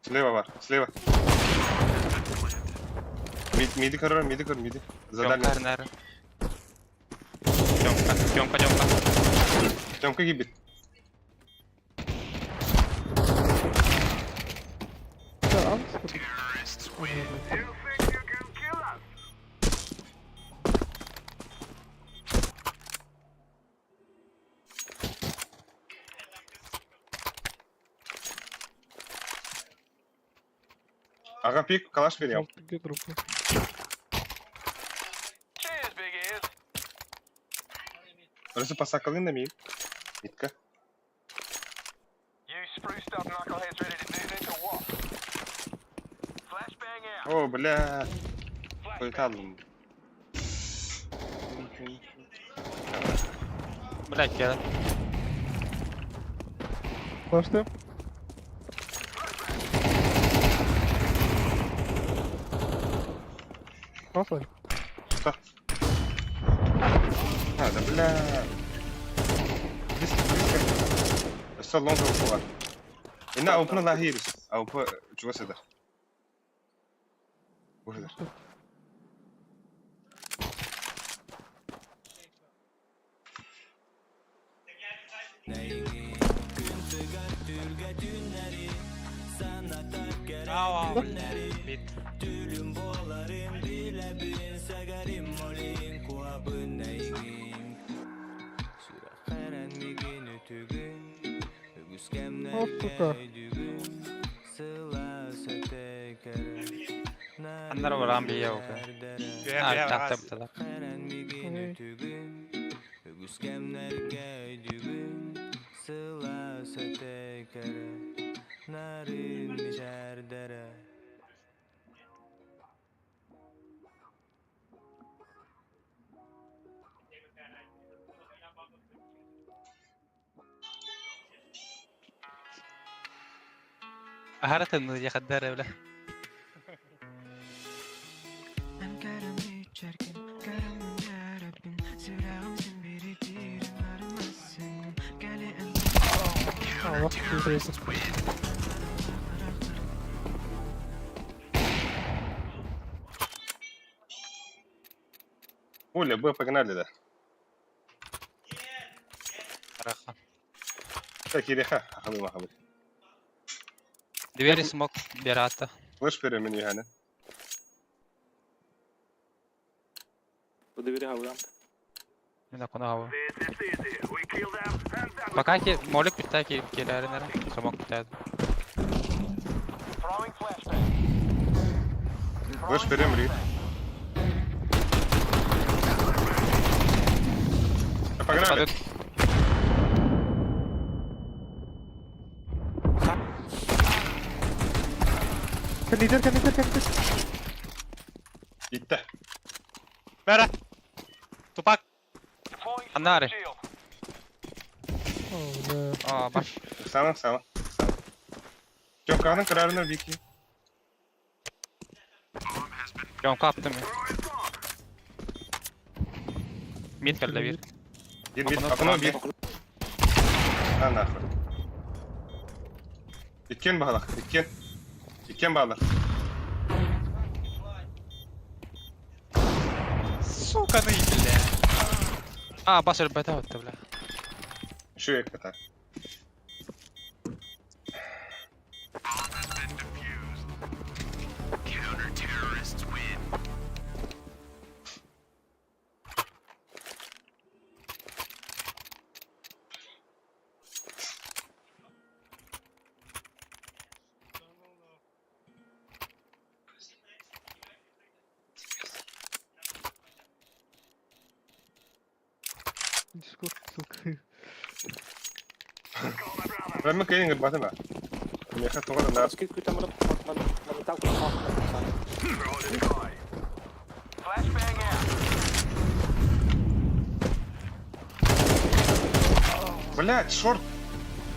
Слева бар, слева. Мид, миди көрөр, миди көр, миди. За дальним. Тёмка, Тёмка, Тёмка. Тёмка гибит. Да, Ага пик, калаш берем. Где дропну? Рысы пасакалы на ми. Митка. О, бля. Полетал. Блядь, я... Флешты. Классно. Что? А, да бля. Близко, близко. Все лонга упала. Ина опна лахирис. А опа, чего сюда? Уже. Ау, блядь. Мид. О, сука. Аннар баран бие ока. Бия, бия, А, раз. тап тап. Аһара тымныы дьэ бля. Allah интересно. Оля, Б, погнали, да. Араха. Так, Иреха, ахабы махабы. Двери смог берата. Флеш перемени, Ганя. Мен акуна Пока ки молик питай ки келеринер. Смог питай. Флеш перемри. Погнали. Кандидер, кандидер, кандидер. Итте. Бәрі. Тупак. Анари. О, бля. А, баш. Сама, сама. Тёмканың кырарына вики. Жон каптым. Мид келді бир. Бир, бир, окно бир. А нахуй. Иткен бағалақ, иткен. Иткен бағалақ. Сука, ну и бля. А, бас өлбөтө өттү бля. Еще екі так. Дискорд, сука. Мен кейін баты ба. Меха тоғыр на. Блять, шорт.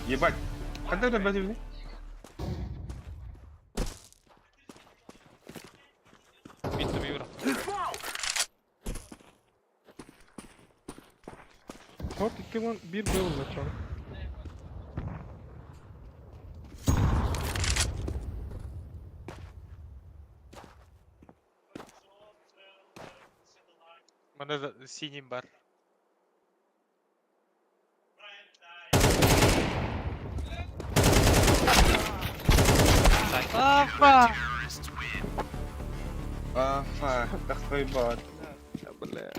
Ебать. Когда это блядь? Мид бир. Short 2 1 1 B oldu çabuk. Мына синий бар. Апа! А, фак, так твой бат. Бля.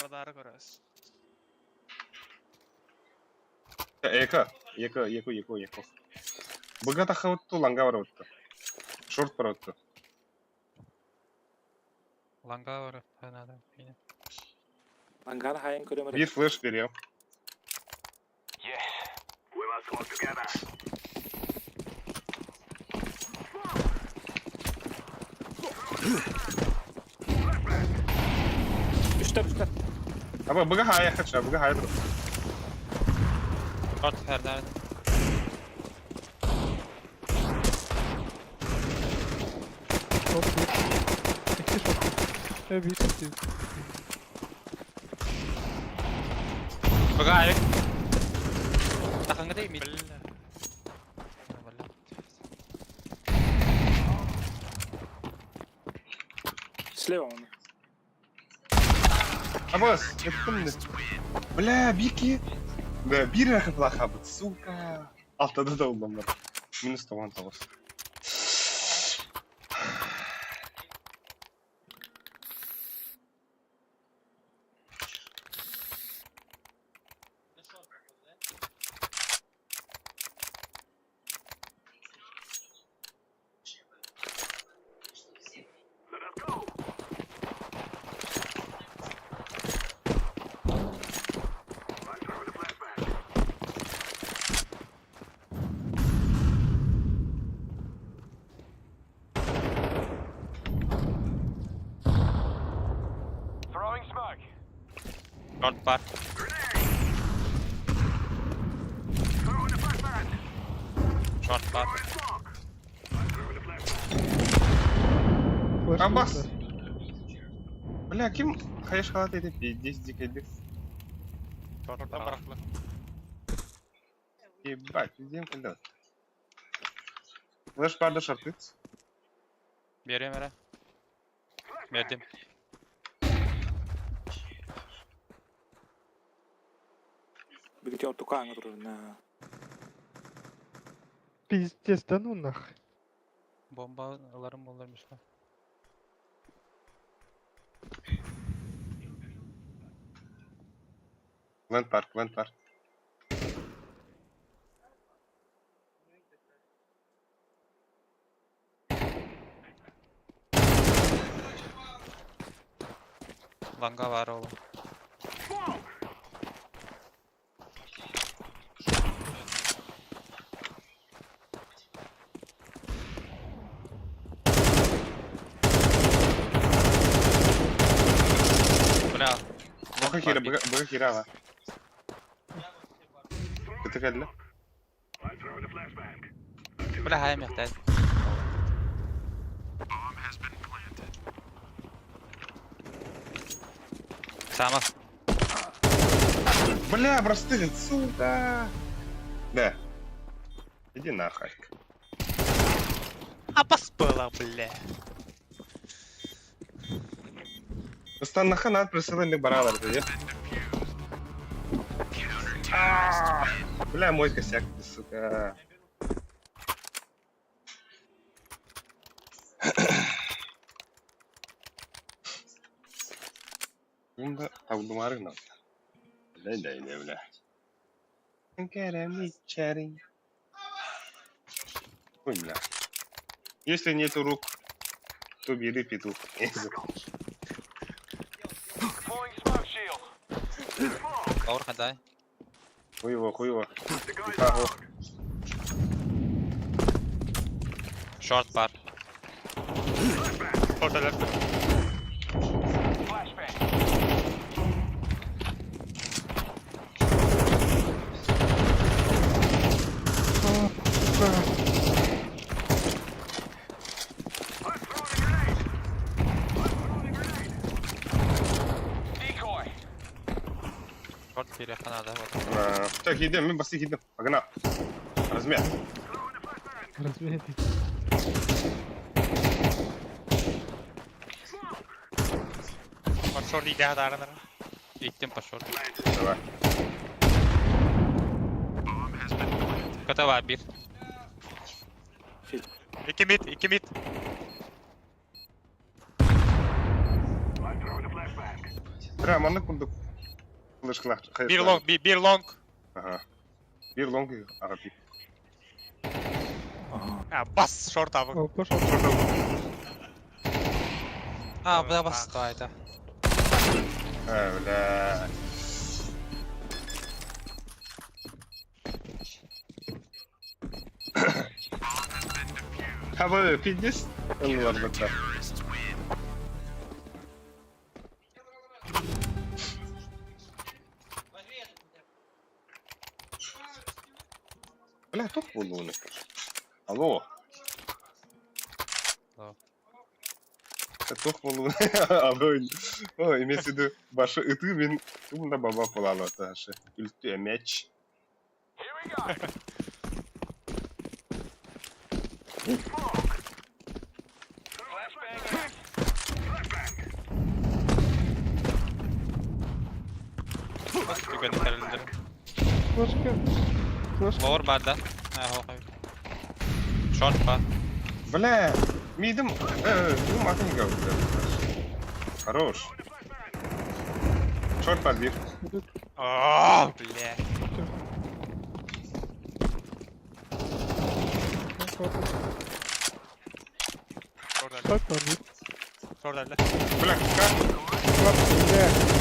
Радар көрөс. Эко, эко, эко, эко, эко. Быга тахаутту ланга барабытты. Шорт баратты. Ланга бар надо. Ангар хайын көрөм Bir flash veriyor. Үстер үстер. Аба быга хая хача, быга хая тур. Шорт хердер. Short bir. İki short. E bir iki. Бага айык. Тахыңга дей мид. Слева оны. Абас, эттим Бля, бики. Да, бир рахып сука. Алтада да улламдар. Минус 99. Шорт бар. Шорт бар. Flash Абас. bir. Бля, ким хаеш халат еди? Пиздец, дикий дик. Шорт бар. Ебать, идем куда? Флеш барды шартыц. Берем эре. Бердим. Бигите ортука аңа турар. На. Пиздец, да ну нахуй. Бомба аларым болармыш. Лэнд парк, лэнд парк. Ланга бар ол. Бля. Быга хира, быга быга хира ала. Көтө кэллэ. Бля, хайм яхтад. Сама. Бля, просты, сука. Да. Иди нахуй. А поспала, бля. Стан нахан присылын баралар, да? Бля, мой косяк, ты, сука. Bunda abdumar ne? Ne ne ne бля. Ой, бля. Если нету рук, то бери петух. Ауыр хадай. Хуево, хуево. Тихо. Шорт бар. Шорт алерт. А, сука. Шорт кире ханада. А, Так, идем, мен басты идем. Погнал. Размер. Размер. Шорт шорт иде хадарынар. Иттим по шорт. Давай. Котова бир. Iki mid, iki mid. Бля, манна кундук. Лышкалах. Bir long, bir, bir long. Ага. Bir long арапи. А, бас, шорт абы. О, пошел. А, бля, бас это. Э, бля. Хаба, пиздец. Ну ладно, да. Бля, тух буолуону. Алло. Алло. Тух буолуону. Алло. О, имеется в виду, башы ыты мин умна баба пулала ташы. Үлтү мяч. Түгэн тэрилдер. Флешка. Флешка. Лор бар да. А, хохой. Шорт ба. Бля, мидем, ну атын Хорош. Шорт подбив. О, бля. Шорт әлі. Так, там. Шорт әлі. Бля, как? Бля.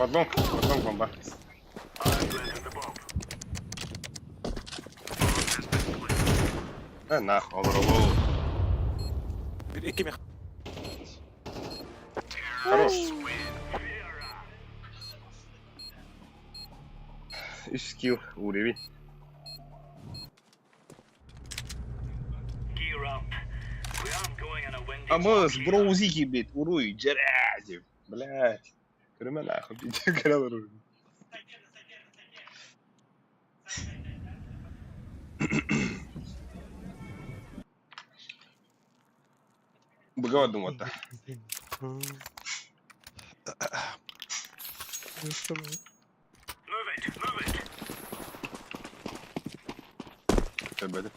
Подлом, подлом бомба. Э, нахуй, олоролу. Bir iki mi? Хорош. Үс скилл уровень. Амыс, броузики, блядь, уруй, джерязев, блядь. Көрөмө нахуй, пиздец, көрө уруй. Быгава думата. Төбөдө.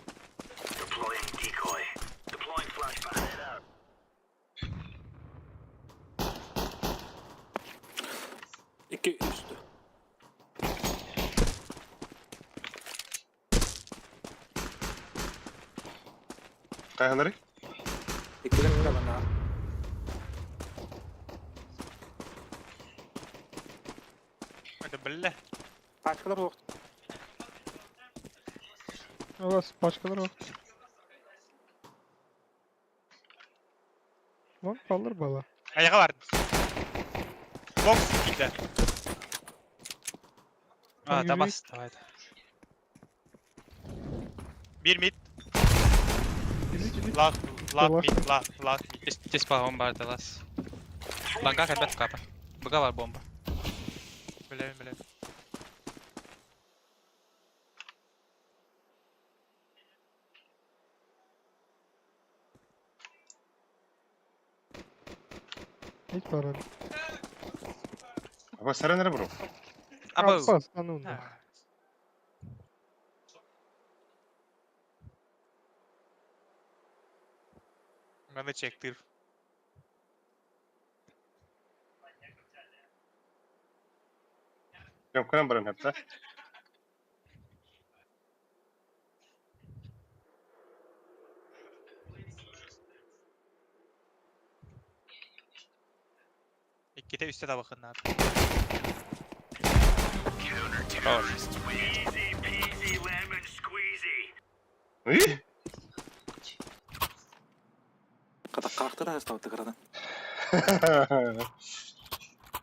İki üstü. Кайгылары? İkiden öyle bana. Это бля. Başkaları yok. У вас пачкалар var. Lan kalır bala. Аяға бар. Бокс киді. А, да Yürüyüp- бас, давай. Bir mid. Или, или. Last, last Dolaştı. mid, last, last mid. Тес тес бомба бар да лас. Ланга кәбәт капа. Быга бар бомба. Білемін, білемін. Hiç var Аба саран бро. Аба. Abbas lan onu. Мені чектир. Жок, көрөм баран хапта. Икките үсте табақын Хорош. Үй? Ката кактыр да ставты кырадан.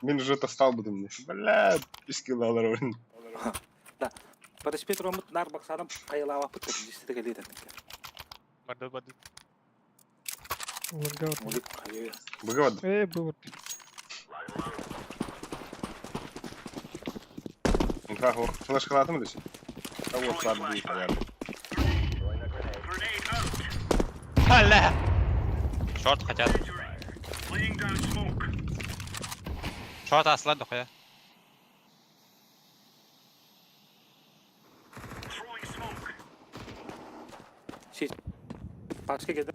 Мен уже тастал будем мне. Бля, писки алар орын. Да. Парашпет ромут нар баксанам кайылаба пыттыр. Дистеге келет. Барды, барды. Ланга. Мулик кайы. Быгава Эй, был. Инфра флеш кылатым десе. Вот ладно, будет, наверное. Бля! Шорт хотят. Шорт асылар дохуя. Пачка келди.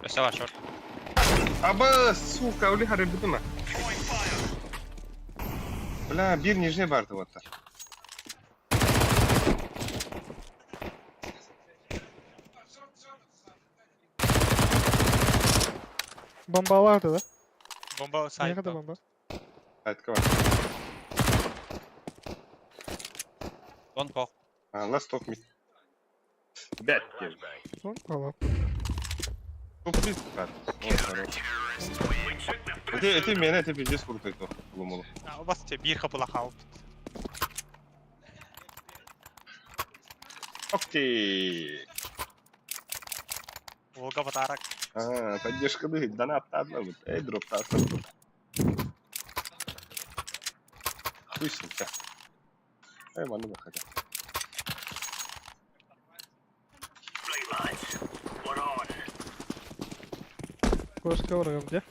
Өсө бар шорт. Аба, сука, ули хары бутума. Бля, биир нижний баар уоттар. Бомбаларды да? Бомба Не сайт. kadar bomba? Сайтка бар. Long hok. А, last top mid. Бять, Son kala. Топ мид бар. О, хорош. Это, это меня, это пиздец крутой то. Лумулу. Бас те бир хапыла халып. Окей. Волга подарок. А, поддержка дых, донат одна, вот, эй, дроп та Хуй с ним, всё. Эй, ману хотя. Koska var где?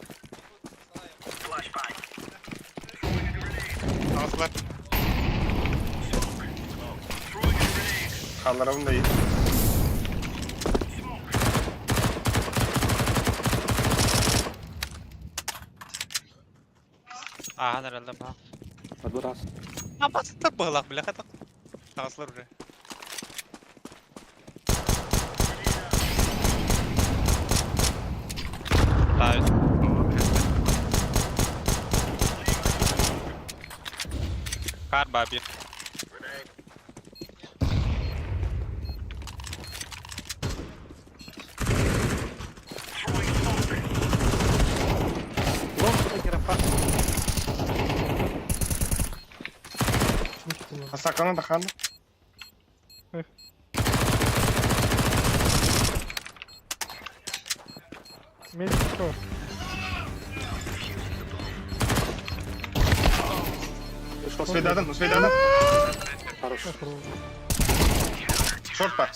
Ağızlar. Халаром да есть. Аахан эрэлдем баа. Подборас. Апасы быһылах бля хатак. Ağızlar уже. Баа. Кар баа бир. Long куда А сакана да хан? Медик что? Успей успей дадым. Хорош. Шорт па.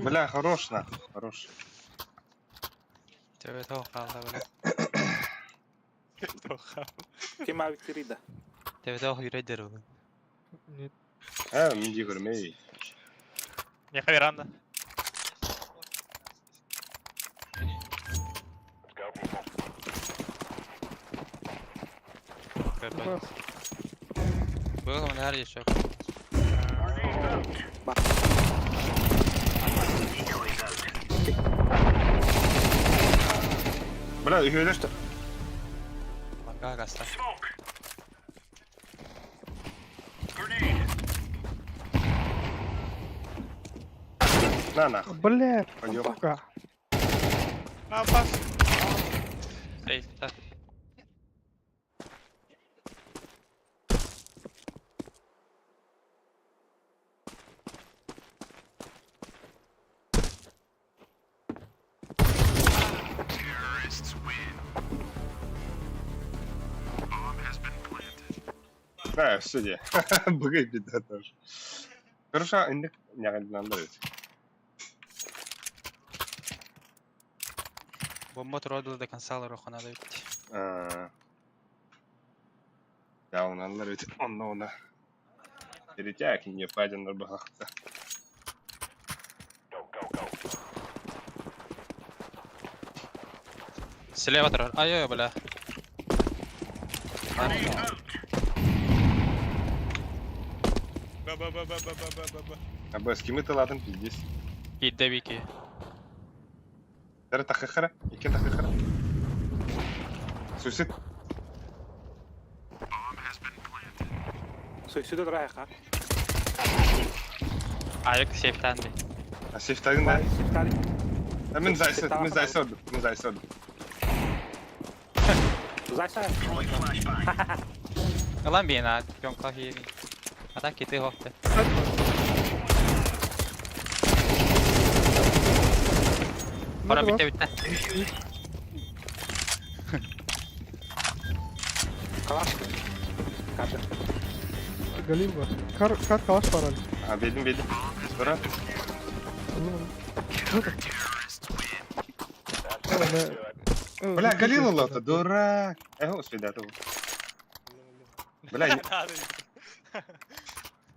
Бля, хорош на, хорош. Тебе того хаалла бля. Ким авик тирида. Тебе того юрайдер ол. Нет. А, минди көрмей. Меха веранда. Бас. Было у меня еще. Бля, үйелер. Ланга гаста. На нахуй. Бля, Пойдем. сука. Апас. Эй, так. Да, все, Бгы беда тоже. Хорошо, индик нягаднан да. Бомба туродила до конца рохана дают. А. Я он ведь он на Перетяг не паден на бахта. Слева трор. Ай-ой, бля. Ба ба ба ба ба ба ба ба. А б с кем это ладен пиздец. Кидде вики. Тара тахахара, икен тахахара. Суицид. Суицид раха. Аяк сейфтанды. А сейфтагын да? Сейфтали. А мен зайсад, мен зайсад, мен зайсад. Зайсад. Ылан бина, пёнка хири. А так киты хохты. Пора битте битте. Калаш. Капер. Галил бар. Кар, кар калаш бар әлі. А, бедим, бедим. Тура. Бля, Галил лота, дурак. Эх, успей, да, Бля,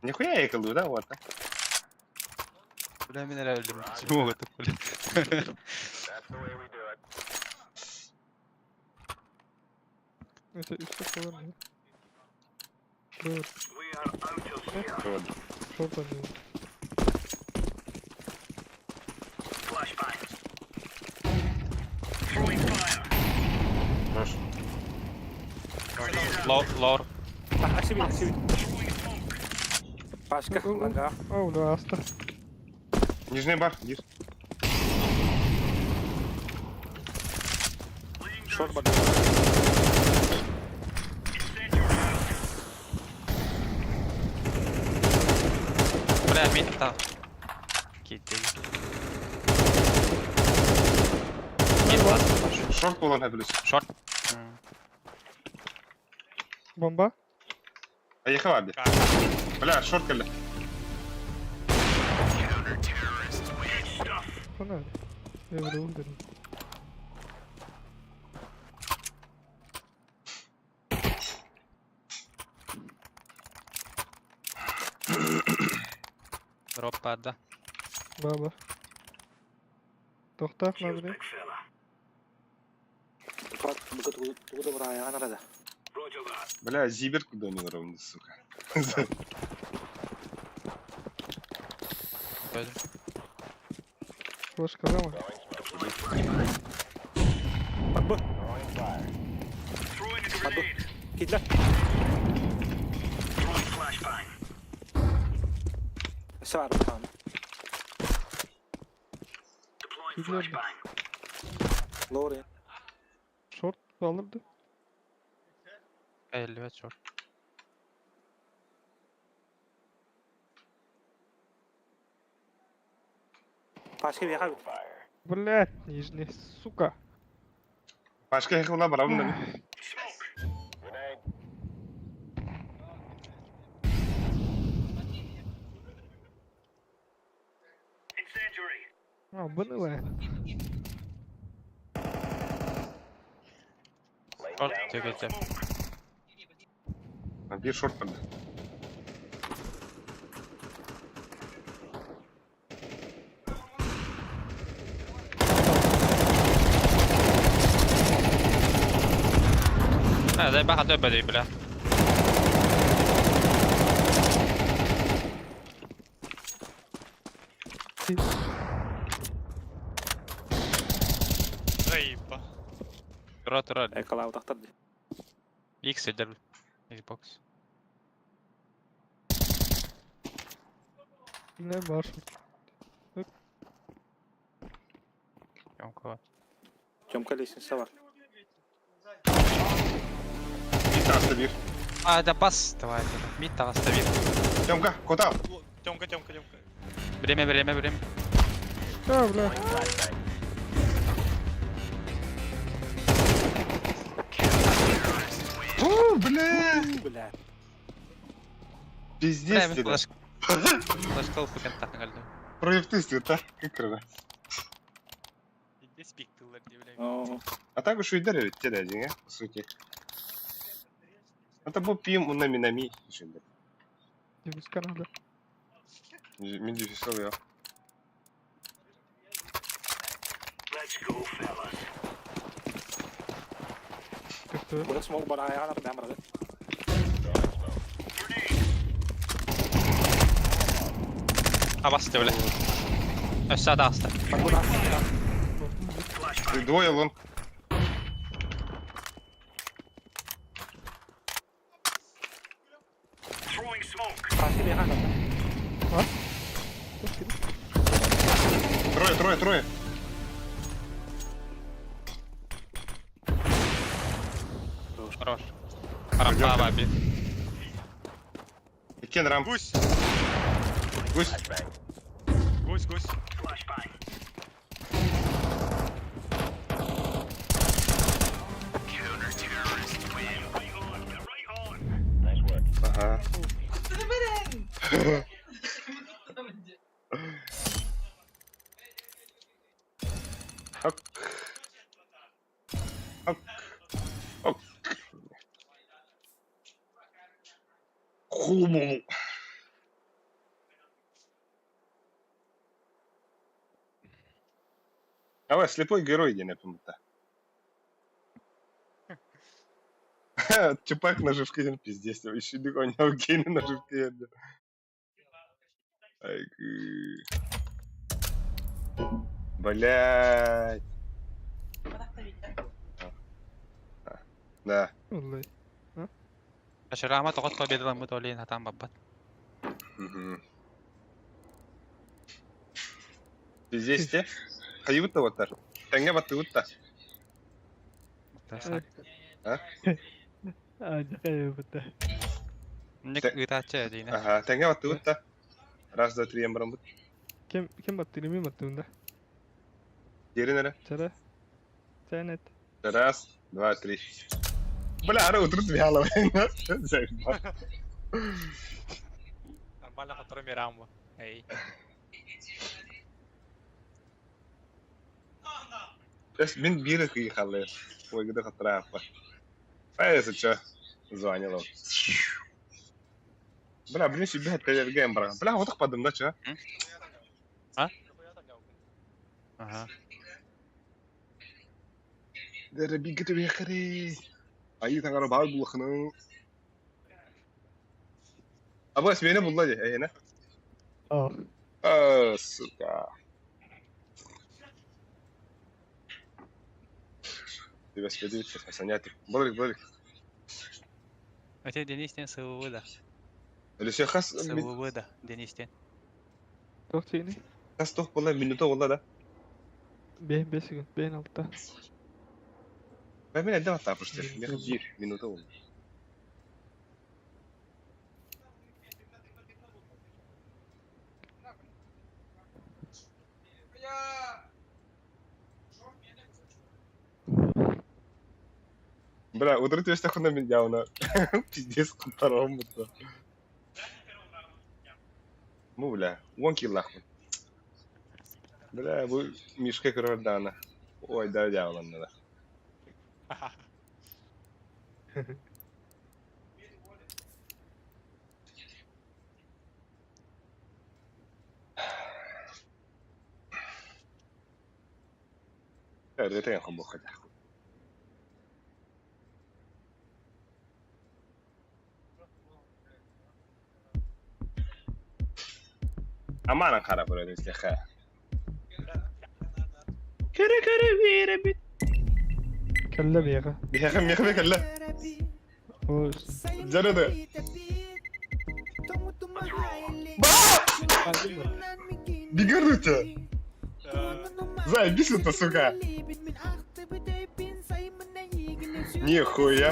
нихуя я колду, да, вот. Бля, меня реально чего это, бля. Mesela üstte falan ya. Lower. Doğru. Short oynuyor. Хорош. Low, lower. Aksi bir, aksi bir. Başka, ланга. Ау, да, аста. Нижний бар, гир. Short бар. Бля, mid та. Киди. Mid last. Шорт болан плюс. Short. Bomba. Поехал, Аби. Бля, шорт кэллэ. Погнали. Я буду ударить. Drop баар да. Баба. Тохтах надо. Тугу да бар, ана да. Бля, зибер куда не ровно, сука. Пойдем. Флешка зама. Б. Б. Кидлер. Сар там. Кидлер. Лори. Short alırdı. 55 short. Başka bir yer. Блять, нижний, сука. Başka yakınlar var abi. А, БНЛ. Short төгөлдө. Bir шорт бар. А, дай баха дөбөдүй, бля. Заеба. Тура, тура. Экала утактарды. X эдер. Xbox. Ne var? Тёмка. Тёмка лестница бар. Bir tarafta bir. А, да бас давай. Mid таҕыста bir. Тёмка, кота. Тёмка, Тёмка, Тёмка. Время, время, время. А, бля. О, бля. Бля. Пиздец Бля, тебе. флеш. Флешка упакен тахын Проектист, да? Как круто. Иди спиктылар, бля. О, А так уж и дарили те один, а, по сути. Это был пим на минами. Дивис Канада. Мен дефисал я. Как-то. Бу смог бар аяғына бәм бар. А бас бля. Өссө таҕыста. Двое лонг. Başka bir yer. Трое, трое, трое. Хорош. Рампа баби. Кен рамп. Гусь! Гусь. Гусь, гусь. Ага. Ок. Ок. Ок. Хуму. Давай, слепой герой, не напомню. Чупак наживка пиздец. Еще не наживка. Айгы. Блядь. Да. Vallahi. Ашырама тоҕот победаламмыт олейн хатан баббат. Пиздец те. Хайыбыт да оттар. Теңге баттыбыт да. А? Хайыбыт да. Ник ыытааччы дейне. Ага, теңге баттыбыт да. Раз, два, три, барамбыт. Ким ким батты ми батты унда? Дерин эре. Чара. Сен Раз, два, три. Бля, ары утырып вяло. Заебал. Нормально который мирамбу. Эй. Эс мин бир кыйхалы. Ой, где хатрафа. А это чё? Звонил. Бля, блин, себе телеграм брат. Бля, вот так подым, да, чё? А? Ага. Дәрі бехри. Айы таңара бар булахны. Абас мени булла де, эйне. А. А, сука. Ты бас педит, саняты. Болик, болик. Өте Денистен сывы да. Или хас Сывы да, Денистен. Тох чейни. Хас тох була минута була да. Бен 5 секунд, бен алта. Ben мен элдем аттаа пушты. Мен бир минута болду. Бля, утрат өстө мен явна. Пиздец кутарам бутта. Бу бля, 10 киллахмын. Бля, бу мишка көрөр дана. Ой, да явланды да. Эрдетен хомбохата. Амана хара бро, если ха. Кere kere bir bit. Кэллэ биэҕэ. Биһэхэ миэхэ кэллэ. Жарады. Бигернути. Заебись это, сука. Нихуя.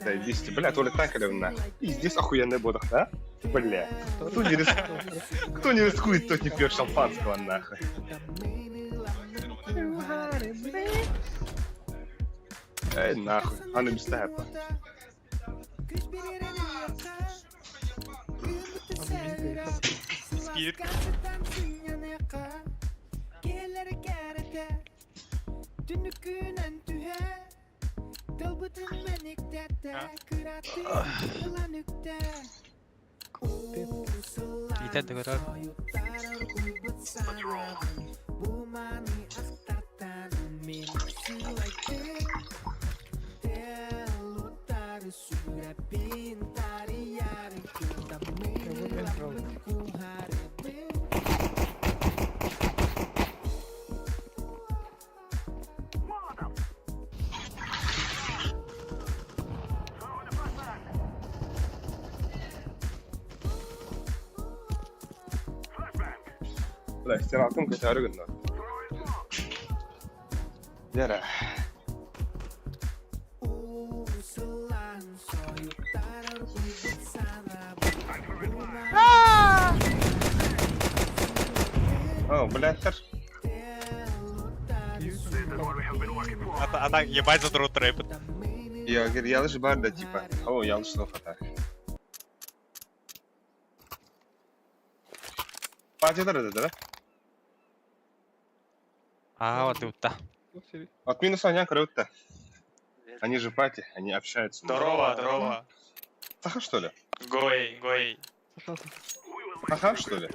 Заебись, бля, туалет так на. Пиздец охуенный бодах, да? Бля. Кто не, риск... Кто не рискует, тот не пьет шампанского, нахуй. Эй, нахуй. А ну без это. Спирит. Итер да көрөр. Бля, стеналтым көтөрү гынна. Яра. О, блядь, А так ебать за друг рэп. Я говорю, я лишь бар да типа. О, я лишь фата. Патидер да, да? Аа, вот утта. От минуса они круто. Они же пати, они общаются. Здорово, здорово. Саха что ли? Гой, гой. Аха, что ли?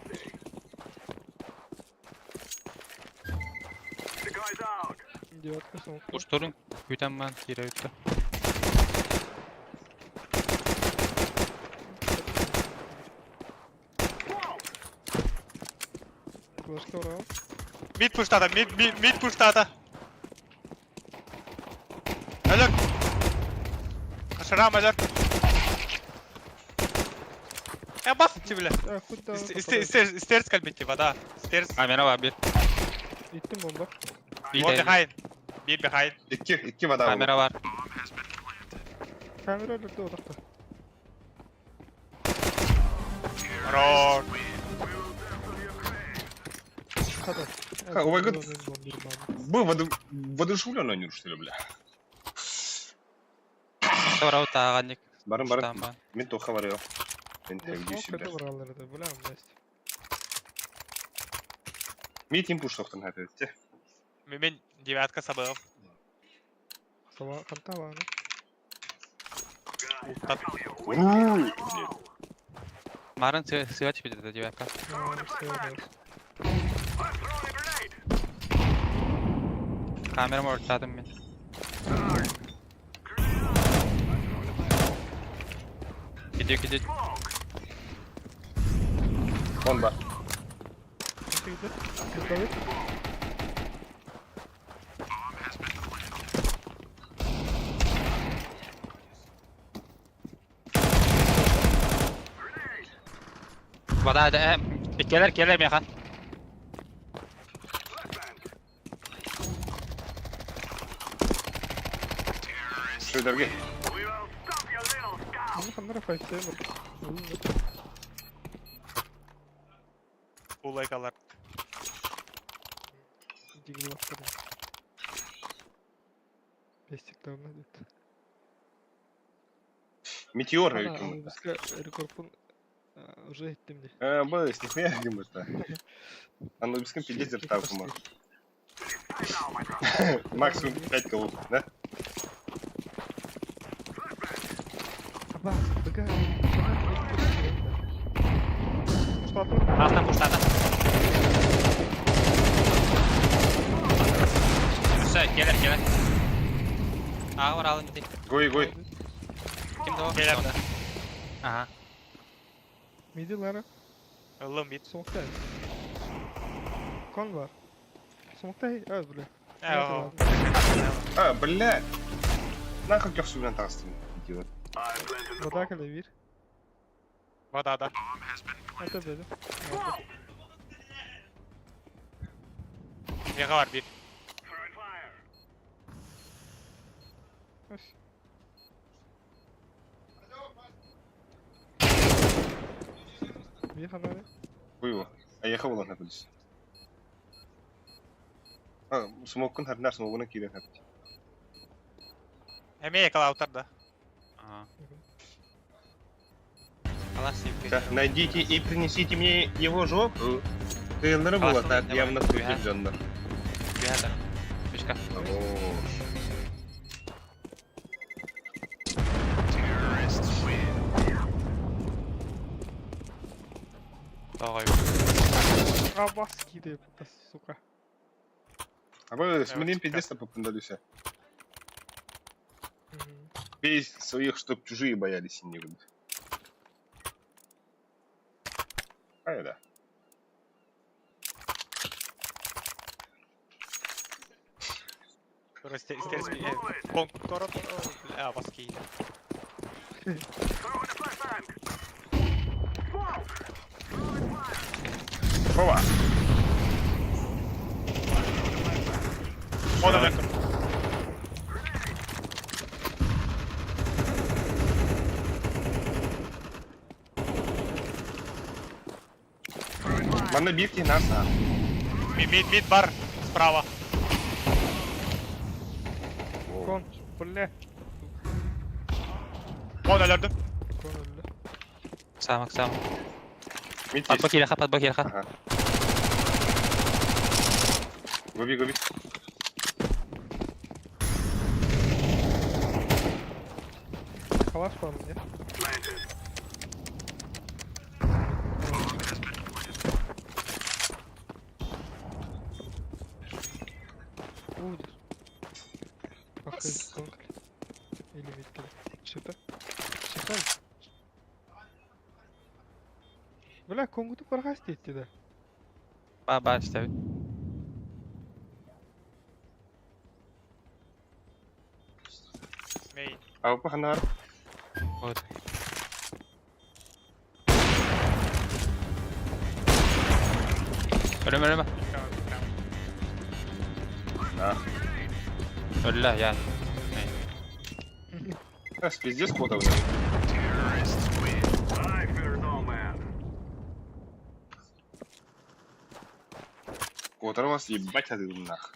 Девятка смок. Устурун күтэн бан киирэ үттэ. Флешка урал. Mid pushladı, mid, mid, mid pushladı. Ölür. Kaşıram ölür. Ya bas içi bile. А, хоть да. Stairs kalbitti vada. Stairs. Камера бар bir. Иттим бомба. Bir One de behind. Bir behind. Икки, икки вода. камера бар. Камера өлөрдө одақта. Roar. Хата. Ха, ой, год. Был воодушевлен они, что ли, бля? Сорау тааганник. Барын, барын. Штамба. Мен тоха варил. Мен Да, тегди смок себе. это брал, это, бля, блядь. Мен тим пуш тоқтан хатты. Мен девятка сабыл. Сама хантала, ну. Устат. Марын сыва теперь это девятка. А, всё, раз. Камера ортадым мен. Gidiyor gidiyor. Бомба. Ты где? Готовит? Вода да. Келер келер механ. Шөйдерге. Ну, ханнара файтсайм. Улай kalar. Диглаттар. Пестик давно идет. Метеор екін. Бізге рекордпун уже еттім де. Э, быс, нихуя ким это. Анубиском пиздец тавкума. Максимум 5 голов, да? Аба, бага. Что тут? Астан пуштата. Все, келер келер. Aa var alın gitti. Гой, гой. Kimdi o? Келер. Aha. Миди Лара, Ылым mid. смоктай. Кон бар. Смоктай, а, бля. Э, А, бля. Нахуй кёксу менен тагыстым. Идиот. Вода калевир. Вода да. Это беда. Мега var bir. Bir ханары. Хуй А я хавал на полис. А, смоккун харнар смогуна кирен хат. Эме yakala да. Aha. Allah sevgi. Так, найдите и принесите мне его жопу. Тылныр было так явно побежденно. Бихатар. Бишка. Тоғай. А, маски деп, сука. А вы с меня пиздец попадались. Бей своих, чтоб чужие боялись и не будут. А, да. Stairs Контора. А, маски. Хова. О, да, да. Манна бирки нас. Мид, мид, мид бар. Справа. Кон, бля. Он өлөрдүм. Кон өлді. Самак самак. Мид Пат есть. бакир ха, пат бакир ха. Ага. Губи, губи. Калаш бар мне. Или мид кэлэр. Чита. Читай. Бля, конгуту пархас диэтти да. Ба ба işte. Main. Авпа ханар. Вот. Ölüm ölüm. Да. Öldüler ya. Раз, пиздец, куда вы. Котор вас ебать один нах.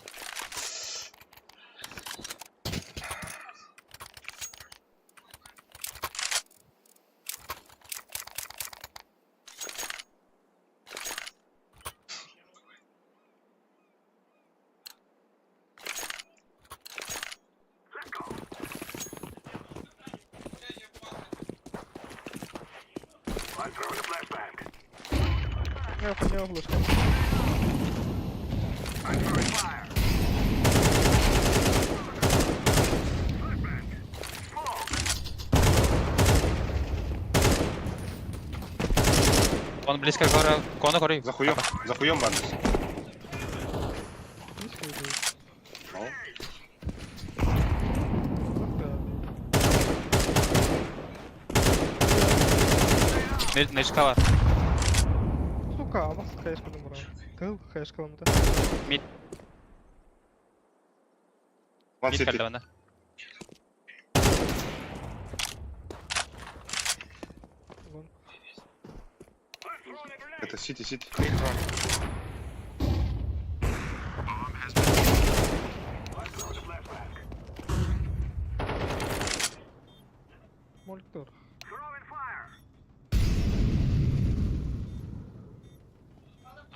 Я понял, флешка. Он близко гора. Кона горы. За хуем, за хуем бандус. Близко идет. Ну. Да. Нечка var. Сука, а вас хаешка муран. Кыл хаешка да. Mid. Ван Mid сити. geldi bana. Вон. Это сити, сити. Моль тур.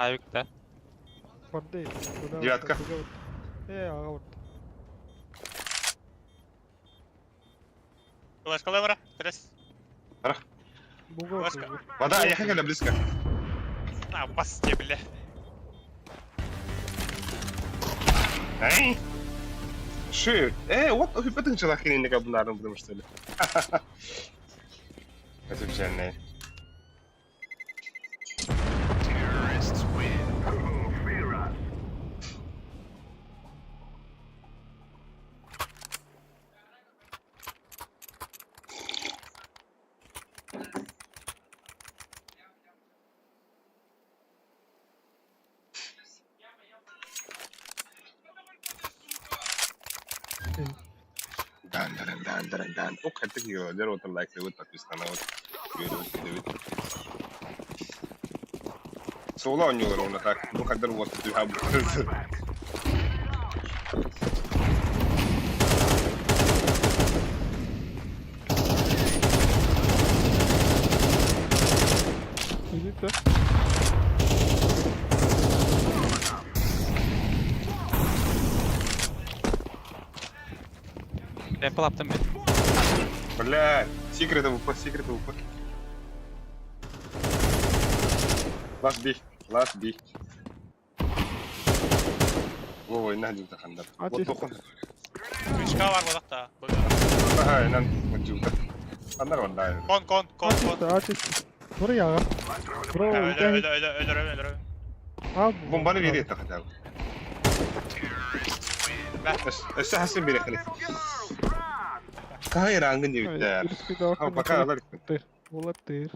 Ayıkta. Бардей. Куда? Девятка. Э, ага вот. Флешка левера. Трес. Бугор. Флешка. Вода, я хотел близко. На, бас тебе, бля. Эй! Ши, вот хипотын челахини не кабнарым, потому что ли. Это печально. Дан, дан, дан, дан, дан. Ок, это вот лайк, вот подписано, вот. Видео, видео. Соло у него ровно так. Ну, хотя вот, ты Иди, да. Temple attım bir. Бля, секрет ВП, секрет ВП. Last B, last B. Вова, на один тахандар. А, Вот ты- похуй. 3K var bodakta. Ага, на один. Андар вон, да. Кон кон кон кон. А, чисто. Бро, я. Бро, Öldür öldür öldür öldür öldür. А, Бомбаны верит хотя бы. Өссө хасын бире хали. Кай рангын дебиттер. А пока алар. Улаттыр.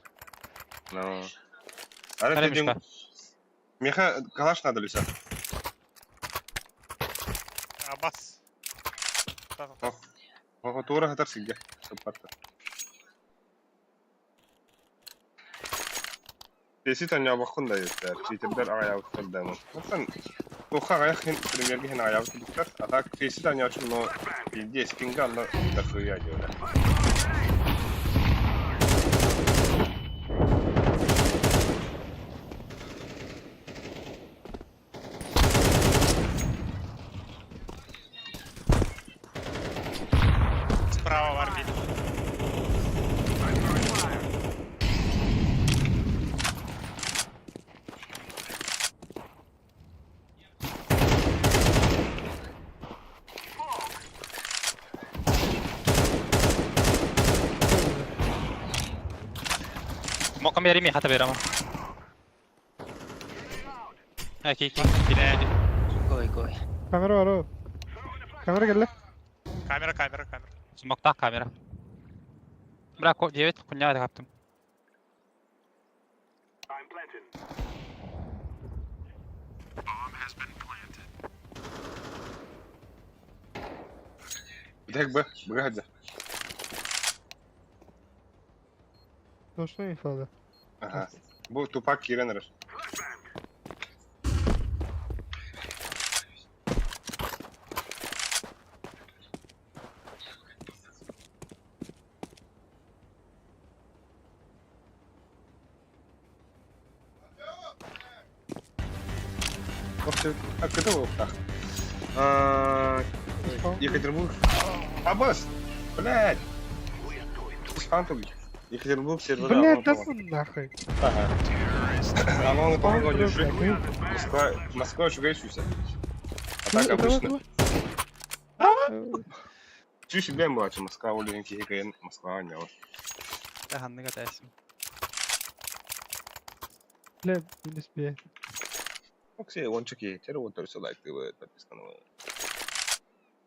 Ну. Ара дедим. Меха калаш надо лиса. Абас. Ох, тура хатар сигге. Саппарта. Тесит аня бахун да еттер. Читердер ага явыттар дамын. Оттан Тоха аяк хин премьерге хин аяк диктар. А так тесит аня очень, но пиздец кинга, но дохуя дело. Справа var bir. Мокка берейм, хата бер ама. Ки, ки, ки. Гой гой. Камера бар о. Камера кэллэ. Камера, камера, камера. Смоктах камера. Бра, 9 куня каптым. Бүтэһик Б. Быга сылдьар. Точно инфа Ага. Бу тупак киирэн эрэр. А кыты буолуохтаах. Екатеринбург. Абас! Блядь! Фантом. Екатеринбург сервера. Блядь, да ну нахуй. Ага. Оно помогло Блядь, держи. Москва, Москва үчүгэй сүүсэ. А так обычно. Сүүс билэн буолааччы Москва ол диэн киһи кыайан Москваҕа анньабат. Ханныга тәсим. Бля, минус бе. Оксей, онча киһи, тэр уон төрсө лайктыыбыт, подписканабыт.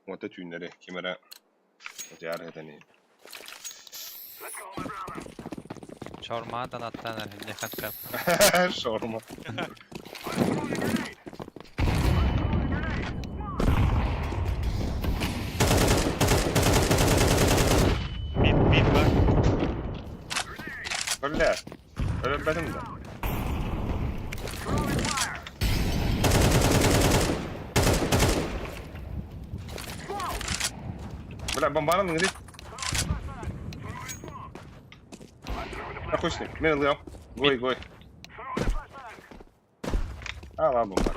Уонта түүннэри ким эрэ утуйар этени. Шаурмадан аттан эрхинне ханкап. Шаурма. Mid, mid var. Бля, өлөрбөтүм да. Бля, бомбанан ыҥырый. Хуй с ним. Мен ылыам. Гой, гой. А, ладно, бомба.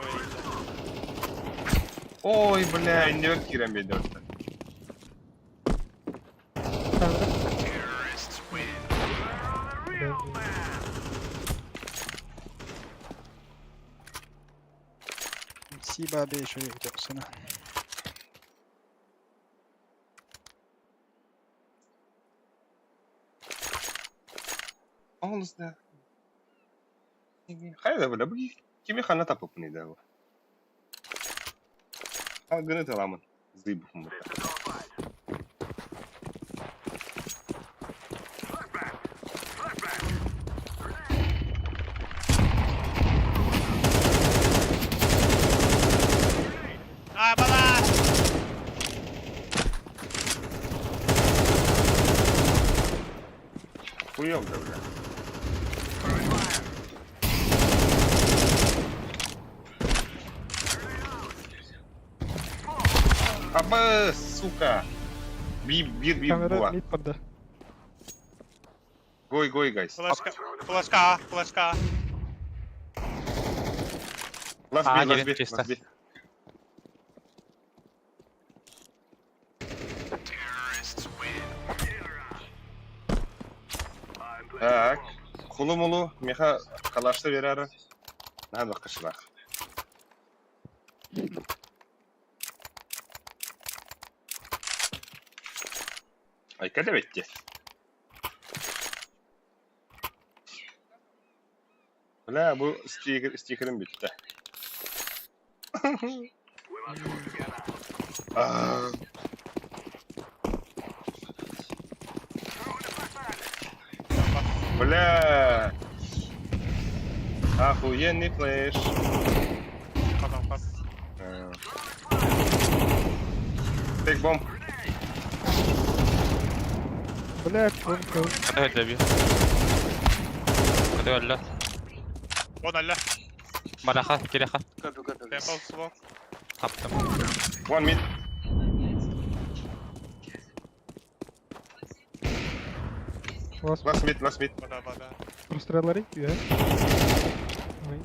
Ой, бля, иннибэр киирэн биэрдэ барыта. Камера. Бля, Сиба бе еще идет. Олус да. Хайда, бля, бу кими ханна тапыппыный да бу. А, гыны таламын. Зыйбыппын бу. А, бала! Хуёв да, бля. Аба, сука! Би, бир, бир, Камера була. мид барда. Гой, гой, guys. Флешка, флешка А, флешка А. Last А, B, last B, gelin чисто. last B. Так, кулу-мулу, меха калашты берәрі. Надо кышылақ. Айка да бетте. Бля, бу стикер, стикерим битти. А, Бля. Охуенный флеш. Потом, пас. Take bomb. Бля, он кол. Ката өлдө би. Ката өлдө. Он алла. Бараха, киреха. Temple smoke. Таптым. One mid. Last Last mid, last mid. Вода, вода. простреллари. Yeah. Ой.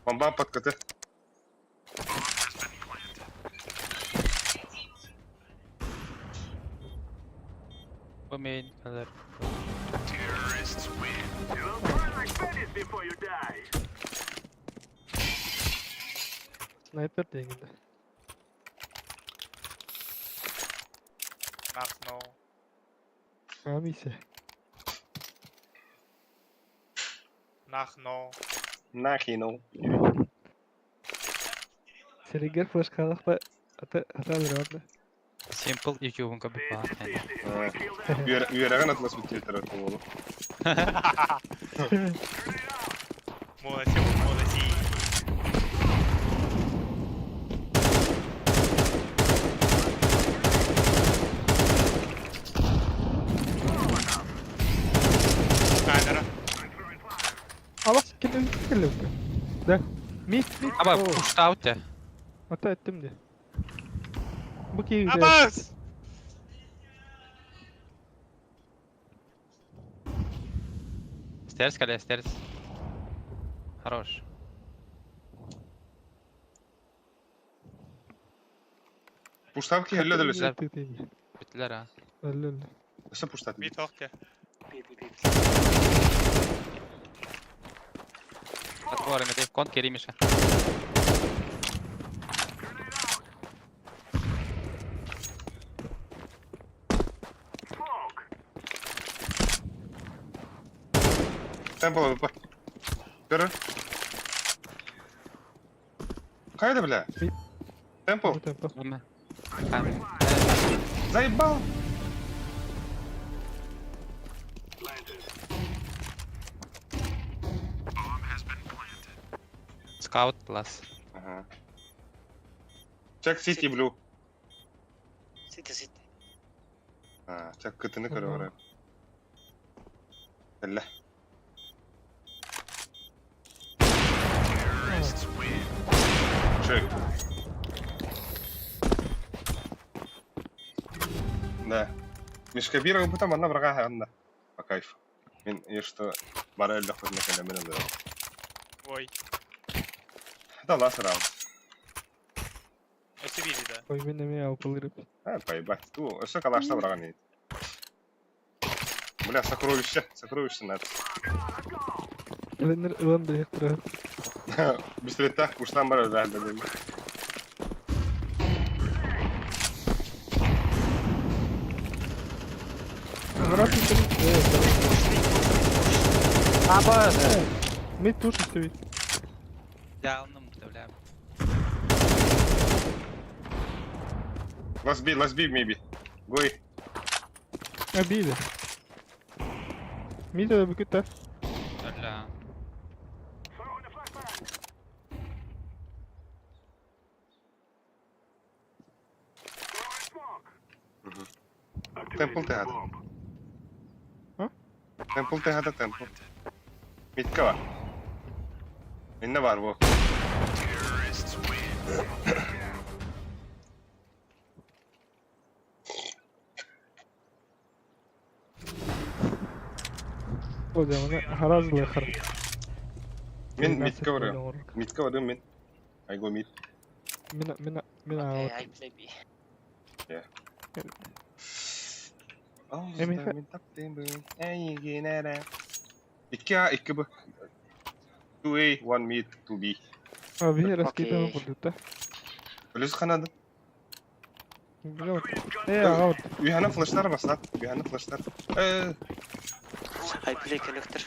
Бомба под КТ. Бу мейн калар. Снайпер дегенде. Нас, no. Амисе. Нах но. Нахину. Сиригэр флешкалаах ата ата алырабат. Simple YouTube-ун көрбүт баҕа. Үөрэҕин атлас бүтүөтэр буолу. Молодцы, молодцы. Камера. Алас кэлэн кэллэ. Да. Мид мид. Аба пуштаут те. Ата эттим де. Бу киһи Абас! Стерс кэлэ, стерс. Хорош. Пуштав ки хелле дөлөсө. Бүттүлэр а. Өллө өллө. Өсө пуштат. Мид хокке. Отворим эти кон кири Миша. Темпо бу. Көрө. Кайда бля? Темпо. Темпо. Заебал. Скаут плас. Ага. Check City Blue. City city. А, чак кытыны көрө барар. Элле. Чек. Да. Мишка бир бу там анна брага анна. По кайфу. Мин и что бара элле хоть на мен да. Ой. Это last round. Өсө бири да. Ой, мен эме алпылырып. А, поебать. Ту, все калашта брага не. Бля, сокровище, сокровище надо. Эленер ылан бэйэх тура. Бистрета, уштан бар да, да, да. Аба! Мид туш стоит. Жалным, бля. Last B maybe. Go. Обида. Мид это бүкүт Бля. Temple tehada. А? Temple tehada temple. Mitkä var? Minne var bu? Ой, харазлы хар. Min mitkä var? Mitkä var min? I go mid. Мина, мина, мина. Okay, I play B. Yeah. İki A, iki B. 2A, 1 mid, 2B. Abi раскидывал куда-то. Плюс ханады. Үйхана флештар басат. Үйхана флештар. I play connector.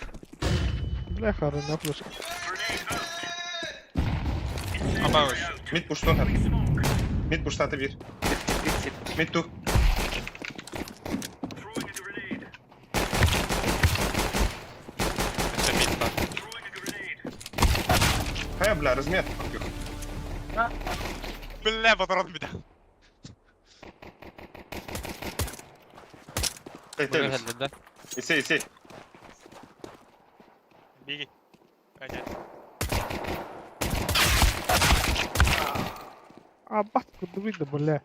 Бля, хара на флешка. Mid push'tan hep. Mid push'tan bir. Mid two. Өсө мид бар. Хая, бля, размер. Бля, патрон бит. Эй, Исей, исей. Биги. Әне. А, баску видно, бля.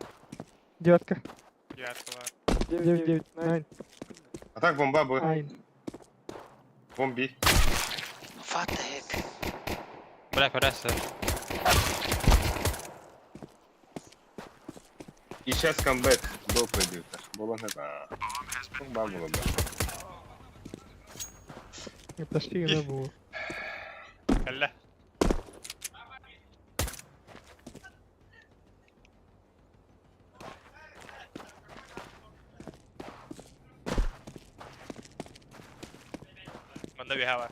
Девятка. Девятка бар. Девять, девять, найн. А так бомба Б. Найн. Бомби. What the heck? Бля, көрәсі. И сейчас камбэк до пройдет. Было не да. Бомба была бы. Это что не было. Әллә. Мында беха бар.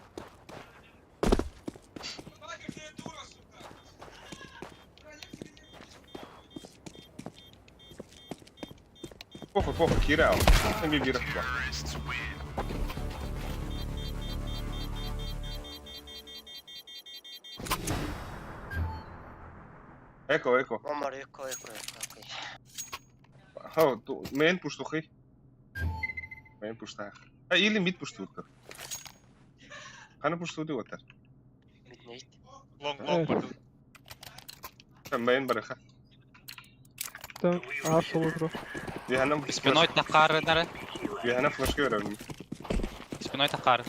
Похуй, похуй, киирэ аал. Эми биир охто. Эко, эко. One more, eco, eco, eco, okay. Хо, мейн пуштухи. Мейн пуштах. А или мид пуштуутар. Хана пуштуути отар. Mid nade. Long long бар. Мейн барыха. Там А соло бро. Вихана Спиной тахары нары. Вихана флешка берем. Спиной тахары.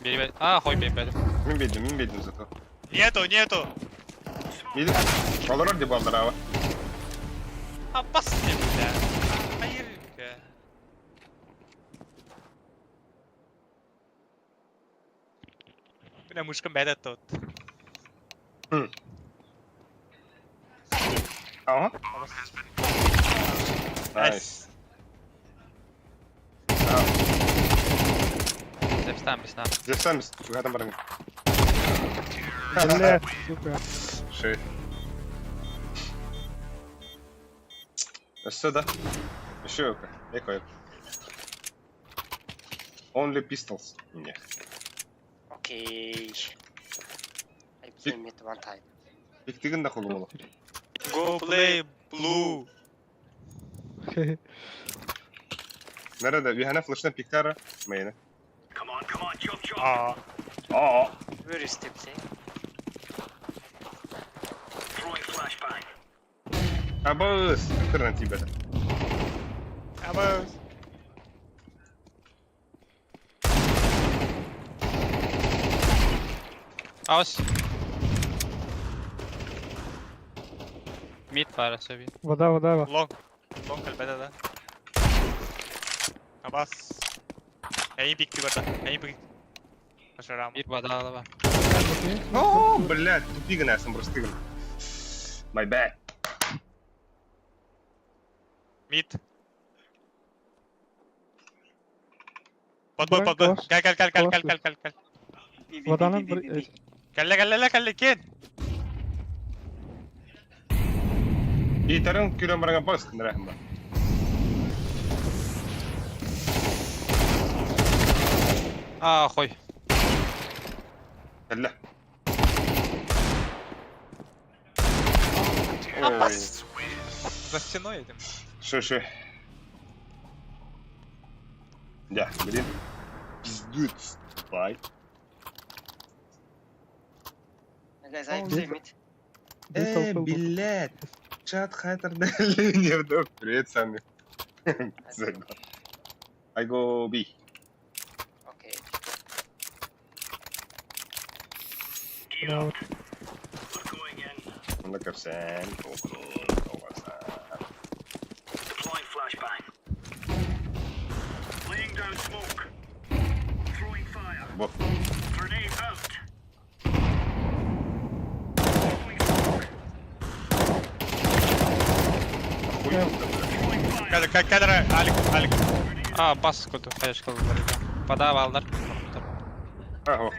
Бери, бери. А, хой бери, бери. Мин бедим, мин бедим зато. Нету, нету. Мид. Олорор деп алдырава. Аббас не бля. Hayır be. Бля, мышка бәдә тот. Ага. Найс. Зепстан, бесна. Зепсамис, чугатан барым. Блядь, сука. Ши. Өссө да. Еще эко. Эко, эко. Only pistols. Не. Okay. I play mid one time. Пиктигин да холумоло. Go play blue. Nerede? Вихана флешна пиктара. Мейне. Aa. Аа. Where is the play? Абыс, интернет тебе. Аббас. Аус. Мид бара сөби. Вода, вода, вода. Long. Long калбәдә да. Аббас. Әйин пикти барда. Әйин пик. Ашарам. Бир вода алаба. О, блядь, тупиган әсім бұрыстыгын. My bad. Mid. Подбой, подбой. Гel гel гel гel гel гel гel гel. B, B, B, Воданан B, B, бір... B, B. Кәлле кәлле кәлле кен. Итарын күрен барған бас, нрахма. А, хой. Кәлле. Аббас. За стеной этим. Шо, шо. Да, блин. Пиздец. Бай. Guys, I play mid. Э, блядь. Чат хайтер не вдруг. Привет, сами. I go B. Okay. Браво. Look up Sam. Вот. Кәлле кәлле Алик, Алик. А, бас куду. Хаеш кылдылар. Вода балдар. Ага.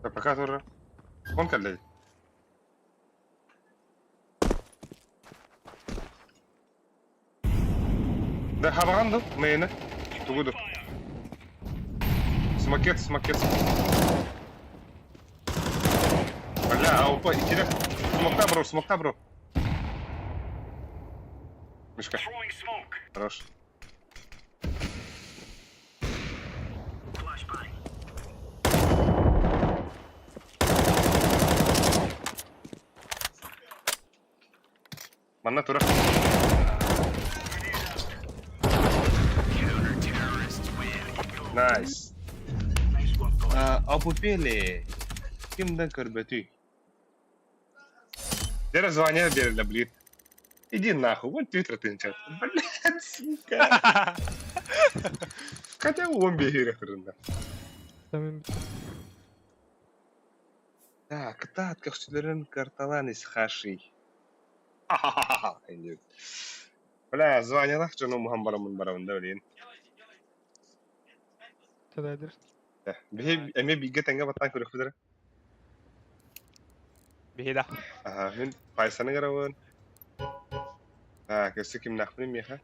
Да пока тоже. Он каллей. Да хабаганду, мейне. Тугуду. Смокет, смокет. Бля, аупа, икире. Смокта, бро, смокта, бро. Мишка. Хорош. Манна тура. Найс. Апупели. Кимден көрбөтүй. Дера звание бериле, блин. Иди нахуй, вот твиттер ты чат. Блядь, сука. Хотя он бегает, Там Так, так, көхсүлөрүн карталан ис хаши. Бля, званиялах жону мухан барамын барамын да блин. Тәдәдір. Бихи эме биге тәңгә баттан көрөк бедер. Биһи да. Аха, мин Пайсаны көрөбүн. Так, өссө кимнээхпиний миэхэ?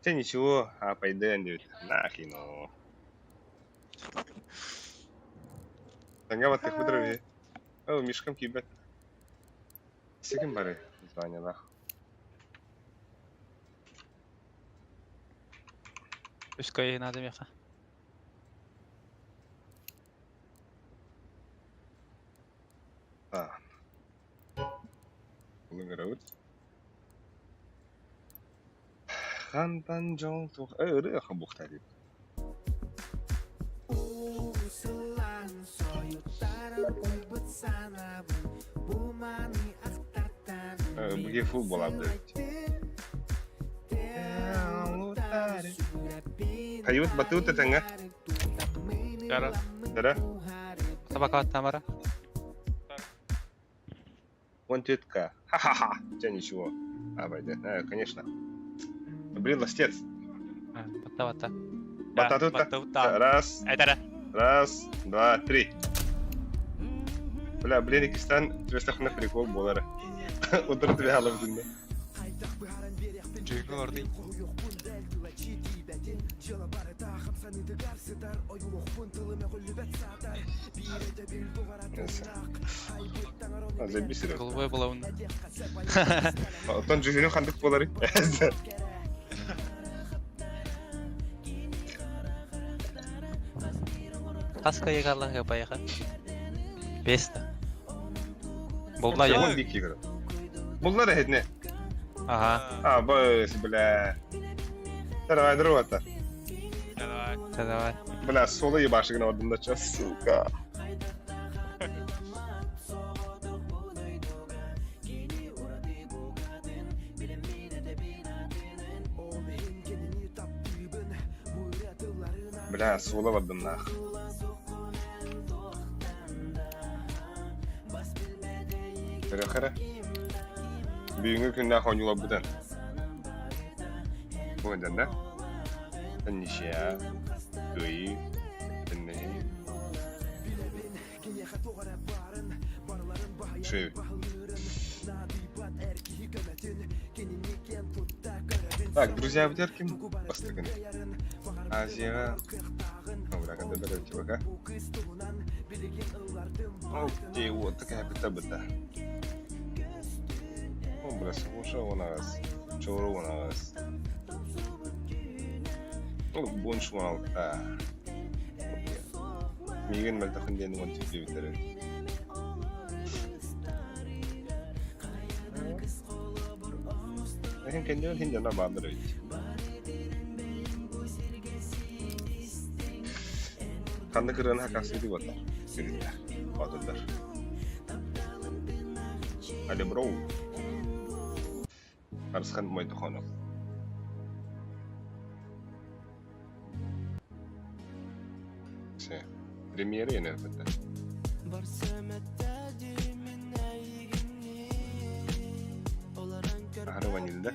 Чэ ничего, аапайдыан диэбит. На кино. Тэҥҥэ баттыахпыт эрэ биһи. Оо, Мишкам киирбэт. Өссө ким барый? Названиелаах. Үс кыайыы наада миэхэ. А. Булун көрөбүт. Хантан дьол туох ырыа хобуохтаа диэбит. Быге фул буолаабыт эбит. Хайыбыт батыбыт этэҥҥэ. Дара. Дара. Табака Тамара. Вон тетка. Ха-ха-ха. Тебя ничего. А, пойдет. Конечно. Блин, ластец. Батта батта. Бататута. Раз. Это Раз, два, три. Бля, блин, Икистан, түбэстэххинэ прикол буолара. Утары түбэһэ алабытын да. Джингл ордый. Заебись серьезно. Голубой была Оттон дьүһүнү ханнык буоларый? Хас кыайыгаллаһыа байаха? Бес да. Булла я. Уон бик игра. Буллар эһитне. Ага. А, быс, бля. Давай, друг Давай. Да, давай. Бля, соло ебашыгына бардым да чё, сука. Бля, соло бардым нах. Көрө-көрө. Бүгүҥҥү күннээх оонньууларбытын. Бу да? Ничья, кыайыы, тэннэһии. Ши. Так, друзья, вытерким. Бастыгын. Азия. Ну, бля, когда дорога чувака. Окей, вот такая быта-быта. О, бля, слушай, у нас. Чору у нас. Ол бонш 16. Миигин мөлтөхүн диэн уон түптүбүттэр Эһин кэннибин хин дьоно бааллар эбит. Ханнык ырыаны хакасыйдык буоллар? Сүрүннээх. Боотурдар. Али бро. Харысхан Мойтохонов. Все. Премьера НРПТ. Аһары ванильда.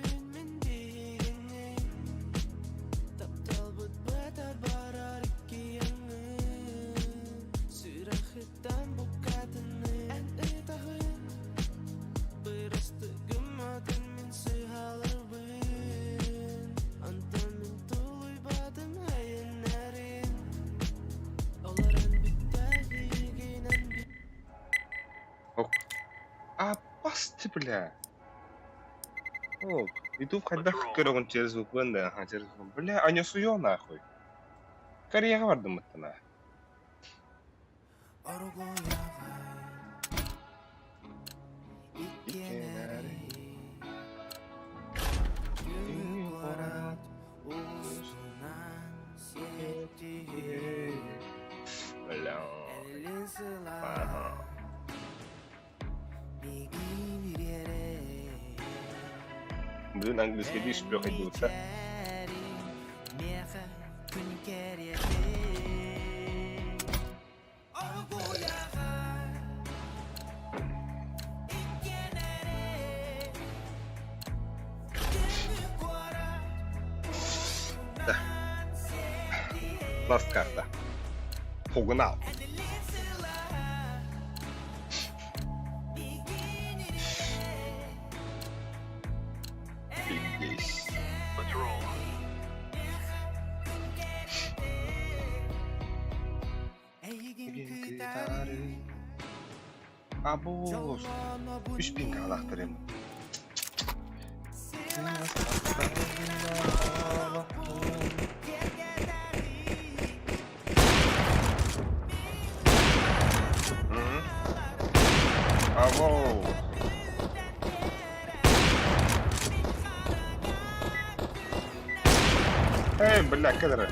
Аппасты, бля. Ок. Ютуб хайдах көрөҕүн через VPN да, аха, через VPN. Бля, аня суё нахуй. Кореяҕа бардым ыттана. Бля. Ага. Блин, английский дии шплёхать Да. Last карта. Погнал. Абуус. 3000 каалаахтар эми. Абоу. Эй, бля, кедр.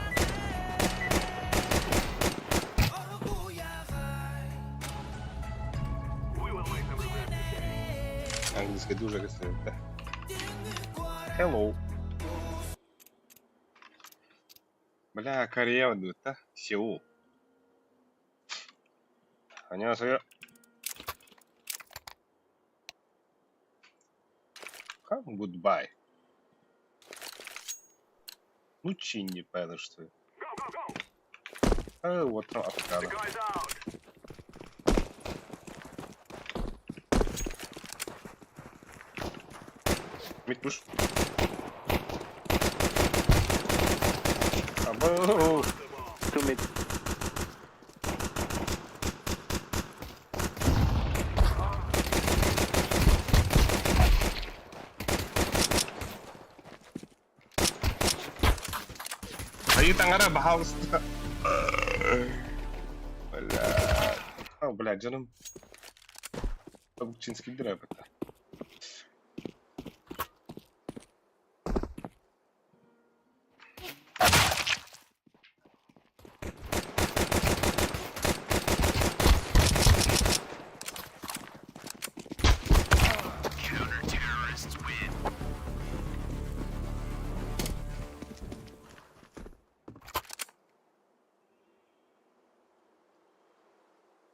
Английский дуже красивый. Hello. Бля, Корея да? Сеул. 안녕하세요. Goodbye. Ну, чинни, что ли. Вот там авокадо. Mid push. Або. Two mid. Айыы таҥара, баһаалыста. Бля. А, бля, дьонум. Табукчинский драйв это.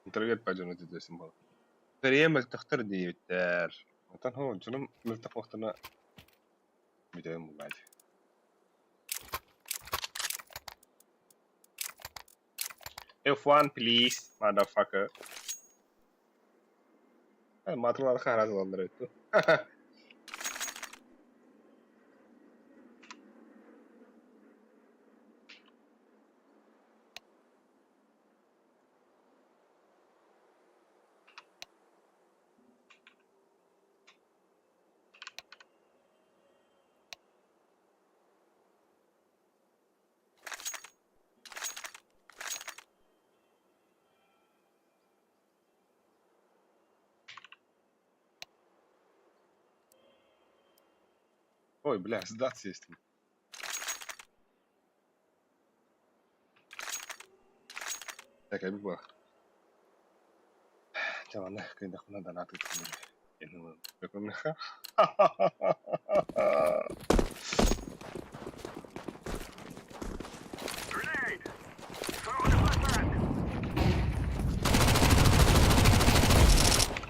Интервью пойдем на это символ. Корея мөлтөхтөр диэбиттэр. Оттон хоо дьонум мөлтөх буолтана бүтүөн булаат. F1 please, motherfucker. Матралар харазыландар өттү. Ой, бля, сдаться есть. Так, я бегу. Чавана, когда хуна донаты.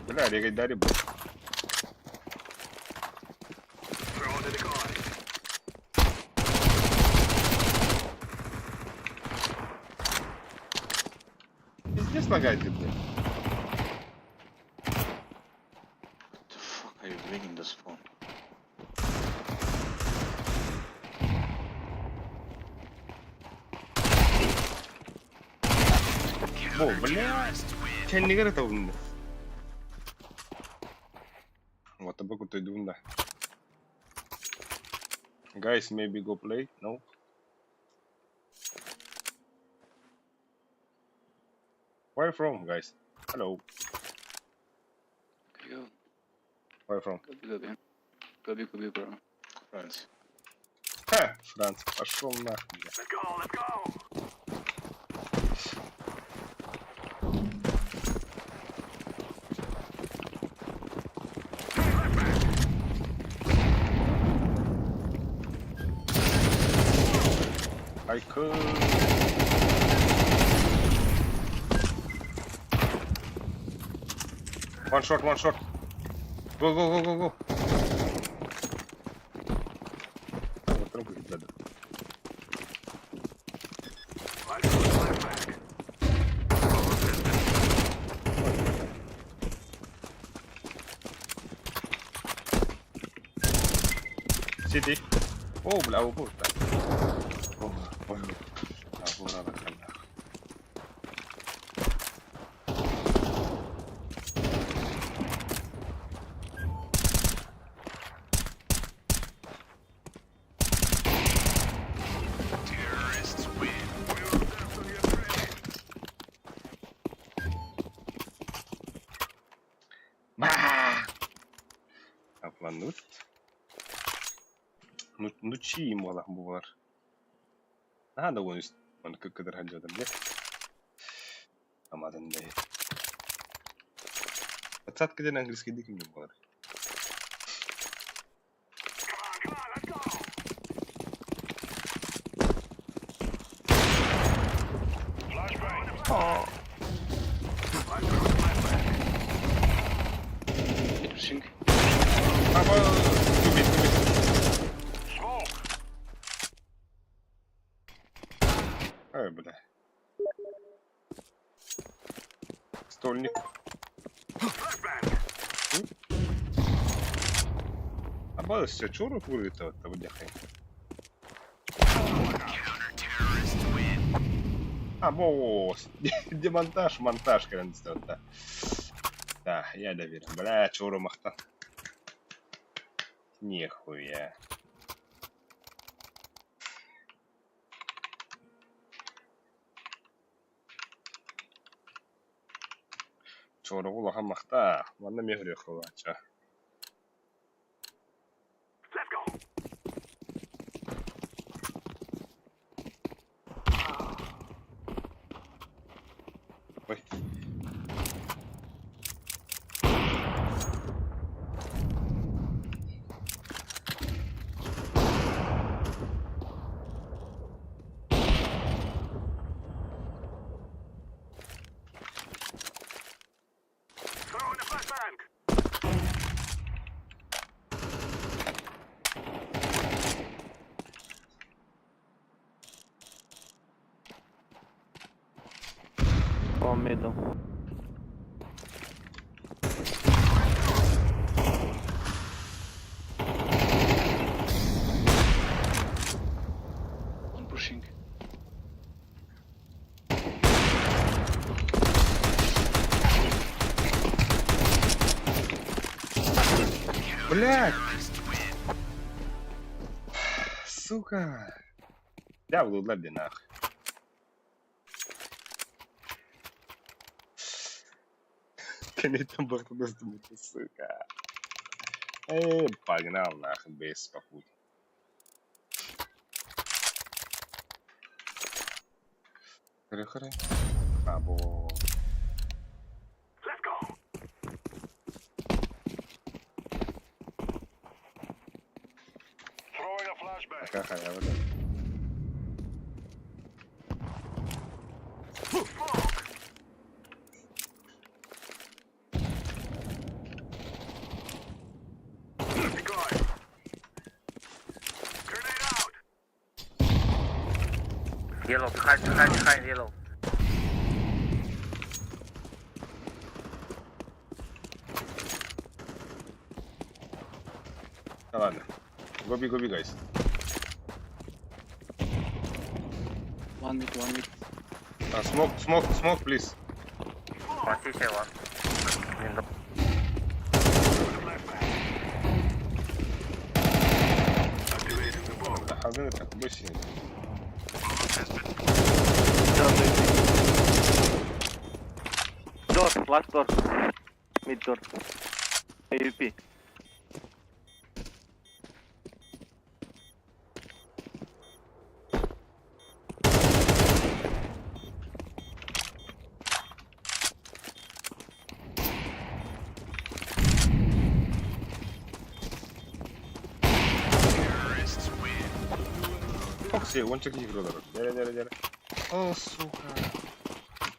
Бля, регайдари был. Пиздец лагает, блядь. What the fuck are you doing in this phone? О, бля. Кэннигэр табынна. Вот табаку ты да. Guys, maybe go play? No? Where you from, guys? Hello. Yo, Where you from? Gobi, Gobi. Gobi, bro. France. Ха, Франция. Пошел нахуй. бля. I could. One shot, one shot. Go, go, go, go, go. Вот трубку надо. Сиди. О, бля, упор, да. О, ой, а, вот надо, Апланныбыт. Нуччи буолар буолар. Наһаа да уон үс уон кыккыдыр сылдьыбытым дии. Аматын да иһит. Подсадка диэн английскайдыы ким диэн буолар? А, тубит, тубит. Ой, бля. Стольник. А все, чуру курит, вот выдяхай. А, босс. Демонтаж, монтаж, да. Да, я доверен. Бля, чуру махта. Нихуя. Чуру улахан махта. Манна мехрэх болача. Ой. One middle. One pushing. Блядь! Сука! Я буду для нахуй. Конечно, сука. Эй, погнал нахуй, без попут. Хры-хры. Або. Пока халява, да. Yellow, behind, behind, behind, yellow. Да ладно. Гоби, гоби, guys. One mid, one mid. А, smoke, smoke, smoke, please. One CC, one. Window. Да, хазны так, больше нет. Door, last door. Mid door. AWP. Фокси, он чек игру дорог. Дере, дере, дере. О, сука.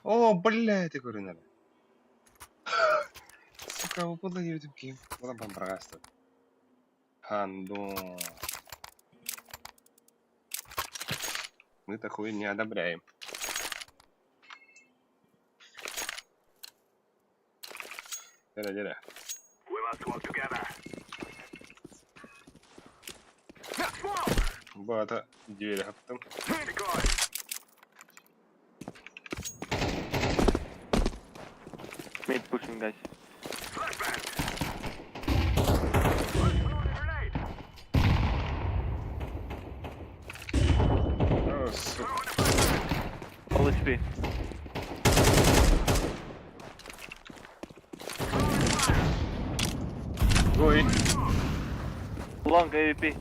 О, блядь, ты говорю, надо. Сука, вы подло не видим. Вот там просто. Хандон. Мы такое не одобряем. Дере, дере. Бата, дверь хаптым. Mid pushing, guys. О, сука. All HP. Ой. Long AWP.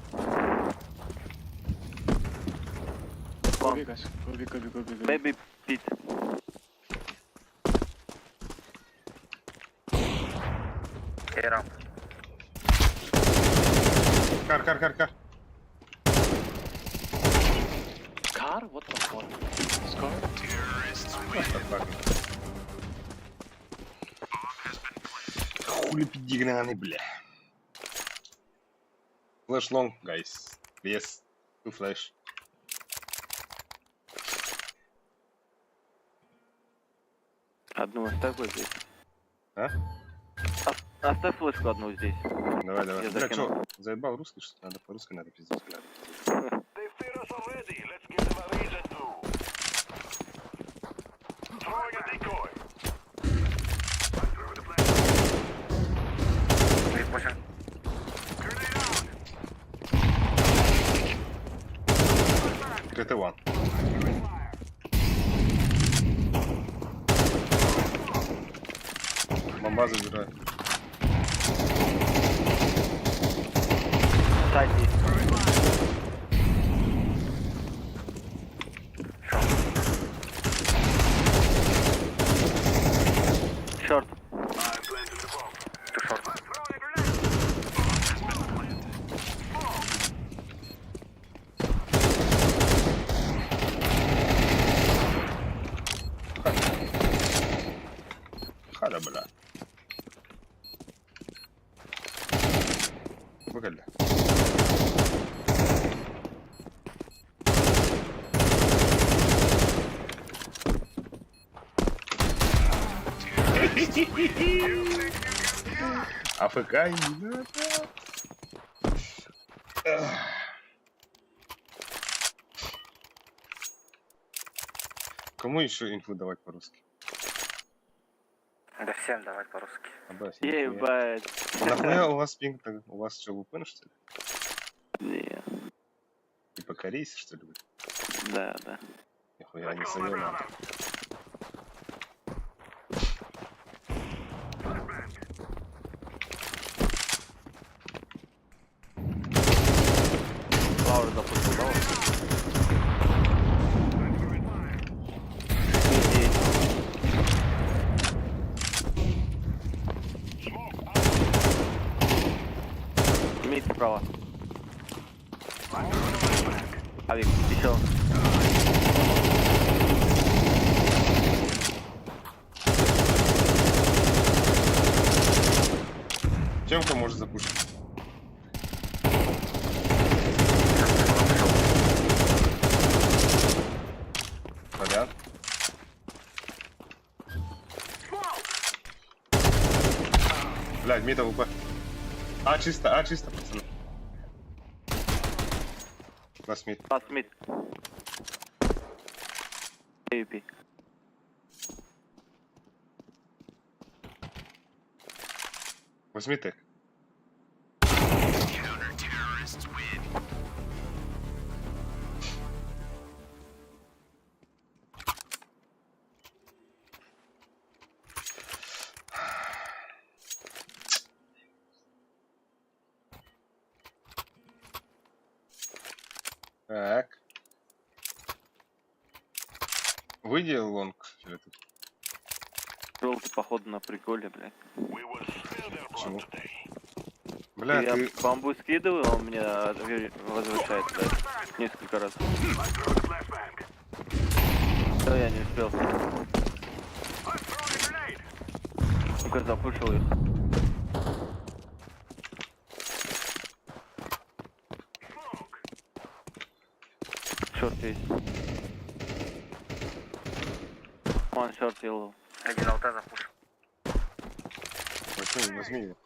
Go B guys. Go B, go B, go B, go B. Maybe pit. Car, car, car, car. Car? What the fuck? Scar? What the fuck? Хули пидигнаны, бля. Flash long, guys. Yes. Two flash. Одну оставь вот здесь. А? Оставь флешку одну здесь. Давай, давай. Я Бля, закину. чё, заебал русский, что ли? Надо по-русски, надо пиздец, бля. КТ one. Бомба забираю. Сайт есть. Short. Халя, бля. Выголи. АФК не надо. Эх. Кому еще инфу давать по-русски? Да всем давать по-русски. Аббас, нихуя. Ебать. А Нахуя у вас пинг так? У вас что, VPN, что ли? Не, Типа корейцы, что ли? да, да. Нихуя не совёл. Лаур запустил, да? Mid справа. Авик, еще. Темка может запушить. Вариант. Блядь, mid AWP. А чисто, А чисто, пацаны. Last mid. Last mid. AWP. Возьми тег. Так. Выйди long, Филипп. Желтый, походу, на приколе, блядь. Почему? Бля, Я ты... бамбу скидываю, он мне возвращает, блядь, несколько раз. Да, я не успел. Ну-ка, запушил их. Short есть. One short yellow. Возьми, возьми его.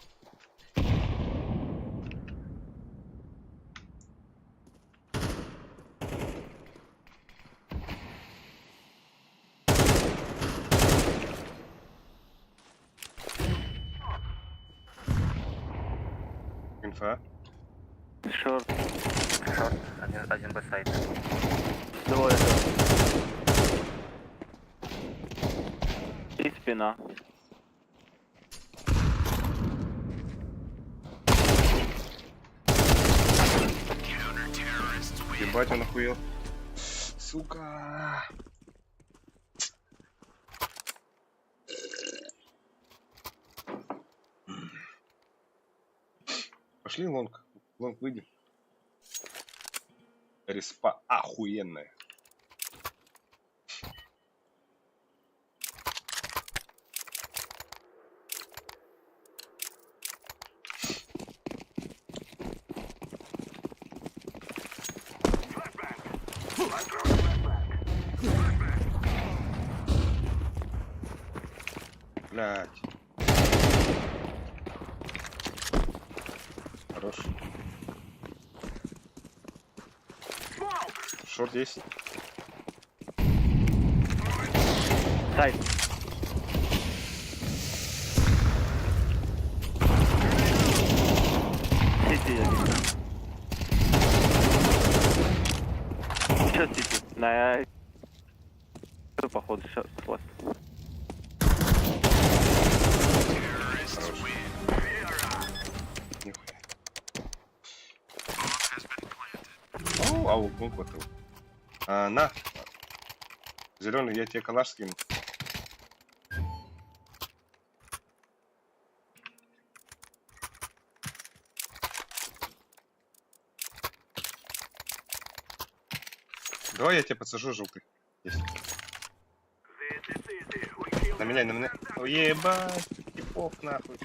Инфа. Short. Short, один, один B site. Двое short. И спина. Ебать, он охуел. Сука. Пошли long. Long выйди. Респа охуенная. Блять. Хорош. Short есть. Site. CT один. Еще CT. На походу, сейчас вот. Хорош. Нихуя. Оу, ау, ну хватил. А, на. Зеленый, я тебе калаш скину. Давай я тебе подсажу желтый. Есть. На меня, на меня. О, ебать, типов нахуй.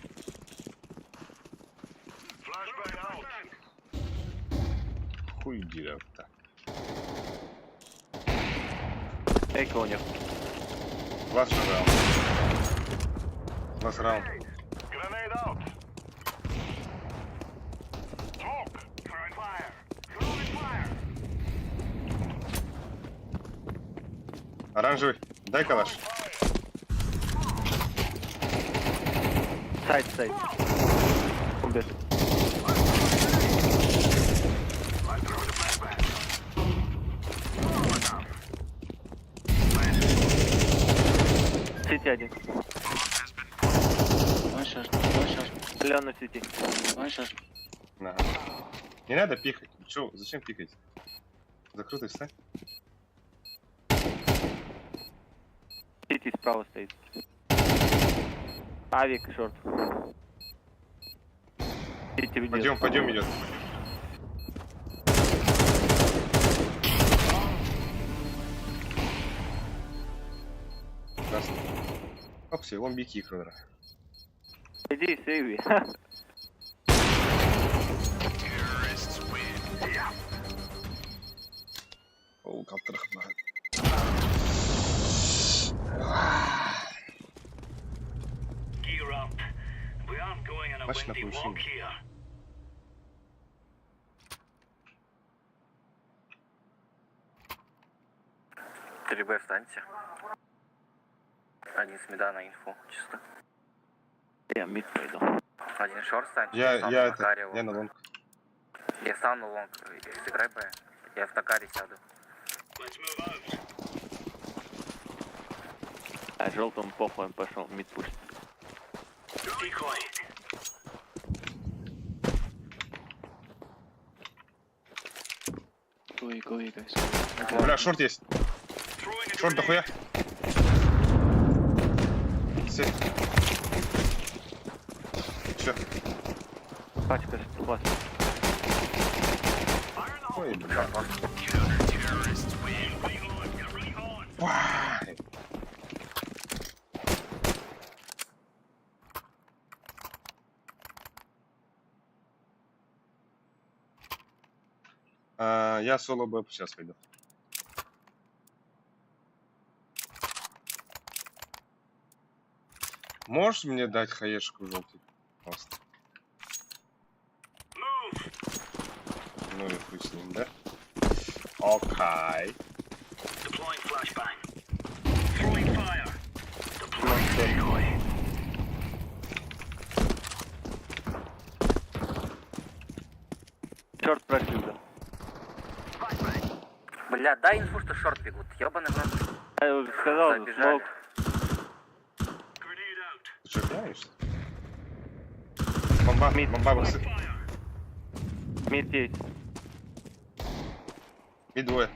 Хуй дерев-то. Eco у них. Last round. Last round. Оранжевый, дай калаш. Site, site. Убит. CT один. Леон на CT. На. Не надо пикать. Чё, зачем пикать? Закрытый встань. CT справа стоит. Авик, short. CT ведет. Пойдем, пойдем идет. Красный. Оп, все, он бики игры. Иди, сейви. О, калтырах бар. Бач на повышение. Три Б встаньте. Один с мида на инфу, чисто. Я mid пойду. Один short станьте, Я, сам я на это, Накаре я на long. Я сам на long, сыграй Б. Я в Накаре сяду. А желтому похуй, он пошел mid пусть. Бля, short есть. Short дохуя. Все. Все. Пачка вас. Ой, бля. Вай. А, я соло Б сейчас пойду. Можешь мне дать хаешку желтый? Пожалуйста. Ну и хуй с ним, да? Окей. Short прошли уже. Бля, дай инфу, что short бегут. Ёбаный в рот. Я уже сказал, Забежали. smoke. Ты что, пьяный, что ли? Бомба, Mid. бомба, боксы. Mid есть. И двое.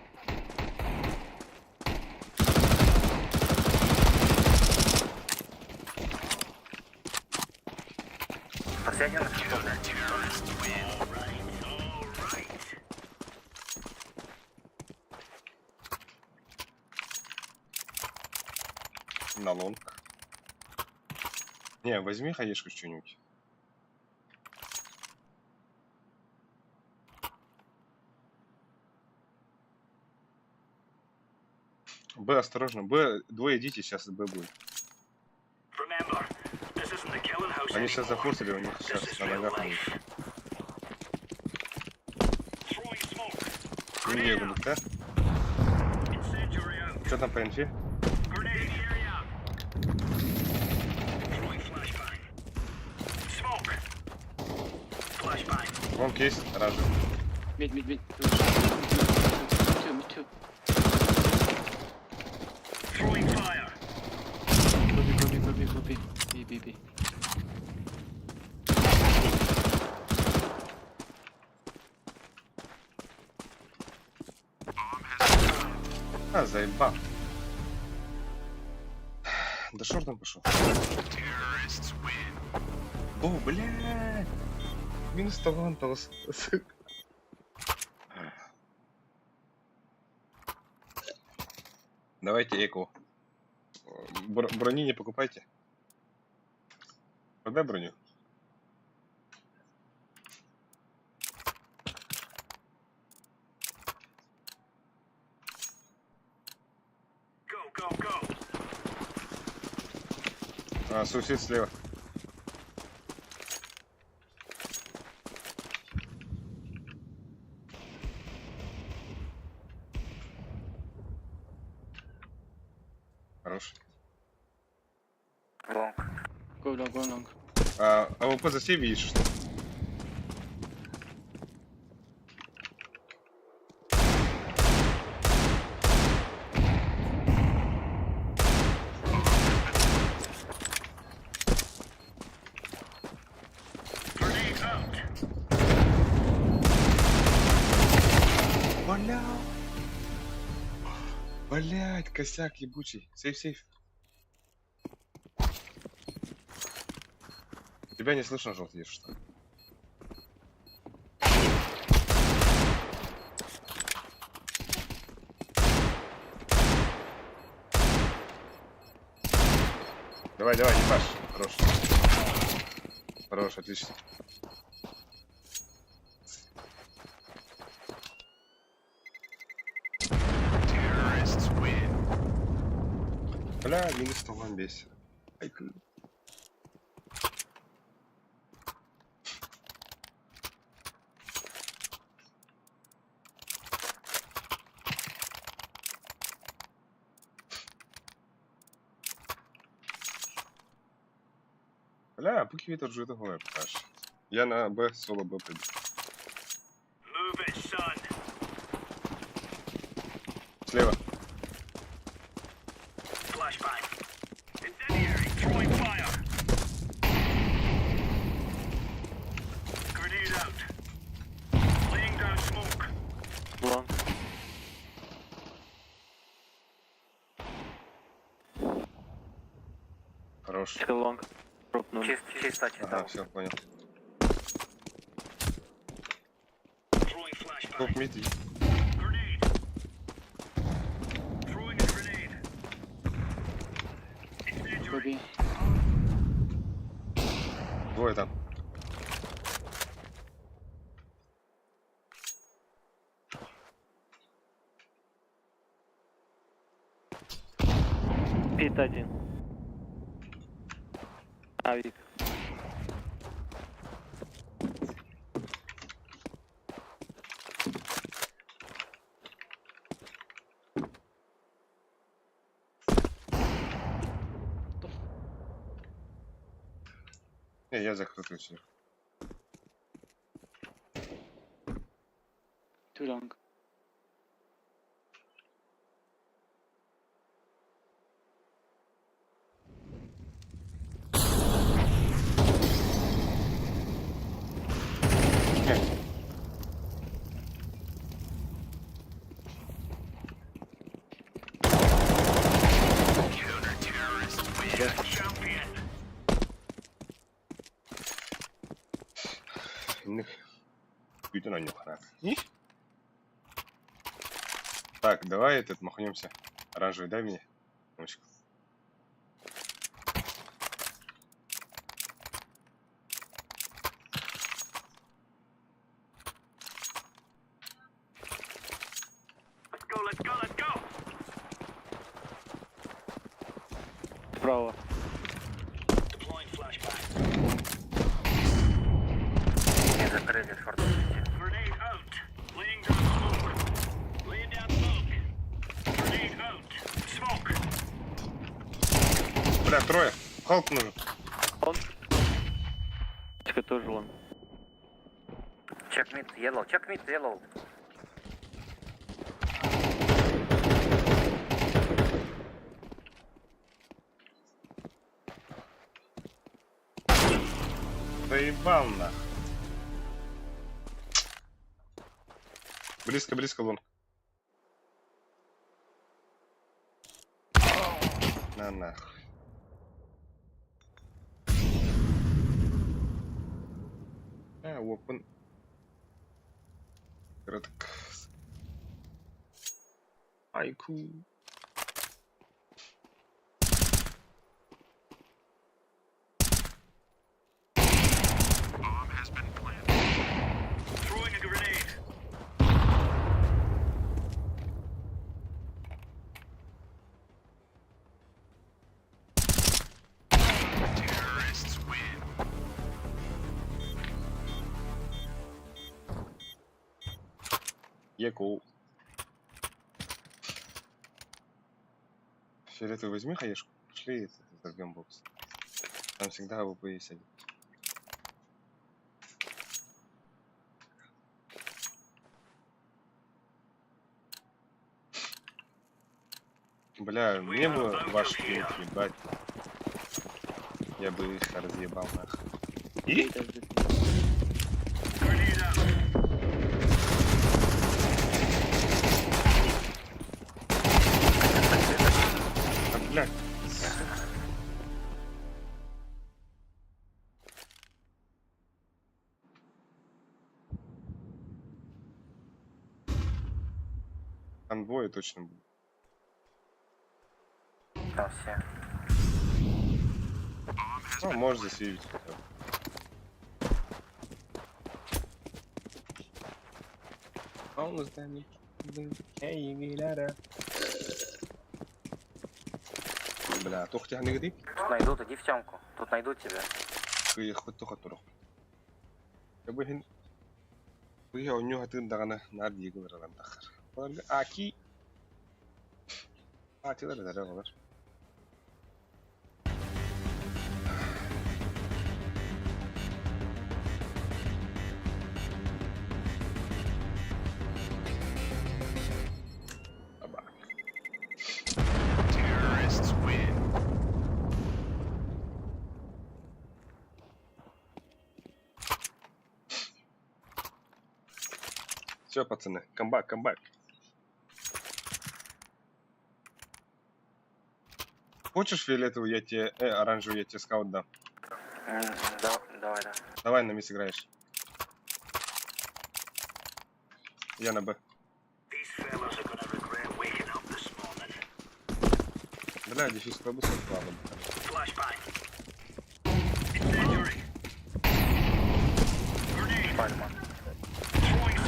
Последний на шестом. На лонг. Не, возьми хаешку что-нибудь. Б, осторожно. Б, двое идите, сейчас Б будет. Они сейчас зафорсили, у них сейчас на ногах будут. Не, да? Что там по инфе? Вон кейс, ражи. Mid mid mid. Two mid two. Go B go B go B go B. B B B. А, заебал. Да шортом пошел. О, блядь. Минус талантов, сука. Давайте эко. Брони не покупайте. Продай броню. А, суицид слева. Хорош. Long. Go long go long. А, АВП за сейв видишь, что? Бля. Блять, косяк ебучий. Сейф, сейф. Тебя не слышно, желтый, если что. Давай, давай, ебашь. Хорош. Хорош, отлично. Бля, минус талан бесит. Ай, Бля, поки вітер вже того покаже. Я на Б, соло Б пойду. Слева. Long. Хорош. Still long. Drop нуль. Чисто, чисто, чисто. Ага, все, понял. Топ мид. Go B. Двое там. Пит один. Авик. Не, я закрытый все. Too long. Инник бүтүн оонньуохха наада. Так, давай этот махнемся. Оранжевый дай мне. Мамочка. Справа. Не закрыли шорт. Бля, трое. Халк нужен. Он. Тоже long. Check mid, yellow, check mid, yellow. Заебал нах. Близко, близко, long. На нахуй. А, open. Краток. Айку. Еку. Фиолетовый возьми хаешку. Пошли этот, взорвем бокс. Там всегда АВП сидит. Бля, мне бы ваш пинг ебать. Я бы их разъебал нахуй. И? А, блядь. Сука. Там двое точно будут. Там все. Ну, можешь засейвить хотя бы. Бля, тух тяхнигди? Тут найдут, иди в темку. Тут найдут тебя. Кыйыхпыт тухат турух. Быһын быһа онньу хатын даҕаны наар диэги бараран таххар. Оларга аки атилар эдэрэ олар. Аба. Все, пацаны, comeback, comeback. Хочешь фиолетовый, я тебе, оранжевый, я тебе скаут дам. Да, давай, да. Давай на мисс играешь. Я на Б. Бля, дефис пробы ладно. Пальма.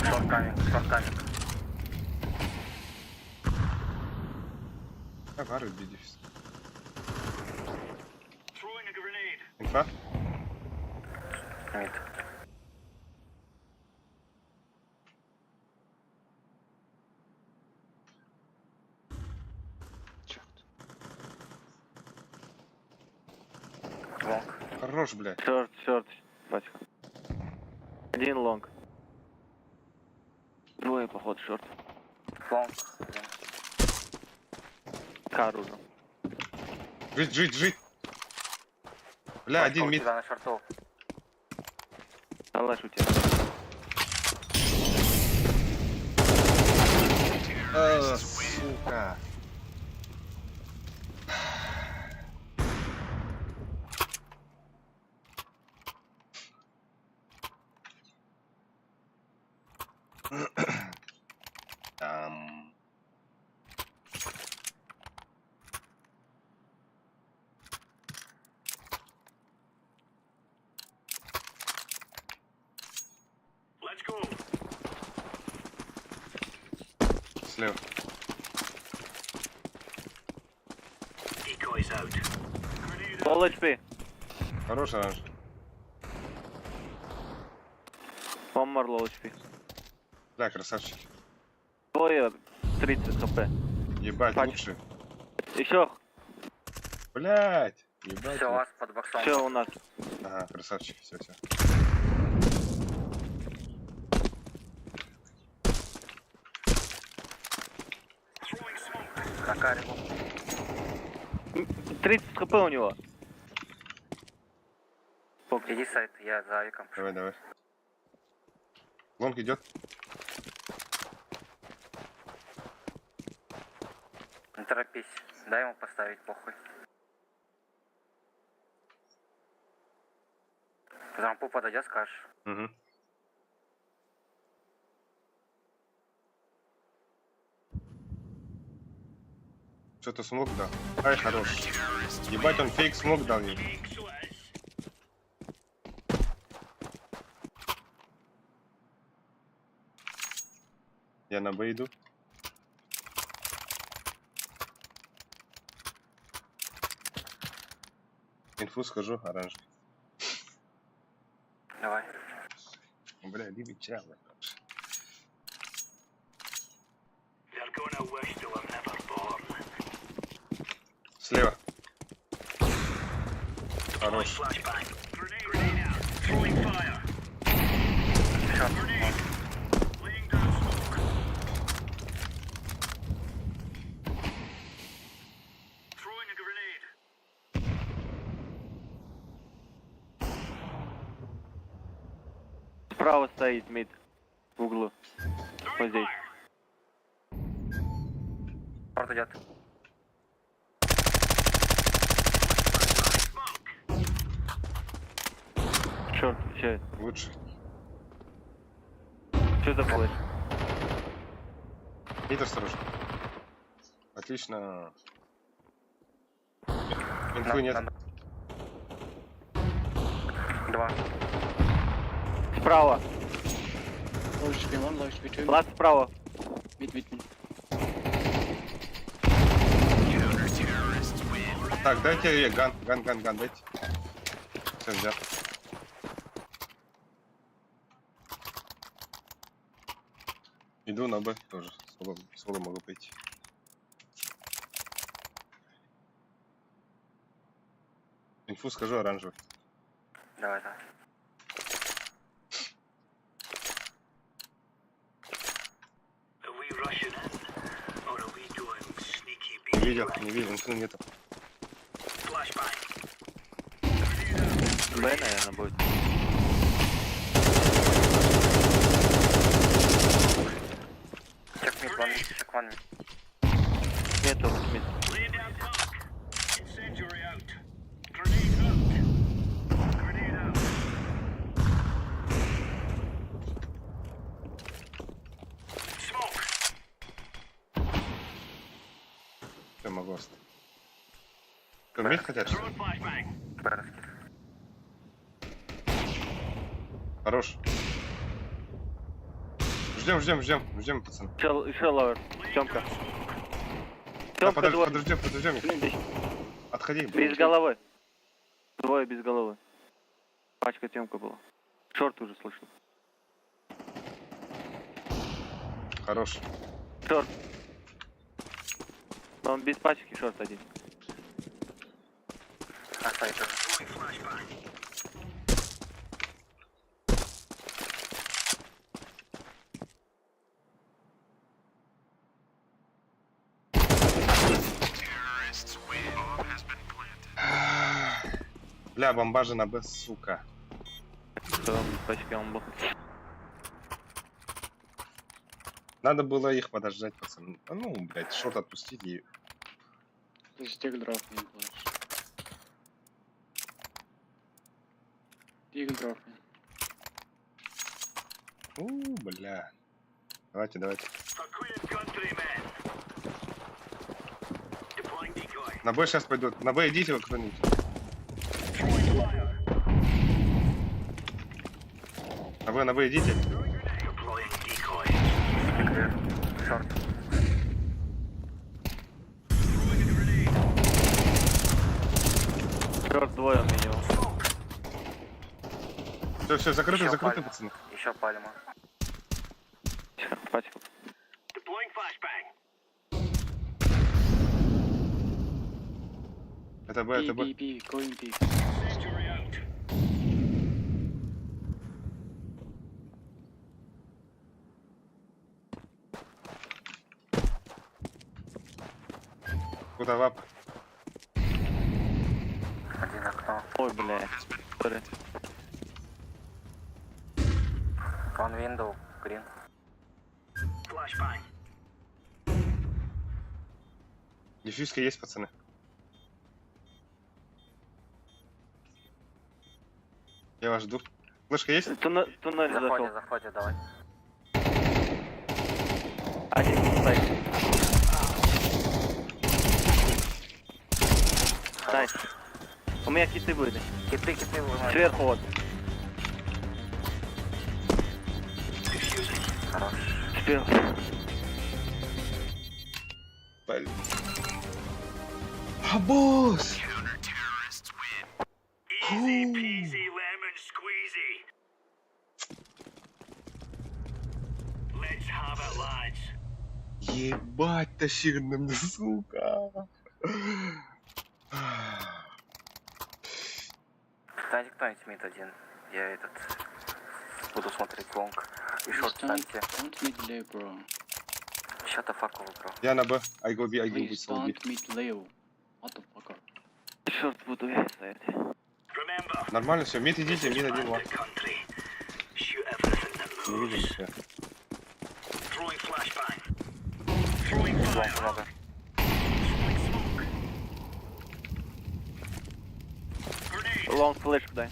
Short coming, short coming. А, вары, бей дефис. Инфа? Mid. Черт. Long. Хорош, бля. Short, short, Васька. Один long. Двое, походу, short. Long. Один. К оружию. Жить, жить, жить. Бля, Васька, один у mid. тебя на шорту. Алаш у тебя. А, сука. Там. Слева. Low HP. Хорош оранж. One more low HP. Бля, красавчики. Двое 30 хп. Ебать, Пач. лучше. Еще Блять. Ебать. Все, вас под боксом. все у нас. Ага, красавчики, все, все. На каре был. 30 хп у него. Иди сайт, я за авиком. Давай, давай. Long идет. Не торопись. Дай ему поставить, похуй. К замку подойдет, скажешь. Угу. Что-то smoke дал. Ай, хорош. Ебать, он fake smoke дал ей. Я на Б иду. Инфу скажу, оранжевый. Давай. Бля, любит чало. Слева. Хорош. Справа стоит mid. В углу. Вот здесь. Short идет. Черт, все. Лучше. Что за flash? Mid осторожно. Отлично. Инфы нет. Два. Справа. Low HP 1, low HP 2. Last справа. Mid, mid, mid. Так, дайте я gun, gun, gun, gun, дайте. Все, взял. Иду на Б тоже. Соло, соло могу пойти. Инфу скажу оранжевый. Давай, давай. Не видел, не видел, инфы нету. Б, наверное, будет. Check mid, one mid, check one mid. Нету mid. Все, могу оставить. Что, mid хотят? что ли? Б раскид. Хорош. Ждем, ждем, ждем, ждем, пацаны. Еще, еще lower. Семка. Да, Семка подожди, двое. подождем, подождем их. Отходи. Без головы. Двое без головы. Пачка темка была. Short уже слышно. Хорош. Short. Он без пачки short один. На сайт уже. Бля, бомбажа на Б, сука. Что он без пачки он был. Надо было их подождать, пацаны. А Ну, блядь, short отпустить и... Just take drop me, please. Deagle drop me. У, бля. Давайте, давайте. На Б сейчас пойдет. На Б идите вот кто-нибудь. На Б идите. Short. Short двое минимум. Все, все, закрыто, Ещё закрыто, пальма. пацаны. Еще пальма. Тихо, пачка. Это Б, это Б. B, going B. Куда вап? Один окно. Ой, бля. Sorry. One window, green. Дефьюзка есть, пацаны. Я вас жду. Флешка есть? Туннель Заходи, зашел. заходи, давай. Один сайт. Nice. У меня киты были. Киты, киты, выносим. Сверху вот. Хорош. Сверху. Блин. А босс! Ебать, тащи на мне, сука. Станьте кто-нибудь mid один. Я этот... Буду смотреть long. И short станьте. Don't mid low, bro. Shut the fuck up, bro. Я на Б. I go B, I go B, Please so B. don't mid low. What the fucker? Short буду я стоять. Нормально все, mid идите, mid один one. Не видим все. Long много. Long флешку дай.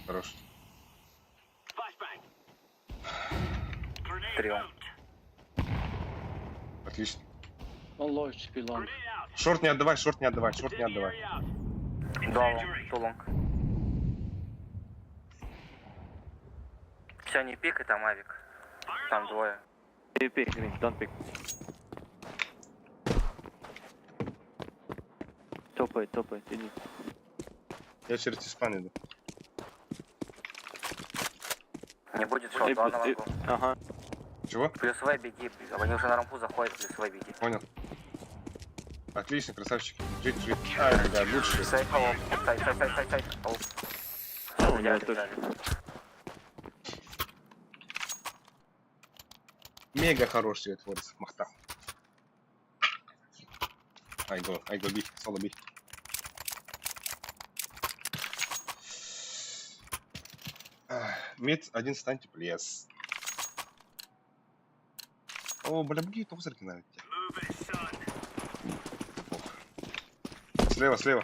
Хорош. Три long. Отлично. One low HP long. Short не отдавай, short не отдавай, short не отдавай. Два long, two long. Все, не пикай там авик. Там двое. Не peek, green, don't peek. Топает, топает, иди. Я через Тиспан иду. Не будет short, И- два на и- лонгу. Ага. Чего? Плюс В беги, они уже на рампу заходят, плюс В беги. Понял. Отлично, красавчики. Жить, жить. Ай, да, лучше. Side, алло. Side, side, side, side, side. Ау. А, у него Взяли, тоже. взяли. Мега хороший творец Махта. I go B, solo B. Mid, один станьте, please. О, бля, буги, топ на Слева, слева.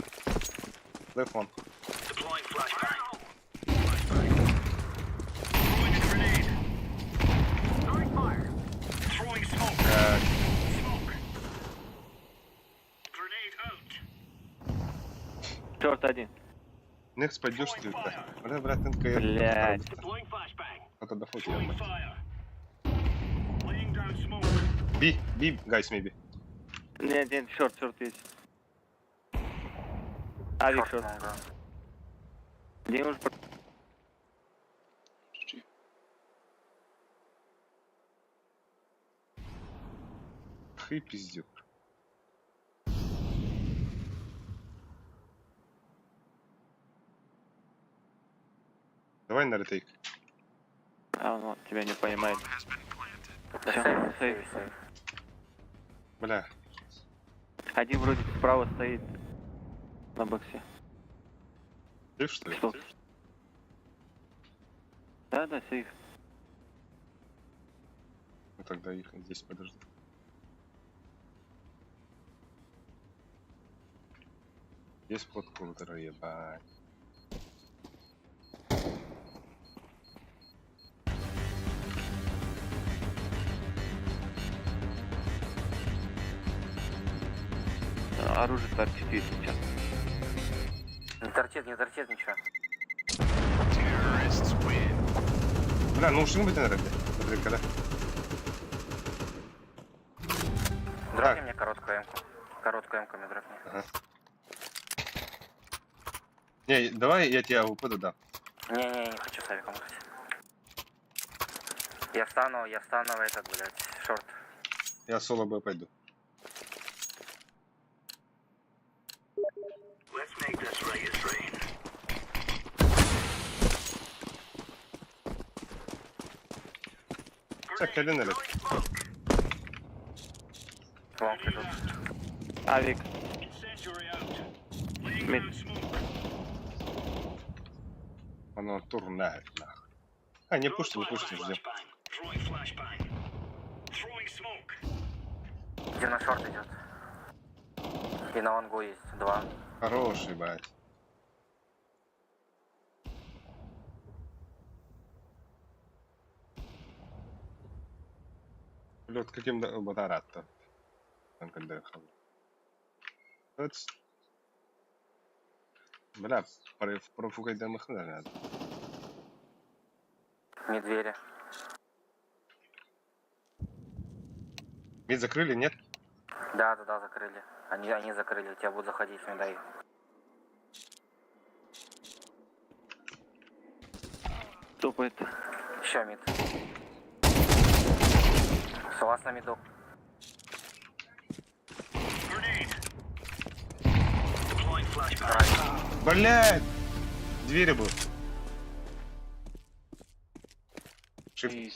Left one. Так, Short один. Next пойдешь ты, да. Бля, брат, НКР. Блядь. Это дофот, ебать. B, B, guys, maybe. Нет, нет, short, short есть. Авик Short short. много. Где уже GG. Хы, пиздюк. Давай на retake. А, он тебя не понимает. Да Всё, save, save. save, save. Бля, Один вроде справа стоит на боксе. ты что ли? Что? Да, да, сейф. Ну тогда их здесь подожду. Есть под култера, ебать. оружие торчит, если честно. Не торчит, не торчит ничего. Бля, ну ушли бы ты, наверное. Дропни мне короткую эмку. Короткую эмку мне дропни. Ага. Не, давай я тебе АВП додам. Не-не, не хочу с авиком играть. Я встану в этот, блядь, short. Я соло Б пойду. Так, кэлин эрэ. Long идут. Авик. Mid. Оно турнает нахуй. А, не пушьте, не пушьте, ждем. Где на short идет. И на лонгу есть два. Хороший, блядь. Лед каким батаратто. Там когда Бля, профукать до надо. Не двери. Мид закрыли, нет? Да, закрыли. Они закрыли, тебя будут заходить, не дай. Топает. Еще mid. Салас на миду. Блядь! Двери был. Shift.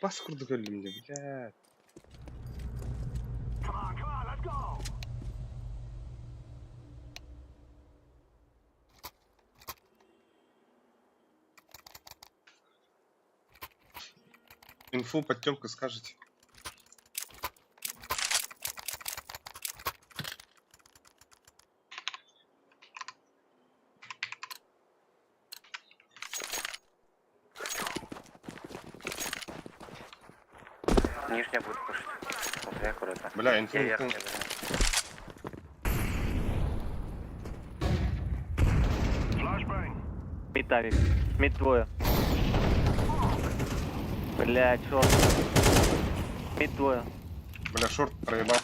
Бас курдук өлдүм де, блядь. Инфу подтемку скажете. Нижняя будет кушать. Смотри, аккуратно. Бля, инфу Я никто... верхняя возьму. Mid авик. Mid двое. Блядь, short. Mid двое. Бля, short проебал.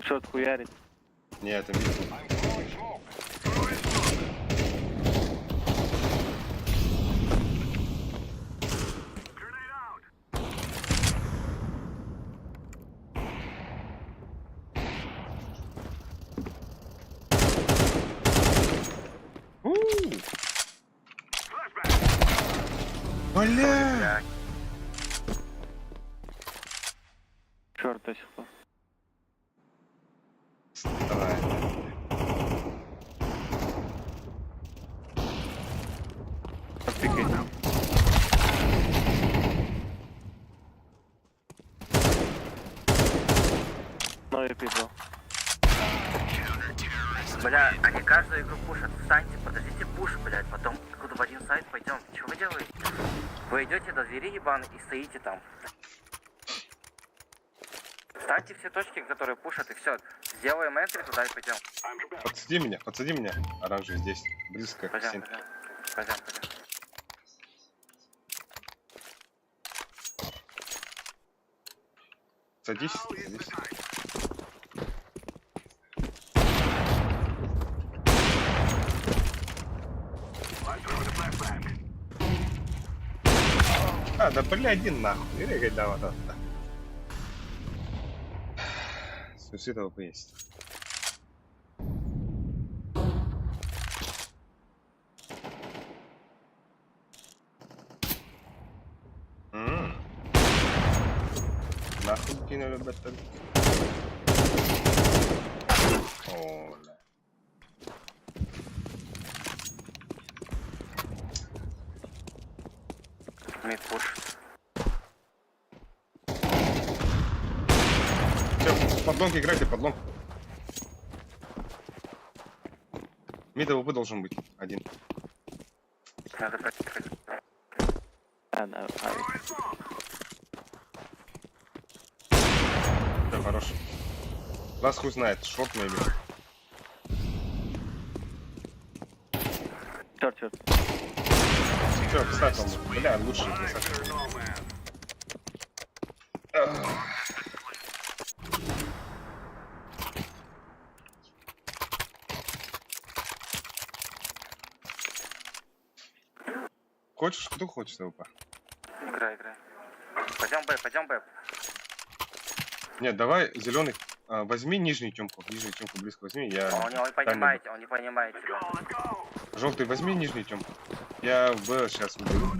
Short хуярит. Не, это mid. У. Бля! Short до сих пор. Давай. Подпикай. Новый пикал. Бля, они каждую игру пушат. Встаньте, подождите push, блядь, потом откуда в один site пойдем. Чего вы делаете? Вы идете до двери ебаный и стоите там. Ставьте все точки, которые пушат, и все. Сделаем entry туда и пойдем. Подсади меня, подсади меня. Оранжевый здесь, близко к Пойдем, стенке. пойдем. Пойдем, пойдем. Садись, садись. А, да бля, один нахуй. Или да, вот это. Суицид есть. Нахуй кинули бета. О, бля. Mid push. Все, под long играйте, под long. Mid AWP должен быть один. Надо проехать. Да, да, Все, хорош. Вас хуй знает, short maybe. Short, short. Все, кстати, он, бля, лучше красавчик. Хочешь, кто хочет AWP? Играй, играй. Пойдем Б, пойдем Б. Нет, давай зеленый. Возьми нижнюю темку, нижнюю темку близко возьми, я. Он не понимает, он не понимает тебя. Желтый, возьми нижнюю темку. Я в Б сейчас уберу.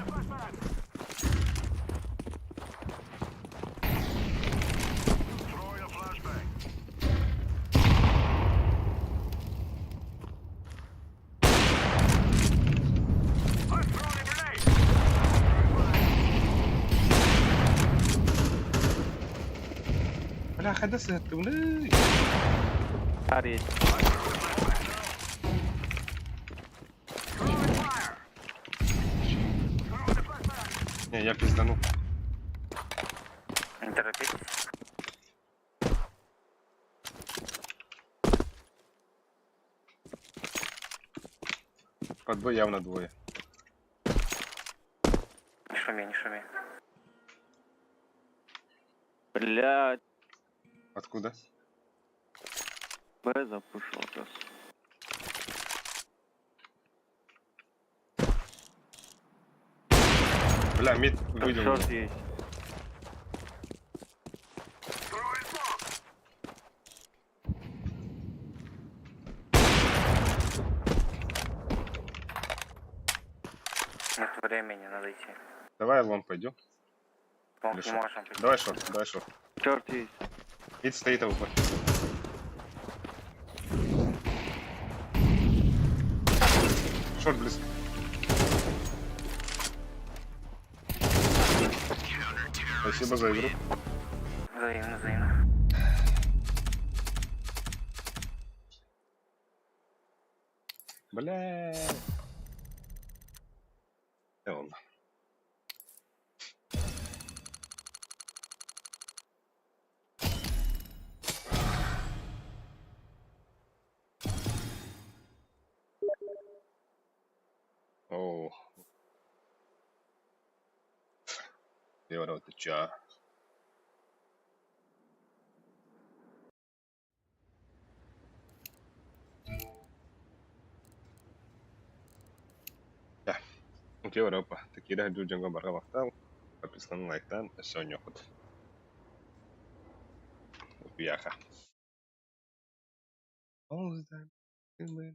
Бля, хода ты, Ари. Не, я пиздану. Не торопитесь. Под Б явно двое. Не шуми, не шуми. Блядь, Откуда? Б запушил сейчас. Бля, mid выйдел. Short есть. Нет времени, надо идти. Давай long пойдем. Long Или не short? можем. Давай short, давай short. Short есть. Mid стоит AWP. Short близко. Спасибо за игру. Взаимно, взаимно. Бля. Eyvallah. Oo. Yaratıcı. Европа. Такие дьоҥҥо барҕа махтал. Подписанан лайктаан, өссө оонньуохпут. Уйаха.